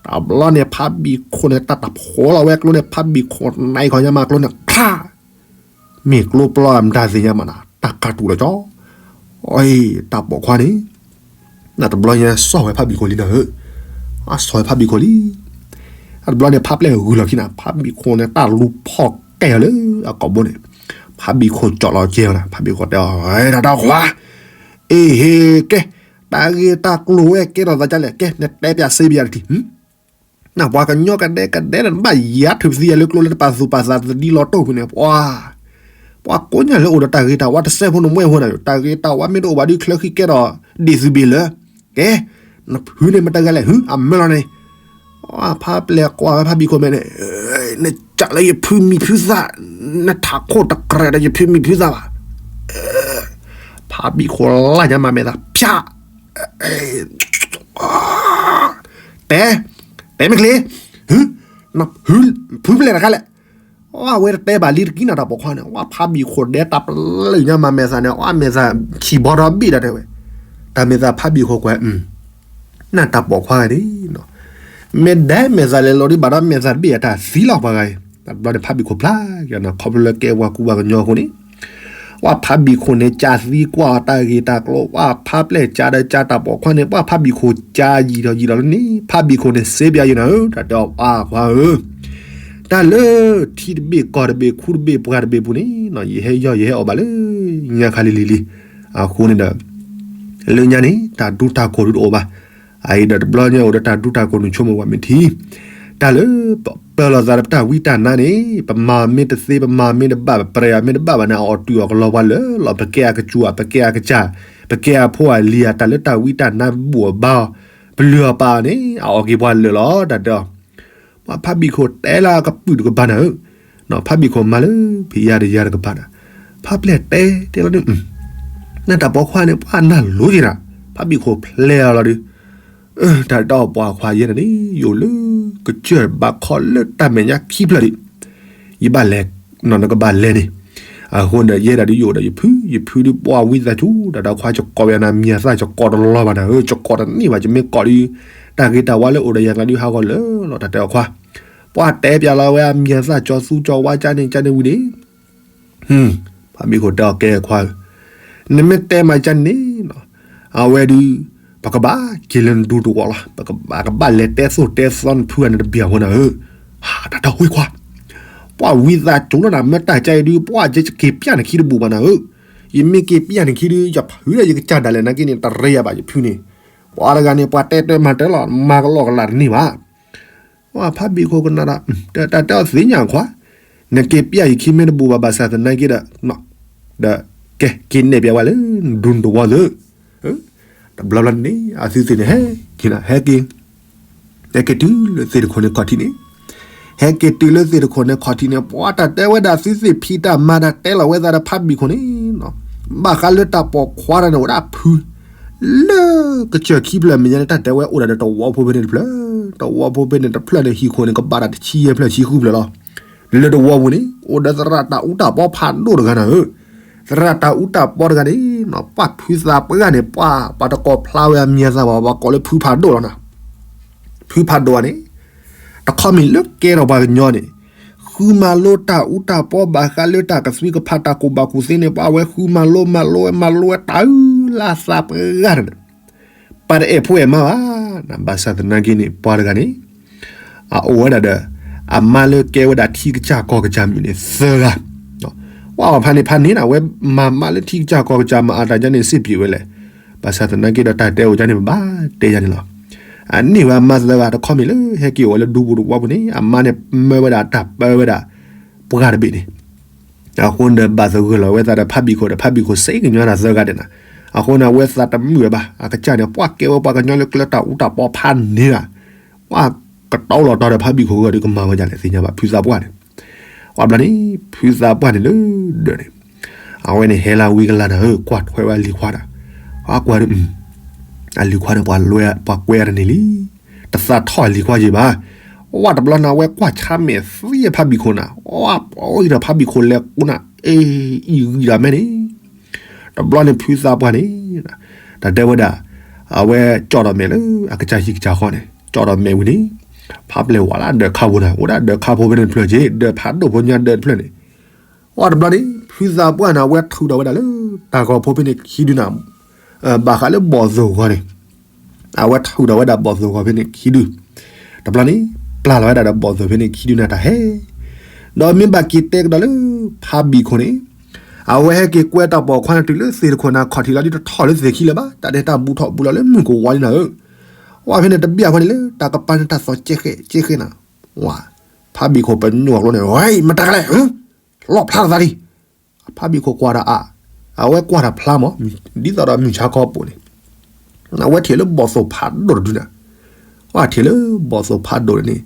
တဘျီန့ၣ် ဖးဘံၣ်ခိၣ်န့ၣ် တၢ်တဖိးလီၤဝဲကျိန့ၣ် ဖးဘံၣ်ခိၣ်နံၤခီညါမးကျိန့ၣ် ကျါ, မ့ၢ်ကျိပျီမတၤသ့ၣ်ညါမးနၤ တၢ်ကၢ်တူာ်လီၤကၠီ, အတၢ်ပိာ်ခွါန့ၣ် နတဘျီညါ စီၣ်ဝဲဖးဘံၣ်ခိၣ်လံနၤဧၢ, အစီၣ်ဝဲဖးဘံၣ်ခိၣ်လံ, အတဘျီန့ၣ် ဖးပျဲၢ်ဂုာ်လီၤခံနၤ ဖးဘံၣ်ခိၣ်န့ၣ် တၢ်လူၤဖီၣ်ကဲအီၤလၢအကိာ်ဘိန့ၣ်, ဖးဘံၣ်ခိၣ်ကၠီၣ်လီၤကဲအီၤနၤ ဖးဘံၣ်ခိၣ်တဲအီၤ တၢ်တၢ်ခွါ, အ့ဟ့ကဲ, တၢ်ဂ့ၢ်တၢ်ကျိၤဝဲကဲထီၣ်သးဒ်လဲၣ် ကဲ နတဲပျးစ့ပျးတထံၣ် နပှၤကညီကဒဲကဒဲလၢနဘၣ်ယၤထုးပသံယၤလၢကျိလၢတပာ်သူၣ်ပာ်သးသဒံလီၤတိၢ်ဖုန့ၣ် ပှၤ, ပှၤကိးညါလၢအိၣ်ဒီးတၢ်ဂ့ၤတၢ်ဝါတစဲးဖိနမှဲဖိနၤ တၢ်ဂ့ၤတၢ်ဝါမ့ၢ်တအိၣ်ဘၣ်ဒုးချၢဃံကဲထီၣ်ဒ့ၣ်သုဘ့ၣ်လၢ, ကဲ, နဖုန့ၣ်မတၤတဂၤလဲၣ် ဟု အမၢလီၤန့ၣ်, ဖးပျဲၢ်ကွၢ်ဝဲဖးဘံၣ်ခိၣ်မဲာ်န့ၣ်, နကးလၢယဖုမံၤဖုသၣ်, နထးခိၣ်တကြၢးဒီးယဖုမံၤဖုသၣ်ဘၣ်, ဖးဘံၣ်ခိၣ်လၢညါမၤမဲာ်သး ဖၠး တဲ, တဲမ့ၢ်ချ့, ဖုဖဲလဲၣ်တခါလဲၣ်, အဝဲတတဲဘၣ်လံတကံၢ်နၤတၢ်ပိာ်ခွါန့ၣ် ဝဲဖးဘံၣ်ခိၣ်ဒဲးတၢ်ပလၢၢ်ညါမၤမဲာ်သးန့ၣ် အမဲာ်သးခံဘီဒီဘ့ၣ်ဒီးတဲဝဲ, တၢ်မဲာ်သးဖးဘံၣ်ခိၣ်ကွဲး, နၢ်တၢ်ပိာ်ခွါဂၤန့ၣ်, မ့ၢ်ဒဲမဲာ်သးလဲၤလီၤဒံးဘၣ်ဒီးမဲာ်သးတဘ့ၣ်အတၢ်သံလီၤပှၤဂၤအံၤ, တဘျီန့ၣ်ဖးဘံၣ်ခိၣ်ဖျါက့ၤနီၤ ခီဖျိလၢကဲပှၤကူပှၤကညီအဃိန့ၣ် ပှၤဖးဘံၣ်ခိၣ်န့ၣ် ကးသံကွၢ်အီၤတၢ်ဂ့ၢ်တၢ်ကျိၤ ပှၤဖးပျဲၢ်ကးဒီးကးတၢ်ပိာ်ခွါန့ၣ် ပှၤဖးဘံၣ်ခိၣ်ကးယံာ်ဒီးယံာ်ဒီးလၢန့ၣ် ဖးဘံၣ်ခိၣ်န့ၣ် စ့ပျးယံာ်နၤဧၢ တၢ်တဲအီၤပှၤခွါဧၢ, တၢ်လၢထံတဘ့ၣ်ကီၢ်တဘ့ၣ်ခူတဘ့ၣ်ပှၤတဘ့ၣ်ပူၤန့ၣ် ယဟဲယီၢ်ယဟဲအီၣ်ဘၣ်လၢ ညါခါလံၤလံၤလံၤ, အဃိန့ၣ်ဒီး လၢညါန့ၣ် တၢ်ဒူတၢ်ကိၢ်ဒုးတအိၣ်ဘၣ်, အအံၤဒီးတဘျီညါအိၣ်ဒီးတၢ်ဒူတၢ်ကိၢ်နုာ်ဆိကမိၣ်ဝဲမ့ၢ်ထံ တၢ်လၢပပၢလီၤသးဒီးပတၢ်ဝံတၢ်နါန့ၣ် ပမၤမ့ၢ်တသ့ ပမၤမ့ၢ်တဘၣ် ပပြဲးအီၤမ့ၢ်တဘၣ်ဘၣ်န့ၣ် အအီၣ်တုာ်အီၣ်ကလီပှၤလၢာ်လီၤ ပကဲအကစူၤ ပကဲအကစၢ် ပကဲအဖိအလံၤ တၢ်လၢတၢ်ဝံတၢ်နါဘူၣ်အဘါအီၤ ပလုၢ်အီၣ်ပာ်အီၤန့ၣ် အအီၣ်က့ၤပှၤလၢာ်လီၤ တၢ်တဲအီၤ ပှၤဖးဘံၣ်ခိၣ်တဲလၢအကပုာ်တကပၤနၤဧၢ, ဖးဘံၣ်ခိၣ်မၤလၢဖံးယၤတယၤတကပၤနၤ, ဖးပျဲၢ်တဲတဲလီၤဒုး, နၢ်တၢ်ပိာ်ခွါန့ၣ် ပှၤနၢ်လိၤက့ၤနၤ, ဖးဘံၣ်ခိၣ်ဖျဲးအီၤလီၤဒုး, တၢ်တဲအီၤပှၤခွါယဲန့ၣ်န့ၣ် ယအိၣ်လၢကစၢၢ်ဘးခီလၢတၢ်မဲာ်ညါခံဖျၢၣ်ဒံး, ယဘၣ်လဲၤ, နကဘၣ်လဲၤန့ၣ်, အဃိန့ၣ် ယဲဒၣ်ဒုးယအိၣ်ဒီးယဖု ယဖုဒုးပှၤဝံသးစူၤ တၢ်တဲခွါ ယကိးဝဲနၤ မံၤအသၣ်ယကိးတလီၤဘၣ်နၤဧၢ, ယကိးတန့ၢ်ဘၣ် ယမ့ၢ်ကိးဒုး, တၢ်ဂ့ၤတၢ်ဝါလၢအိၣ်ဒီးယၤသးဒုးဟးဂီၤလၢာ်လီၤ တၢ်တဲအီၤခွါ, ပှၤတဲပျးလီၤဝဲအမံၤအသၣ်ကၠီသူကၠီဝါကၠန့ၣ်ကၠန့ၣ်ဝံၤန့ၣ် ဖးဘံၣ်ခိၣ်တဲအီၤကဲခွါဧၢ, နမ့ၢ်တဲမးကၠန့ၣ်, အဝဲဒုး, ပကဘၣ်က့ၤလၢနဒူတဝီလီၤ, ပကဘၣ် ကဘၣ်လဲၤတဲသိၣ်တဲသီနဖုဂၤန့ၣ်တဘ့ၣ်အဃိနၤဧၢ, တၢ်တၢ်ဝံခွါ, ပှၤဝံသးစူၤလီၤနၤ မ့ၢ်တၢ်ကၠအံၤဒုး ပှၤယက့ၤပျၢ်နခံတဘူၣ်ဘၣ်နၤဧၢ, ယမ့ၢ်က့ၤပျၢ်နခံဒုး ယဖုဒီးယကစၢ်ဒၣ်လဲာ်နာ်က့န့ၣ် တရ့ယၤဘၣ်ယဖုန့ၣ်, ပှၤတဂၤန့ၣ် ပှၤတဲတဲမၤတဲလီၤ မၤကလီကလးတန့ၢ်ဘၣ် ဖးဘံၣ်ခိၣ်ကနၣ်ဒီး, တၢ်တဲအီၤသ့ၣ်ညါခွါ, နက့ၤပျၢ်ယခံမ့ၢ်တဘူၣ်ဘၣ် ဘၣ်ဆၣ်သနာ်က့ဒီး, ဒီး, ကဲ က့ၤနဲၣ်ပျးဝဲလၢ နဒူနတဝီသု, တဘျီဘျီန့ၣ် အသုသ့ၣ်န့ၣ် ဟဲက့ၤနၤ ဟဲက့ၤ, ဟဲက့ၤတုၤလၢသ့ၣ်တခိၣ်န့ၣ်ခီၣ်ထံးန့ၣ်, ဟဲက့ၤတုၤလၢသ့ၣ်တခိၣ်န့ၣ်ခီၣ်ထံးန့ၣ် ပှၤတၢ်တဲဝဲဒၣ်သုသ့ၣ်ဖံးတၢ်မၤတၢ်တဲလီၤဝဲသးဒီးဖးဘံၣ်ခိၣ်န့ၣ်, ဘၣ်ဃးလၢတၢ်ပိာ်ခွါတၢ်န့ၣ် အိၣ်ဒၣ်ဖု, လၢကစၢၢ်ခံဖျၢၣ်မဲာ်ညါန့ၣ် တၢ်တဲဝဲအိၣ်ဒၣ်ဒီးတဝီဖိဖဲန့ၣ်တဖျၢၣ်, တဝီဖိဖဲန့ၣ်တဖျၢၣ်န့ၣ် ဟံၣ်ခိၣ်န့ၣ် ကဘၣ်တၢ်တဆံယဲၢ်ဖျၢၣ်ဆံဃုဖျၢၣ်လီၤ. လၢတဝီပူၤန့ၣ် အိၣ်ဒီးသရၣ်တၢ်အူတၢ်ပီဖးဒိၣ်တဂၤနၤဧၢ, သရၣ်တၢ်အူတၢ်ပီတဂၤန့ၣ် ပှၤဖုသးပှၢ်န့ၣ် ပှၤ ပှၤတကိးဖျါဝဲအမံၤအသးဘၣ် ပှၤကိးလၢဖုဖးဒိၣ်လီၤနၤ. ဖုဖးဒိၣ်န့ၣ် တခီမ့ၢ်လၢကဲထီၣ်ပှၤကညီန့ၣ် ဃုမၤလိတၢ်အူတၢ်ပီဘၣ်ဃးလၢတၢ်ကသွံကဖးတၢ်ကူၣ်ဘၣ်ကူၣ်သ့န့ၣ် ပှၤဝဲဃုမၤလိမၤလိဝဲမၤလိဝဲတၢ်အုၣ်လၢအသး ပှၤဂၤန့ၣ် ပှၤတအဲၣ်ဖိအဲၣ်မါဘၣ်. ဘၣ်ဆၣ်သနာ်က့န့ၣ် ပှၤတဂၤန့ၣ် အအိၣ်ဝဲဒၣ်ဒီး အမါလၢကဲဝဲဒၣ်ထံကစၢ်ကီၢ်ကစၢ်မုၣ်န့ၣ် သၢဂၤ, ပှၤဖးန့ၣ်ဖးန့ၣ်နၤ အဝဲမၤမါလၢထံကစၢ်ကီၢ်ကစၢ်မုၣ်အတၢ်ယါန့ၣ် စ့ၢ်ပျံၤဝဲလဲၣ်. ဘၣ်ဆၣ်သနာ်က့ဒီးတၢ်တဲအိၣ်ယါန့ၣ် ပဘၣ်တဲယါန့ၣ်လီၤ. အန့ၢ်ဝဲအမါသၢဂၤ တခီမ့ၢ်လၢဟဲက့ၤအိၣ်ဝဲလၢဒူပူၤတဝီပူၤန့ၣ် အမါန့ၣ်မၢဝဲဒၣ်တၢ်ပၢဝဲဒၣ် ပှၢ်တဘ့ၣ်န့ၣ် အဃိန့ၣ်ဒီးဘၣ်သဂၢၢ်လီၤဝဲသးဒီးဖးဘံၣ်ခိၣ်ဒီး ဖးဘံၣ်ခိၣ်စ့ကညီနၤသၢဂၤဒဲးနၤ, အဃိန့ၣ်အဝဲသးတမုာ်ဝဲဘၣ်. အကစၢ်န့ၣ် ပှၤကဲဝဲပှၤကညီလၢကျဲတၢ်အူတၢ်ပီဖးန့ၣ်လီၤ. ပှၤကတီၤလီၤတီၤဒီးဖးဘံၣ်ခိၣ်ဂီၢ်ဒီးကမၤဝဲဒ်လဲၣ်သ့ၣ်ညါဘၣ် ဖုသးပှၢ်န့ၣ်. ပှၤဘျီန့ၣ် ဖုသးပှၢ်န့ၣ်လၢဒၢးန့ၣ် အဝဲန့ၣ်ဟဲလၢဝံကလၤနၤဧၢ ကွၢ်ထွဲဝဲအလံၤခွါဒီး အကွၢ်ဒီး အလံၤခွါန့ၣ် ပှၤကွဲအါတန့ၢ်လံ. တသးထီၣ်အလံၤခွါယံၤဘၣ်. ဝဲတဘျီန့ၣ် အဝဲကွၢ်ဆါမဲာ်သံဖးဘံၣ်ခိၣ်နၤ, အီၣ်ပီအံၤဒီးဖးဘံၣ်ခိၣ်လဲၤကူနၤ အ့ၣ် အံၤဂံၢ်ဒၣ်မဲန့ၣ်. တဘျီန့ၣ်ဖုသးပှၢ်န့ၣ် တၢ်တဲဝဲဒၣ် အဝဲကၠီၣ်ဒီးမဲာ်လၢအကစၢ်ဟံၣ်ကစၢ်ဃီန့ၣ် ကၠီၣ်ဒီးမဲာ်ဝံၤန့ၣ် ဖးပျဲၢ်ဝးလၢဒၢးခါဖိန့ၣ် အိၣ်ဒၣ်ဒၢးခါဖိဖဲန့ၣ်တဖျၢၣ်က့ ဒၢးဖးဒိၣ်ဖိညါဒၢးတဖျၢၣ်န့ၣ် အီၣ်တဘျီန့ၣ် ဖုသးပှၢ်န့ၣ် အဝဲထုးထီၣ်ဝဲဒၣ်လၢ တၢ်ဂီၤဖိဖဲန့ၣ်ခံဒုနၤ, ဘၣ်ဃးလၢဘီၣ်သိၣ်ဂီၤန့ၣ် အဝဲထုးထီၣ်ဝဲဒၣ်ဘီၣ်သိၣ်ဂီၤဖဲန့ၣ်ခံဒု, တဘျီန့ၣ် ပျၢ်လီၤဝဲဒၣ်ဒီးဘီၣ်သိၣ်ဖဲန့ၣ်ခံဒုနၤတၢ်ဟဲ, ဒီးမ့ၢ်ဘၣ်က့ၤတဲကဒီးလၢ ဖးဘံၣ်ခိၣ်န့ၣ် အဝဲဟဲက့ၤကွဲတၢ်ပိာ်ခွါန့ၣ်တုၤလၢသ့ၣ်တခိၣ်န့ၣ် ခီၣ်ထံးလီၤဒ်တထီၣ်လၢသ့ၣ်ခံလၢၤဘၣ် တၢ်ဒဲးတၢ်ဘူၣ်ထီၣ်ဘူၣ်လီၤလၢမုၢ်ကဝါလံနၤဧၢ, ဝဲဖဲန့ၣ်တဘျီဖဲန့ၣ်လၢ တၢ်ကပၤန့ၣ်တၢ်သီၣ်ကဲဃဲကဲဃဲနၤ, ဝဲ ဖးဘံၣ်ခိၣ်ပညိၣ်အကျိန့ၣ် ဝဲ မတၤလဲၣ် လီၣ်ဖျါသးလံ, ဖးဘံၣ်ခိၣ်ကွၢ်ဒီးအါ, အဝဲကွၢ်တၢ်ဖျါမး, ဒ်သိးဒီးမုၢ်ဆါခီပူၤန့ၣ်, အဝဲထံၣ်လၢဘီၣ်သိၣ်ဖးဒိၣ်တဒုနၤ, ဝဲထံၣ်လၢဘီၣ်သိၣ်ဖးဒိၣ်န့ၣ်,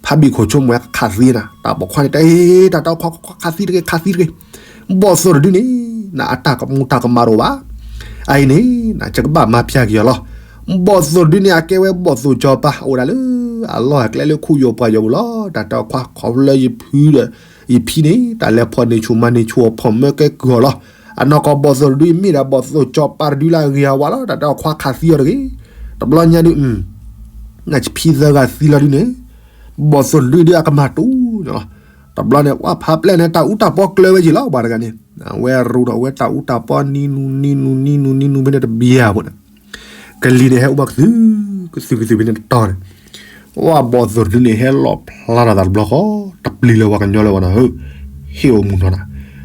ဖးဘံၣ်ခိၣ်ဆိကမိၣ်ဝဲခးသံနၤ, တၢ်ပိာ်ခွါန့ၣ်တဲ တၢ်တဲခီခီခးသံတဂ့ၤ ခးသံတဂ့ၤ, ဘီၣ်သိၣ်တဒုန့ၣ် နအတၢ်ကမူတၢ်ကမၣ်တအိၣ်ဘၣ်, အအံၤန့ၣ် နကဘၣ်မၤပျၢ်က့ၤအီၤလီၤ, ဘီၣ်သိၣ်တဒုန့ၣ် အကဲဝဲဘီၣ်သိၣ်စီၤပၤ အိၣ်ဒၣ်လၢ အလီၢ်အကျဲလၢခူယိာ်ပှၢ်ယိာ်ပူၤလီၤ, တၢ်တဲခီခီဖျိလၢယဖုဒီး ယဖံန့ၣ် တၢ်လဲၤဖီၣ်န့ၢ်ဆူၣ်မၤန့ၢ်ဆူၣ်အီၤဖီၣ်မၢကဲကုၢ်အီၤလီၤ, အနီၢ်ကီၢ်ဘီၣ်သိၣ်တဒုအံၤမ့ၢ်ဒၣ်ဘီၣ်သိၣ်စီၤပၤတဒုလၢအဂ့ၤအဝါလီၤ, တၢ်တဲခီခးသံအီၤတဂ့ၤ, တဘျီညါဒု နဖံသၢဂၤသံလီၤဒုန့ၣ်, ဘီၣ်သိၣ်တဒုဒုအကမၤတူၢ်န့ၣ်လီၤ, တဘျီန့ၣ် ပှၤဖးပျဲၢ်န့ၣ် တၢ်အူတၢ်ပီကျၢၤဝဲယံၤလီၤ ပှၤတဂၤန့ၣ်, အဝဲရူးဒီးဝဲတၢ်အူတၢ်ပီနံနူနံနူနံနူနံနူဖဲန့ၣ် တဘျီဖိန့ၣ် ကလံၤန့ၣ်ဟဲအိၣ်ဘၣ်ကသုး ကသုးကသုးဖဲန့ၣ်တတီၤန့ၣ်, ပှၤဘီၣ်သိၣ်တဒုန့ၣ် ဟဲလီၣ်ဖျါထီၣ်သးတဘျီဃီ, တပျံၤလၢၤပှၤကညီလၢၤဘၣ်နၤဧၢ, ဟ့ၣ်အိၣ်မူနီၤနၤ,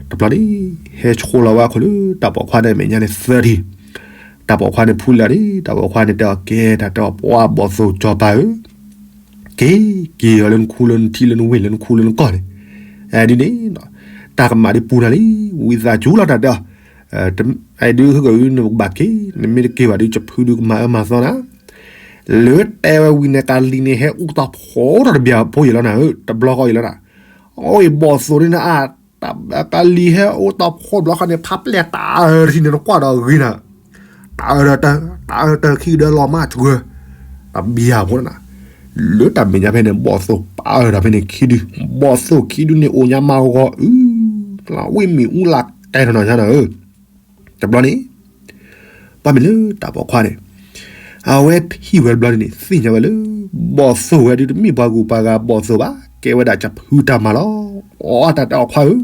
တဘျီန့ၣ် ဟဲဆိလီၤဝဲအခိၣ်လၢ တၢ်ပိာ်ခွါန့ၣ်အမဲာ်ညါန့ၣ်သၢထံၣ်, တၢ်ပိာ်ခွါန့ၣ်ဖူလၢာ်ဒံး တၢ်ပိာ်ခွါန့ၣ်တဲအီၤကဲ တၢ်တဲအီၤ ပှၤဘီၣ်သိၣ်စီၤပၤဧၢ က့ၤ က့ၤအီၤလၢနခူလၢနထံလၢနဝ့ၢ်လၢနခူလၢနကီၢ်န့ၣ်, ဒ်န့ၣ် တၢ်ကမၣ်ဒ်ပူၤနၤလံ, ဝံသးစူၤလီၤတၢ်တဲအီၤ, ဒုးဟၢဂီၢ်အံၤနကဘၣ်က့ၤ နမ့ၢ်တက့ၤဘၣ်ဒုး ယဖုဒုးကမၤအၢမၤသီနၤ, လၢတဲဝဲဝံၤန့ၣ် ကလံၤန့ၣ်ဟဲအိၣ်တၢ်ဖီတၢ်တဘျီဖိယံၤလီၤနၤဧၢ, တဘျီဃီယံၤလီၤနၤ, အိၣ်ဘီၣ်သိၣ်ဒုန့ၣ်အါ ကလံၤဟဲအိၣ်တၢ်ဖီတဘျီဃီန့ၣ် ဖးပျဲၢ်တၢ်အၢတထံၣ်န့ၣ် နကွၢ်ဒီးဂ့ၤနၤ တၢ်အၢတၢ် တၢ်အၢတၢ်ခံကဒၢလီၤမးတဂၢၢ်, တဘျီဖိန့ၣ်နၤ, လၢတၢ်မဲာ်ညါဖဲန့ၣ် ဘီၣ်သိၣ်ပာ်အၢဒီးဖဲန့ၣ်ခံဒု, ဘီၣ်သိၣ်ခံဒုန့ၣ် အိၣ်ညါမၤဂီၤအု လၢဝ့ၢ်မံၤအူလၢကဲထီၣ်နီၤညါနၤဧၢ, တဘျီန့ၣ် ပှၤမ့ၢ်လၢတၢ်ပိာ်ခွါန့ၣ် အဝဲထံၣ်ဝဲတဘျီန့ၣ် သ့ၣ်ညါဝဲလၢ ဘီၣ်သိၣ်ဝဲဒုးတမ့ၢ်ပှၤဂုၤပှၤဂၤဘီၣ်သိၣ်ဘၣ်, ကဲဝဲဒၣ်ယဖုတၢ်မၤလီၤ. အီ တၢ်တဲအီၤခွါဧၢ,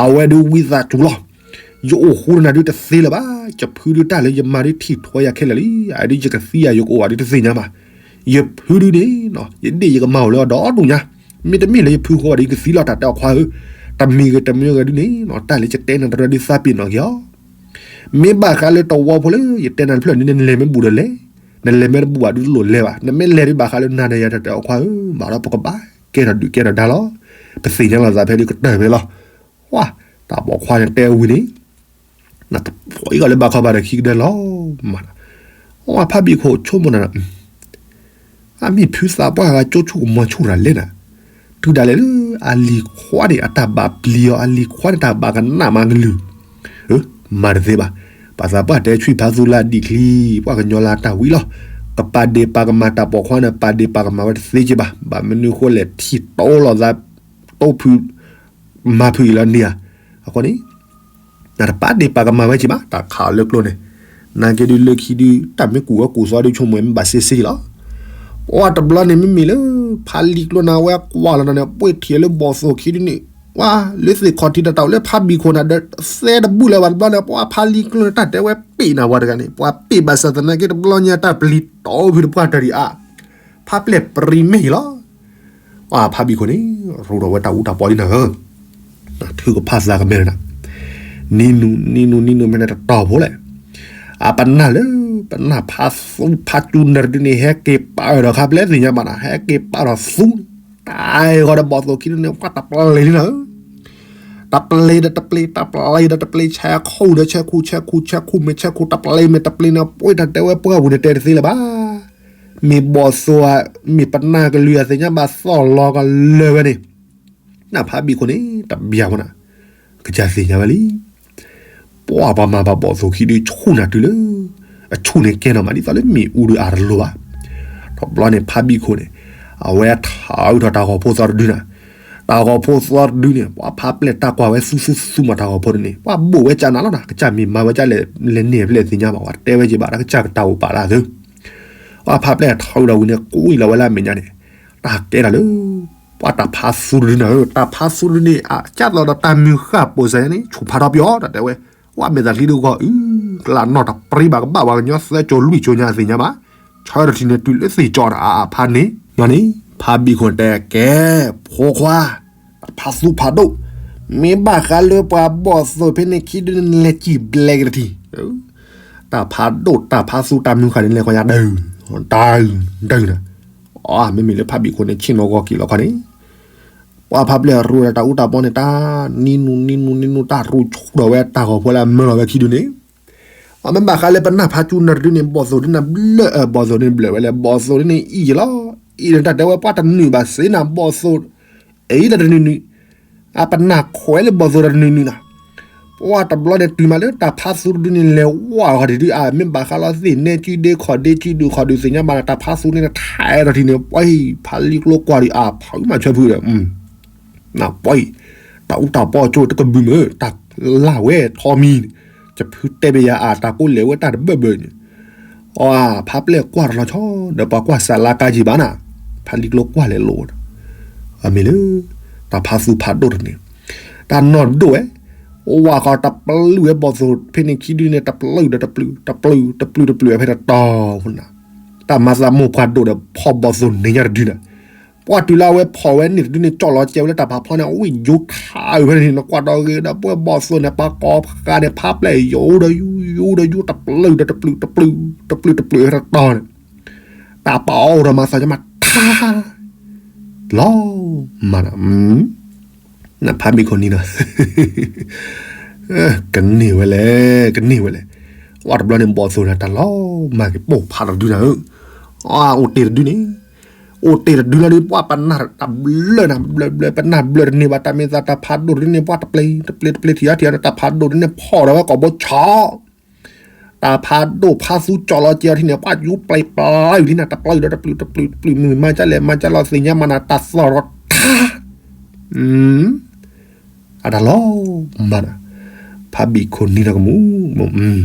အဝဲဒုးဝံသးစူၤလီၤ. ယအိၣ်ဃူနၤဒုးတသ့လၢၤဘၣ်. ယဖုဒုးတၢ်လၢယမၤဒုးထံၣ်ထွဲယၤခဲလၢာ်လံ. အဒုးယကသံယၤယကအိၣ်ဘၣ်ဒုးတသ့ၣ်ညါဘၣ်. ယဖုဒုးန့ၣ် ယဒ့ၣ်ယကမၤအိၣ်လၢအီၤဒီဒူၣ်ညါ, မ့တမ့ၢ်လၢယဖုဃီဘၣ်ဒုးယကသံလီၤ တၢ်တဲအီၤခွါဧၢ, တမံၤဂ့ၤတမံၤဂ့ၤဒုးန့ၣ် တၢ်လၢယတဲနၤတရၢဒုးသးပ့ၤနီၣ်က့ၤအီၤ မ့ၢ်ဘၣ်ဃးလၢတဝီဖိလၢယတဲနၤတဖျၢၣ်န့ၣ် နလဲၤမ့ၢ်ဘူၣ်ဒီးလဲၤ, နလဲၤမ့ၢ်တဘူၣ်ဘၣ်ဒုးတလိၣ်လဲၤဘၣ်, နမ့ၢ်လဲၤဒုးဘၣ်ဃးလၢနၤဒီးယၤတၢ်တဲအီၤခွါဧၢ, ဘၣ်ဒီးပကဘၣ်ကဲထီၣ်ဒုးကဲထီၣ်ဒါလီၤ. ပသ့ၣ်ညါလီၤသးဖဲဒုးကတၢၢ်ဖဲလီၤ. ဝါ, တၢ်ပိာ်ခွါန့ၣ်တဲဝံၤန့ၣ် နတဖီအံၤကီးလၢဘၣ်ခီဘၣ်ဒီးခံကဒၢလီၤမး, အဝဲဖးဘံၣ်ခိၣ်ဆိကမိၣ်နၤ အမ့ၢ်ဖုသးပှၢ်ဂၤကၠိဆူၣ်ကမီၤဆူၣ်တၢ်လဲၣ်နၤ, တုၤဒၣ်လဲာ်လၢအလံၤခွါန့ၣ် အတၢ်ဘၣ်ပျံၤအီၤ အလံၤခွါန့ၣ် တၢ်ဘၣ်ကနၣ်မၤကလုၢ်, မၤတသ့ဘၣ်. ပှၤသးပှၢ်တဲဆွံၣ်ဖးသူလၢဒံၣ်ချံ, ပှၤကညီလၢတၢ်ဝံလီၤ. ကပာ်ဒ့ၣ်ပာ်ကမၣ်တၢ်ပိာ်ခွါန့ၣ် ပာ်ဒ့ၣ်ပာ်ကမၣ်ဝဲတသ့က့ဘၣ်. ဘၣ်မနုၤဃိလဲၣ် ထံၣ်တိလိာ်သး တိဖု မၤဖုအံၤလီၤန့ၣ်ဧါ. အဃိန့ၣ် နတပာ်ဒ့ၣ်ပာ်ကမၣ်ဝဲက့ဘၣ် တၢ်ခးအီၤလၢကျိန့ၣ်. နာ်က့ဒုးလၢခံဒုး တၢ်မ့ၢ်ကူၣ်ဝဲကူၣ်သီဒုး ဆိကမိၣ်မ့ၢ်ဘၣ်စ့စ့လီၤ. ပှၤတဘျီန့ၣ်မ့မ့ၢ်လၢ ဖးလံကျိန့ၣ် အဝဲကွၢ်လီၤန့ၣ် ပှ့ၤထံၣ်လၢဘီၣ်သိၣ်ခံဒုးန့ၣ်, ပှၤလၢသ့ၣ်ခီၣ်ထံးတၢ်တၢ်အိၣ်လၢဖးဘံၣ်ခိၣ်န့ၣ်ဒီး သဲတဘူၣ်လၢၤဘၣ်တဘျီန့ၣ် ပှၤဖးလံကျိန့ၣ် တၢ်တဲဝဲပ့ၣ်နၤပှၤတဂၤန့ၣ် ပှၤပ့ၣ်ဘၣ်ဆၣ်သနာ်က့တဘျီညါတၢ်ပျံၤတီၢ်ဖုတပှၢ်တၢ်ဒံးအါ ဖးပျဲၢ်ပြံမ့ၢ်အံၤလီၤ. အဖးဘံၣ်ခိၣ်န့ၣ် ရူးထီၣ်ဝဲတၢ်အူတၢ်ပီလံနၤဧၢ, ထုကဖၣ်သးကမဲာ်နၤ, နံၤနုၤ နံၤနုၤ နံၤနုၤ မ့ၢ်နတတီၢ်ဖိလဲၣ်. အပနၢ်လၢ ပနၢ်ဖးသူဖးစူနၢၤတဒုန့ၣ် ဟဲက့ၤပာ်အၢၣ်ဒီးခါပျဲၢ်သ့ၣ်ညါဘၣ်နၤ ဟဲက့ၤပာ်ထီၣ်သူ တၢ်ဂီၤဒီးဘီၣ်သိၣ်ခံဒုန့ၣ် ပှၤတပျ့ၤလံနၤဧၢ တပျ့ၤဒီးတပျ့ၤ တပျ့ၤဒီးတပျ့ၤ ဆဲးခိၣ်ဒီးဆဲးခိၣ် ဆဲးခိၣ်ဆဲးခိၣ်မ့ၢ်ဆဲးခိၣ် တပျ့ၤမ့ၢ်တပျ့ၤန့ၣ် ပှ့ၤတၢ်တဲဝဲပှၢ်ပူၤန့ၣ်တဲတသ့လၢၤဘၣ်. မ့ၢ်ဘီၣ်သိၣ်ဧါ မ့ၢ်ပနၢ်ကလုၢ်ဧါ သ့ၣ်ညါဘၣ်သီၣ်လီၤကလၢာ်ဝဲန့ၣ်, နဖးဘံၣ်ခိၣ်န့ၣ် တဘၣ်ဖိနၤ, ကစၢ်သ့ၣ်ညါဝဲလံ. ပှၤပှၤမၤဘၣ်ဘီၣ်သိၣ်ခံဒုးဆူၣ်နၤတုၤလၢ အဆူၣ်န့ၣ်ကဲနီၢ်မး ဒ်သိးလၢမ့ၣ်အူဒုးအါတလိၤဘၣ်. တဘျီန့ၣ်ဖးဘံၣ်ခိၣ်န့ၣ် အဝဲထးအုးထီၣ်တၢ်ဂီၤဖိသီတဒုနၤ, တၢ်ဂီၤဖိသီတဒုန့ၣ် ပှၤဖးပျဲၢ်တၢ်ကွၢ်ဝဲသူသူသူမးတၢ်ဂီၤဖိတန့ၣ် ပှၤဘိၣ်ဝဲကၢ်နၤလီၤနၤ ကစၢ်မ့ၢ်မၤဝဲကၢ်လဲၣ် လဲၤန့ၢ်ဖဲလဲၣ်သ့ၣ်ညါဘၣ် ပှၤတဲဝဲက့ဘၣ် တၢ်ကစၢ်ကတၢ်အိၣ်ပာ်လၢသု ပှၤဖးပျဲၢ်ထးအုးဒီးဝံၤန့ၣ် ကွံာ်လီၤဝဲလၢအမဲာ်ညါန့ၣ်, တၢ်ကဲထီၣ်လၢ ပှၤတၢ်ဖးသူတဒုနၤဧၢ တၢ်ဖးသူတဒုန့ၣ် အကၢ်သိးဒီးတၢ်မုၢ်ဃၢ်ပိာ်စၢၤညါန့ၣ် ဆူၣ်ဖးထီပယီၤ တၢ်တဲဝဲ, ပှၤမဲာ်သးချံဒုးဂီၢ်အုး ကလးနီၢ်တပရံဘၣ်ကဘၣ်ပှၤကညီသၢကၠိလွံၢ်ကၠိညါသ့ၣ်ညါဘၣ်, ဆၢထီၣ်ထံၣ်န့ၣ်တုၤလၢသ့ၣ်ကၠီတၢ်အါအါဖးန့ၣ် မ့ၢ်န့ၣ် ဖးဘံၣ်ခိၣ်တဲကဲ ဖိခွါ တၢ်ဖးသူဖးဒိၣ်, မ့ၢ်ဘၣ်ဃးလၢပှၤဘီၣ်သိၣ်ဖဲန့ၣ်ခံဒုန့ၣ် နလဲၤစံၣ်ဘျဲးက့ၤတထံၣ်, တၢ်ဖးဒိၣ်တၢ်ဖးသူတၢ်မုၢ်ဃၢ်န့ၣ် လဲၤခီညါဒၢ တၢ် တၢ်နၤ, အမ့မ့ၢ်လၢဖးဘံၣ်ခိၣ်န့ၣ် ဆ့ၣ်နီၤဂီၤက့ၤလီၤခီန့ၣ်, ပှၤဖးပျဲၢ်ရူးဒီးတၢ်အူတၢ်ပီန့ၣ် တၢ်နံၤနုၤနံၤနုၤနံၤနုၤ တၢ်ရူးဆူၣ်ထီၣ်ဝဲတၢ်ဂီၤဖိလၢအမၢလီၤဝဲခံဒုန့ၣ် အမ့ၢ်ဘၣ်ဃးလၢပနၢ်ဖးစူနၢၤတဒုန့ၣ် ဘီၣ်သိၣ်ဒုနၢၤဘျၢၣ် ဘီၣ်သိၣ်ဒုန့ၣ်ဘျၢၣ်ဝဲလဲၣ် ဘီၣ်သိၣ်ဒုန့ၣ်အံၤလီၤ, အံၤန့ၣ်တၢ်တဲဝဲပှၤတနုာ်ဘၣ်စ့နၤ ဘီၣ်သိၣ် အံၤတၢ်တနုာ်နုာ်, အပနၢ်ခွဲးလၢဘီၣ်သိၣ်တၢ်တနုာ်နုာ်နၤ, ပှၤတဘျီန့ၣ်တုၤမးလၢတၢ်ဖးသူတဒုန့ၣ် လဲၤဝါဃီၤတဒုအါ မ့ၢ်ဘၣ်ဃးလီၤသ့ၣ်နဲကၠံဒ့ခီၣ်ဒ့ကၠံဒုခီၣ်ဒုသ့ၣ်ညါဘၣ်နၤ တၢ်ဖးသူန့ၣ် ထါအဲၣ်ထီၣ်ထံန့ၣ် ပှၤဖးလံကျိကွၢ်ဒုအါ ဖးမၤဆၢဖုဒီး နပှၤအံၤ တၢ်အူတၢ်ပီအကၠိတကဘုးမုၢ် တၢ်လၢ်ဝဲထီမံၤန့ၣ် ယဖုတဲဘၣ်ယၤအတၢ်ကိးလဲၤဝဲတၢ်တဘၢၣ်ဘၢၣ်န့ၣ်, အဖးပျဲၢ်ကွၢ်တလီၤဆီ ဒီးပှၤကွၢ်စးလါကါယံၤဘၣ်နၤ, ဖးလံကျိကွၢ်လဲၤလိာ်, အမ့ၢ်လၢ တၢ်ဖးသူဖးဒိၣ်တန့ၣ်, တၢ်နီၢ်ဒိၣ်ဝဲ, ဝၢ်ဃီတပျုၢ်ဝဲဘီၣ်သိၣ်ဖဲန့ၣ်ခံဒုန့ၣ် တပျုၢ်ဒီးတပျုၢ် တပျုၢ်တပျုၢ်တပျုၢ်ဖဲတတီၤဖိနၤ တၢ်မၤသးမိၢ်ပှၢ်ဒိၣ်ဒီးဖီၣ်ဘီၣ်သိၣ်န့ၣ်ညါတဒုနၤ, ပှၤတုၤလၢအဝဲဖီၣ်ဝဲန့ၣ်တဒုန့ၣ် ကၠီၣ်လီၤကဲဝဲလၢတၢ်ဖးဖီန့ၣ် အဝံၣ်ယူၤခးအုးဖဲန့ၣ် နကွၢ်ဒီးဂ့ၤဒီးပှဲၤဘီၣ်သိၣ်န့ၣ် ပှၤကိးဖးန့ၣ် ဖးပျဲၢ်ယူၤဒီးယူၤ ယူၤဒီးယူၤ တပျုၢ်ဒီးတပျုၢ် တပျုၢ်တပျုၢ်ဖဲတတီၤန့ၣ်, တၢ်ပာ်အီၣ်ဒီးမၤသးကမၤထါ လီၤမးနၤ နဖးဘံၣ်ခိၣ်နံၤနီၤ ကန့ၢ်ဝဲလဲၣ် ကန့ၢ်ဝဲလဲၣ်, ပှၤတဘျီန့ၣ် ဘီၣ်သိၣ်န့ၣ် တၢ်လီၤမၢ်က့ၤပိာ်ဖးတဒုနၤဧၢ, အိၣ်တ့ၢ်တဒုန့ၣ်, အိၣ်တ့ၢ်တဒုလီၤဒုး ပှၤပနၢ်တၢ်ဘျၢနၤ ဘျၢဘျၢ ပနၢ်ဘျၢတန့ၢ်ဘၣ် တၢ်မ့ၢ်သးတၢ်ဖးဒိၣ်တဒုန့ၣ် ပှၤတပျ့ၤ တပျ့ၤ တပျ့ၤထံၣ်အါထံၣ်အါန့ၣ် တၢ်ဖးဒိၣ်တဒုန့ၣ် ဖီၣ်ဒီးဝဲကိာ်ဘိဆီ တၢ်ဖးဒိၣ်ဖးသူကၠီၣ်လီၤကဲအီၤထံန့ၣ် ပှၤယူၤပျ့ၤပျ့ၤလံနၤ တပျုၢ်ဒီးတပျုၢ် တပျုၢ်တပျုၢ် မုၢ်မၤကၢ်လဲၣ် မၤကၢ်လီၤသ့ၣ်ညါမးနၤ တၢ်သီၣ်ရီထါ အတၢ်လီၤမၢ်နၤ, ဖးဘံၣ်ခိၣ်နံၤနီၤကမူ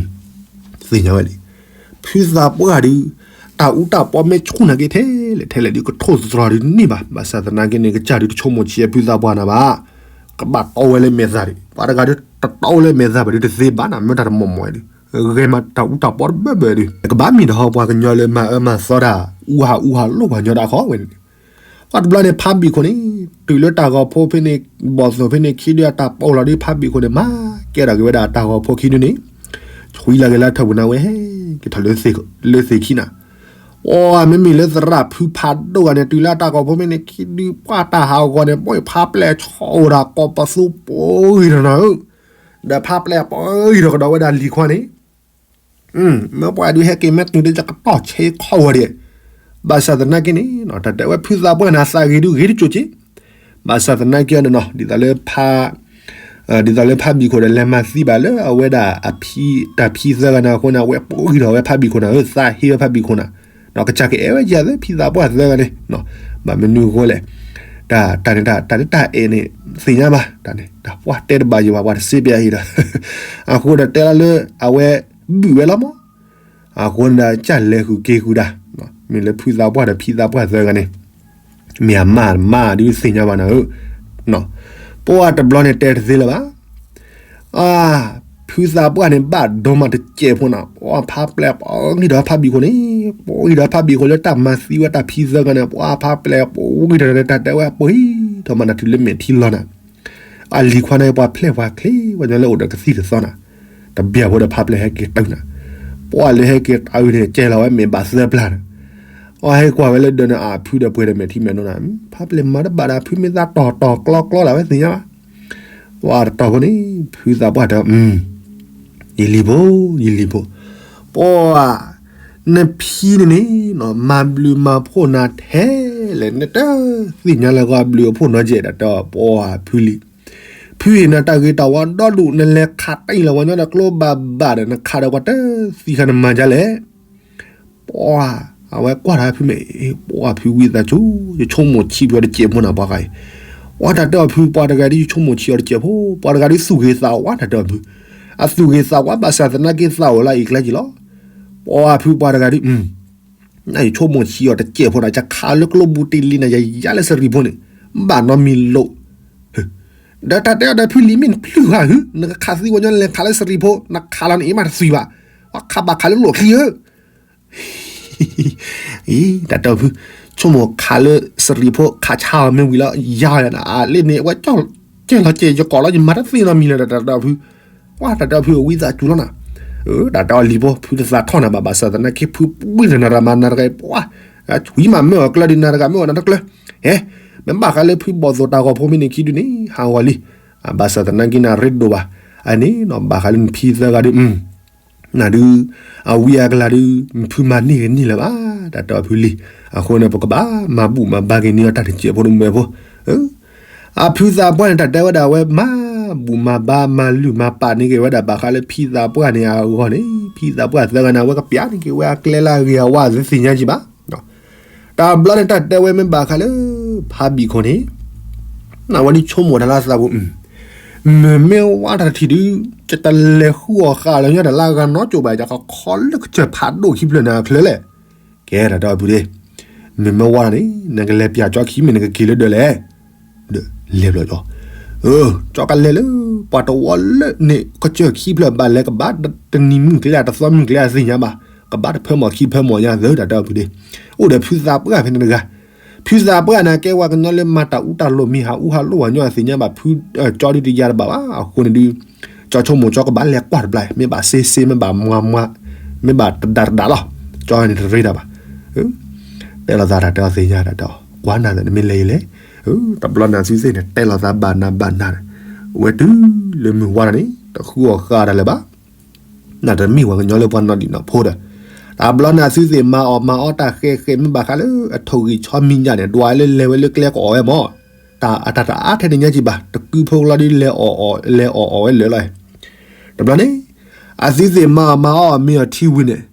သ့ၣ်ညါဝဲလံ, ဖုသးပှၢ်ဒုး တၢ်အူတၢ်ပီမ့ၢ်ဆူၣ်နာ်က့ထဲလဲၣ်ထဲလဲၣ်ဒုး ကထိၣ်သတြီၤဒုးန့ၢ်ဘၣ်, ဘၣ်ဆၣ်သနာ်က့န့ၣ် ကစၢ်ဒုးတဆိကမိၣ်ဆံးဖုသးပှၢ်နၤဘၣ်, ကဘၣ်တီဝဲလၢမဲာ်သၣ်ဒံး, ပှၤတဂၤဒုးတတီဝဲလၢမဲာ်သၣ်ဘၣ်ဒုးတသ့ဘၣ်နၤ မ့ၢ်တၢ်တမီၢ်မီၢ်ဒုး, ဂဲၤမးတၢ်အူတၢ်ပီတဘၢဘၢဒုး, ကဘၣ်မ့ၢ်တဟီပှၤကညီလၢမၤအၢမၤသီတၢ် အူဟးအူဟးလိၣ်ပှၤကညီတၢ်ခီဝဲန့ၣ် ပှၤတဘျီန့ၣ် ဖးဘံၣ်ခိၣ်န့ၣ် တုၤလၢတၢ်ဂီၤဖိဖဲန့ၣ် ဘီၣ်သိၣ်ဖဲန့ၣ်ခံဒုအတၢ်ပိာ်လီၤဒုး ဖးဘံၣ်ခိၣ်န့ၣ် မၤကဲထီၣ်က့ၤဝဲဒၣ်တၢ်ဂီၤဖိခံဒုန့ၣ် ဆွံလီၤက့ၤလၢထၢၣ်ပူၤနၤဝဲ က့ၤထီၣ်လၢသ့ၣ်ခံနၤ, အိ မ့မ့ၢ်လၢသရၣ်ဖုဖးဒိၣ်ဂၤန့ၣ် တုၤလၢတၢ်ဂီၤဖိဖဲန့ၣ်ခံဒု ပှၤတၢ်ဟးဂီၤန့ၣ် ပှၤဖးပျဲၢ်ဆီအိၣ်ဒၣ်ကိးပသူပှၤဂ့ၤထီၣ်နၤဧၢ, ဒီးဖးပျဲၢ်ပှၤဂ့ၤထီၣ်ကဒီးဝဲဒၣ်လံၤခွါန့ၣ် မ့ၢ်ပှၤဒုးဟဲက့ၤမ့ၢ်တုၤဒ်ကတီၢ်ဆ့ခီဝဲဒၣ်, ဘၣ်ဆၣ်သနာ်က့န့ၣ် တၢ်တဲဝဲဖုသးပှၢ်န့ၣ် အသးဂ့ၤဒုးဂ့ၤတကၠိၣ်က့, ဘၣ်ဆၣ်သနာ်က့န့ၣ်နီၤ ဒ်သိးလၢဖး ဒ်သိးလၢဖါဘံၣ်ခိၣ်ဒီး လဲၤမၤသံဘၣ်လၢအဝဲဒၣ်အဖံ တၢ်ဖံသၢဂၤန့ၣ်အဃိန့ၣ် အဝဲပှ့ၤထီၣ်ဝဲဖါဘံၣ်ခိၣ်န့ၣ်ဧၢ, သးဟ့ဝဲဖါဘံၣ်ခိၣ်န့ၣ်, ကစၢ်ကအဲၣ်ဝဲယၤသ့ ဖံသးပှၢ်သၢဂၤန့ၣ်, ဘၣ်မနုၤအဃိလဲၣ်, တၢ် တၢ်န့ၣ် တၢ် တၢ်န့ၣ်တၢ်အဲၣ်န့ၣ် သ့ၣ်ညါဘၣ်, တၢ်န့ၣ် တၢ်ပှၢ်တဲတဘၣ်ယံၤဘၣ် ပှၤတစ့ပျးအံၤဒီး, အဃိဒီးတဲလီၤလၢအဝဲဘုၣ်ဝဲလီၤမး, အဃိန့ၣ်ဒီး ကစၢ်လဲၤဃုာ်က့ၤဃုာ်ဒၣ်, မ့ၢ်လၢဖုသးပှၢ်ဒီးဖံသးပှၢ်သၢဂၤန့ၣ် မ့ၢ်အမါမါဒုးသ့ၣ်ညါဘၣ်နၤဧၢ, ပှၢ်တဘျီန့ၣ်တဲတသ့လၢၤဘၣ်, အါ, ဖုသးပှၢ်န့ၣ် ဘၣ်ဒိမးတစဲးဖိနၤ, ပှၢ်ဖါပျဲၢ်ပှၤဂံၢ်ဒီးဖါဘံၣ်ခိၣ်န့ၣ်, ပှၤဂံၢ်ဒီးဖါဘံၣ်ခိၣ်လၢတၢ်မၤသံဝဲတၢ်ဖံသၢဂၤန့ၣ် ပှၢ်ဖါပျဲၢ်ပှၤဂံၢ်ဒီးတၢ်တဲဝဲပှ့ၤထီၣ်မးနၤတုၤလၢမဲာ်ထံလီၤနၤ, အလံၤခွါန့ၣ် ပှၤဖျဲၣ်ပှၤချ့ ပှၤညီလၢအိၣ်ဒီးကသံၣ်ကသီနၤ, တဘၣ်ဖိဒီးဖါပျဲၢ်ဟဲက့ၤတုၤနၤ, ပှၢ်လၢဟဲက့ၤတုၤန့ၣ် ကဲလီၤဝဲမဲာ်ဘၣ်သၢပျၢ်န့ၣ် အဟဲကွၢ်ဝဲလၢဒၢးန့ၣ် အဖုဒီးပှဲၤဒီးမဲာ်ထံမဲာ်နိနၤ, ဖါပျဲၢ်မၤတဘၣ်ဒီး ဖုမ့ၢ်သးတီၢ်တီၢ်ကျီကျီလၢ်ဝဲသ့ၣ်ညါဘၣ်, ပှၢ်တတီၢ်ဖိန့ၣ် ဖုသးပှၢ်တဲ, ယလံၤဖိ, ယလံၤဖိ, ပှၢ်, နဖံန့ၣ်န့ၣ် မၤဘျုးမၤဖှိၣ်နၤထဲလဲၣ်, နတသ့ၣ်ညါလၢဂီၢ်ဘျုးအဖှိၣ်နီတစဲးဒီး တဲပှၢ်ဖုလံၤ, ဖုအံၤနတၢ်ဂ့ၤတၢ်ဝါဒီဒူၣ် နလဲၤခးတၢ်အံၤလၢပှၤညီဒီးကျိဘၣ်ဘၣ်ဒီး နခးဒီးပှၤတသံခါနမၤဒ်လဲၣ် ပှၢ်, အဝဲကွၢ်တၢ်ဖုမဲာ်, ပှၢ်ဖုဝံသးစူၤ ယဆိကမိၣ်ဆံးဖုအီၤတစဲးဖိနၤပှၤဃါအံၤ, ပှၢ်တၢ်တဲအီၤဖု ပှၤတဂၤဒ်ယဆိကမိၣ်ဆံးအီၤတစဲးဖိ, ပှၤတဂၤဒ်သူၣ်ဂ့ၤသးဝါတၢ်တဲအီၤဖု, အသူၣ်ဂ့ၤသးဝါဘၣ်ဆၣ်သနာ်က့သးအိၣ်လၢအအံၤကျဲက့ၤလီၤ, ပှၢ်ဖုပှၤတဂၤဒ် နယဆိကမိၣ်ဆံးအီၤတစဲးဖိနၤ ယခးလၢကျိဘူးတ့လံနၤ ယယါလၢစရံးဖိန့ၣ်, ဘၣ်နီတမံၤလိာ် ဒီးတၢ်တဲအီၤဒီးဖုလံၤမ့ၢ်နပျုၢ်ဃာ်ဧၢ, နကခးသံပှၤညီလဲၤခးလၢစရံးဖိ, နခးလီၤန့ၣ်အ့ၣ်မးတသွံၣ်ဘၣ်, ပှၤခးဘၣ်ခးလၢလိၣ်ချံဧၢ, အံၤ တၢ်တဲအီၤဖု, ဆိကမိၣ်ခးလၢစရံးဖိ ခးဆါအီၤမ့ၢ်ဝံၤလီၤ ယါလၢန့ၣ် အဝဲကဲလီၤကဲ ယကိးလီၤ ယမၤတသ့နီတမံၤလၢၤ တၢ်တဲအီၤဖု, ပှၢ်တၢ်တဲအီၤဖုအဝံသးစူၤလီၤနၤ, တၢ်တဲအီၤလံၤဖိ ဖုတသးထီၣ်နၤဘၣ် ဘၣ်ဆၣ်သနာ်က့ဖုပှ့ၤဒီးနၤတၢ်မၤနၤတဂၤအံၤ ပှၢ်, ဝံၤမးမ့ၢ်အီၤကျၢၢ်ဒံးနၤတဂၤ မ့ၢ်အီၤနၤတကျၢၢ်, ဟဲ, မ့ၢ်ဘၣ်ဃးလၢဖုဘီၣ်သိၣ်တၢ်ဂီၤဖိမ့ၢ်န့ၣ်ခံဒုန့ၣ် ဟးဂီၤလံ, ဘၣ်ဆၣ်သနာ်က့နၤရ့ဒိၣ်ဘၣ်, အန့ၣ်နီၤ ဘၣ်ဃးလၢနဖံသၢဂၤဒု နၤဒုး အဝံအကလၤဒုး နဖုမၤန့ၢ်ဂ့ၤန့ၢ်လၢၤဘၣ်, တၢ်တဲအီၤဖုလံၤ, အဃိန့ၣ် ပကဘၣ်မၤဘူၣ်မၤဘါက့ၤန့ၢ်အီၤတၢ်တစဲးဖိတမံၤဖိ, အဖုသးပှၢ်န့ၣ် တၢ်တဲဝဲဒၣ်အဝဲမၤဘူၣ်မၤဘါမၤလုၢ်မၤပာ်န့ၢ်က့ၤဝဲဒၣ်ဘၣ်ဃးလၢဖံသးပှၢ်န့ၣ်အဂီၢ်န့ၣ် ဖံသးပှၢ်သၢဂၤန့ၣ် အဝဲကပျးန့ၢ်က့ၤဝဲအကျဲလၢအဂ့ၤအဝါသ့ၣ်ညါကံဘၣ် တဘျီန့ၣ် တၢ်တဲဝဲမ့ၢ်ဘၣ်ဃးလၢ ဖါဘံၣ်ခိၣ်န့ၣ်, နဝဲဒုးဆိကမိၣ်တၢ်လၢသးပူၤ, မ့မ့ၢ်ဝဲတၢ်တထံၣ်ဒုး ယတလဲၤဃုအီၣ်ဃာ်လၢညါတၢ်လၢအဂၤနီတစိၤဘၣ် ယကခီလၢကစၢၢ်ဖးဒိၣ်ခံဖျၢၣ်န့ၣ်အချၢလဲၣ်. ကဲတၢ်တဲအီၤဖုဒ့, မ့မ့ၢ်ဝဲတၢ်န့ၣ် နကလဲၤပၠးကၠီခံမ့ၢ်နကက့ၤလၢဒၢးလဲၣ် ဒီးလဲၤဘျီကၠီ, ကၠီကလဲၤလၢ ပှၤတဝီလၢန့ၣ် ကစၢၢ်ခံဖျၢၣ်ဘၣ်လဲၤကဘၣ်တနံၤမုၢ်ကျဲ တသီမုၢ်ကျဲအသ့ၣ်ညါဘၣ်, ကဘၣ်တဖၢမီၢ်ခံဖၢမီၢ်ညါသၢ တၢ်တဲအီၤဖုဒ့, အိၣ်ဒီးဖုသးပှၢ်ဖဲန့ၣ်တဂၤ, ဖုသးပှၢ်န့ၣ် ကဲဝဲကညီလၢမၤတၢ်အူတၢ်လိာ်မ့ၢ်ဟးအူဟးလိာ်ဝဲညီအသ့ၣ်ညါဘၣ်ဖု, ကၠီဒုးတယါတဘၣ်ဘၣ်, အဃိန့ၣ်ဒုး ကၠီဆိကမိၣ်ကၠီကဘၣ်လဲၤကွၢ်တဘျီ မ့ၢ်ဘၣ်စ့စ့ မ့ၢ်ဘၣ်မွါမွါ, မ့ၢ်ဘၣ်တဒၣ်တဒၣ်လီၤ, ကၠီန့ၣ်တရ့တၢ်ဘၣ် တဲလိာ်သးတၢ်တဲအီၤသ့ၣ်ညါတၢ်တဲအီၤ ကွၢ်နၤဒီးနမ့ၢ်လဲၤအံၤလဲၣ်, တဘျီန့ၣ်အသုသ့ၣ်န့ၣ် တဲလိာ်သးဘၣ်နၤဘၣ်နၤဒီး, ဝဲတုၤလၢမုၢ်ဝါတၢ်န့ၣ် တဃုအီၣ်ဃာ်တၢ်လၢၤဘၣ်, နတမ့ၢ်ဝဲကညီလၢပှၤနီၢ်ဒံၣ်နီၢ်ဖိဒီး, တဘျီန့ၣ်အသုသ့ၣ်မၤအီၣ်မၤအီတၢ်ဃဲးဃဲး မ့ၢ်ဘၣ်ဃးလၢအထိၣ်ဂံၢ်ဆီမံၤညၣ်န့ၣ် ဒွးလၢလဲၤဝဲလၢကျဲကအီၣ်ဝဲမၢ်, တၢ်အတၢ်တအါထဲန့ၣ်ညါကံဘၣ် တကုဖိကလီဒုးလဲၤအီၣ်အီၣ်လဲၤအီၣ်အီၣ်ဝဲလၢာ်လီၤ, တဘျီန့ၣ် အသုသ့ၣ်မၤအီၣ်မၤအီအီၣ်မ့ၢ်အီၤထံဝံၤန့ၣ်,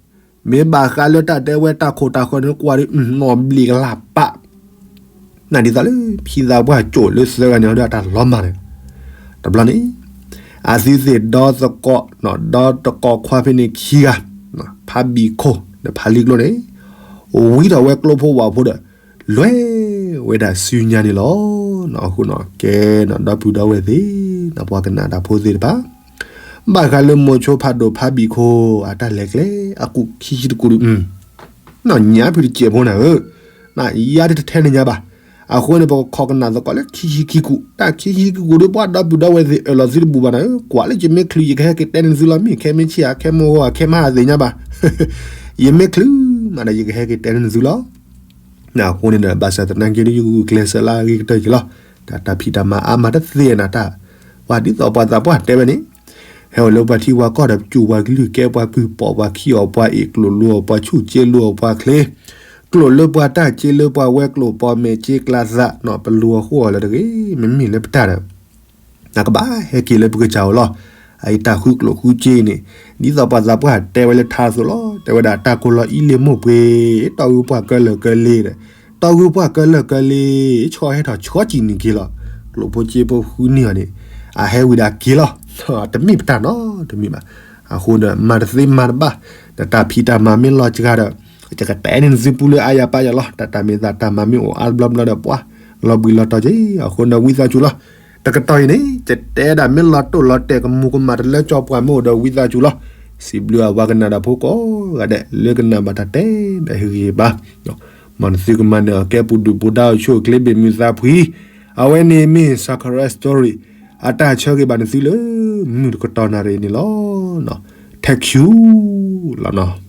မ့ၢ်ဘၣ်ဃးလၢတၢ်တဲဝဲတၢ်ခိၣ်တၢ်ဃၢၤန့ၣ်ကွၢ်ဒုး နီၢ်ဘျံးကလၢ်ပာ်, နဒ်သိးလၢဖံသးပှၢ်ကၠိၣ်လၢသၢဂၤန့ၣ်ဒီးအတၢ်လီၤမၢ်န့ၣ်, တဘျီန့ၣ် အသုသ့ၣ်ဒီသကိး, ဒီတကိးခွါဖဲန့ၣ်ခံဂၤ, ဖါဘံၣ်ခိၣ်ဒီးဖါလံကျိန့ၣ်, ဝံထီၣ်ဝဲကျိဖိဝၣ်ဖိဒီး လဲၤဝဲဒၣ်ဆူညါန့ၣ်လီၤ. အဃိန့ၣ် ကဲဒီပုၢ်ဒီဝဲၢ်သ့ၣ်, ပှၤကနၣ်တၢ်ဖိသ့ၣ်တဖၣ်, ဘၣ်ဃးလၢမိၤဆိဖးဒိၣ်ဖါဘံၣ်ခိၣ် အတၢ်လဲၤကျဲအကူၣ်ခံဆံတကူၣ်ဒုး ညၣ်ဖုတစဲးဖိနၤဧၢ, နယါဒ်တထဲန့ၣ်ညါဘၣ်. အဃိန့ၣ် ပကခိးကနၣ်သကိးလၢခံဆံခံကူၣ်, တၢ်ခံဆံခံကူၣ်ဒုး ပှၤဒီပုၢ်ဒီဝဲၢ်သ့ၣ်အၢၣ်လီၤသုတဘူၣ်ဘၣ်နၤဧၢ, ကွၢ်လၢယမ့ၢ်ချုး ယကဟဲက့ၤတဲန့ၢ်သုလီၤ, မ့ၢ်ခဲမ့ၢ်ဆံးဧါ, ခဲမ့ၢ်ဂီၤဧါ, ခဲမ့ၢ်ဟါသ့ၣ်ညါဘၣ်, ယမ့ၢ်ချုးမးဒီး ယကဟဲက့ၤတဲန့ၢ်သုလီၤ. အဃိန့ၣ်ဒီး ဘၣ်ဆၣ်သနာ်က့ဒီး ယဂုာ်ကျဲးစၢးလၢအဂ့ၤကတၢၢ်က့ၤလီၤ. တၢ် တၢ်ဖံးတၢ်မၤအါမးတသ့နၤတၢ်, ပှၤဒ်သိးပှၤသးပှၢ်တဲဝဲန့ၣ်, ဟဲအိၣ်လၢပှၤထံပှၤကီၢ်ဒီး ပစူၢ်ပှၤကလုၢ် ကဲပှၤကုၢ် ပိာ်ပှၤခံအီၣ်ပှၤအ့ၣ် ကျိၣ်လူၤအီၣ်ပှၤဆူၣ် စ့လူၤအီၣ်ပှၤချ့, ကျိၣ်လၢပှၤတၢ် စ့လၢပှၤဝဲ ကျိၣ်ပီၣ်မဲာ် စ့ကျါသးနီၤ ပလူၤအဃိအီၤလၢတဂ့ၤ, မ့မ့ၢ်လၢပတၢ်ဒီး နကဘၣ်ဟဲက့ၤလၢပကစၢ်အိၣ်လီၤ. အအံၤတၢ်ဃုကျိၣ်ဃုစ့န့ၣ် ဒ်သိးပှၤသးပှၢ်တဲဝဲလၢထါအသိးလီၤ. တဲဝဲဒၣ်တၢ်ကိၢ်လီၤအံၤလ့ၣ်မိၢ်ပှ့ၤ, တီၢ်ဂုၢ်ပှၢ်ကလၢာ်ကလ့ဒီး, တီၢ်ဂုၢ်ပှၢ်ကလၢာ်ကလ့, ဆီဟဲထီၣ်ဆီကံၢ်နံၣ်က့ၤလီၤ. ကျိၣ်ဖိစ့ဖိဃုန့ၢ်အီၤန့ၣ် အဟဲဝံၤဒီးက့ၤလီၤ. တမ့ၢ်ပတၢ်နီတမံၤဘၣ်. အဃိဒီး မၤတသ့မၤတဘၣ်, ဒီးတၢ်ဖံးတၢ်မၤမ့ၢ်လီၤစှၤဒီး ယကတဲန့ၢ်နသုပူလၢအါယၤပာ်ယၤလီၤ. တၢ်တၢ်မ့ၢ်သးတၢ်မၤမ့ၢ်အိၣ်အါဘျီဘျီဒီးပှၤ လီၤဘှံးလီၤတီၤက့ၤ. အဃိဒီးဝံသးစူၤလီၤ. တကတီၢ်အံၤန့ၣ် ယတဲဒၣ်မ့ၢ်လီၤတိၢ်လီၤတဲာ်ကမူၤကမၣ်တလၢကၠီပှၤမ့ၢ်အိၣ်ဒီးဝံသးစူၤလီၤ. စံးဘျုးအဝဲကနၣ်ဒီးဖိကိးဂၤဒဲး လၢကနၣ်ဘၣ်တၢ်တဲဒီးဟ့ၣ်ဂံၢ်ဘါ မ်နသုကမၤနၢၤအီၤကဲပူၤဒုၣ်ပူၤဒါအိၣ်ဆူၣ်အိၣ်ချ့ဘၣ်မုာ်သးဖှံ. အဝဲန့ၣ်မ့ၢ် Sakura Story အတၢ်ဆၢဂ့ၤဘၣ်နသုလၢ မုၢ်တကတီၢ်နၣ်ရံၣ်န့ၣ်လီၤ. Thank you လီၤနီၤ.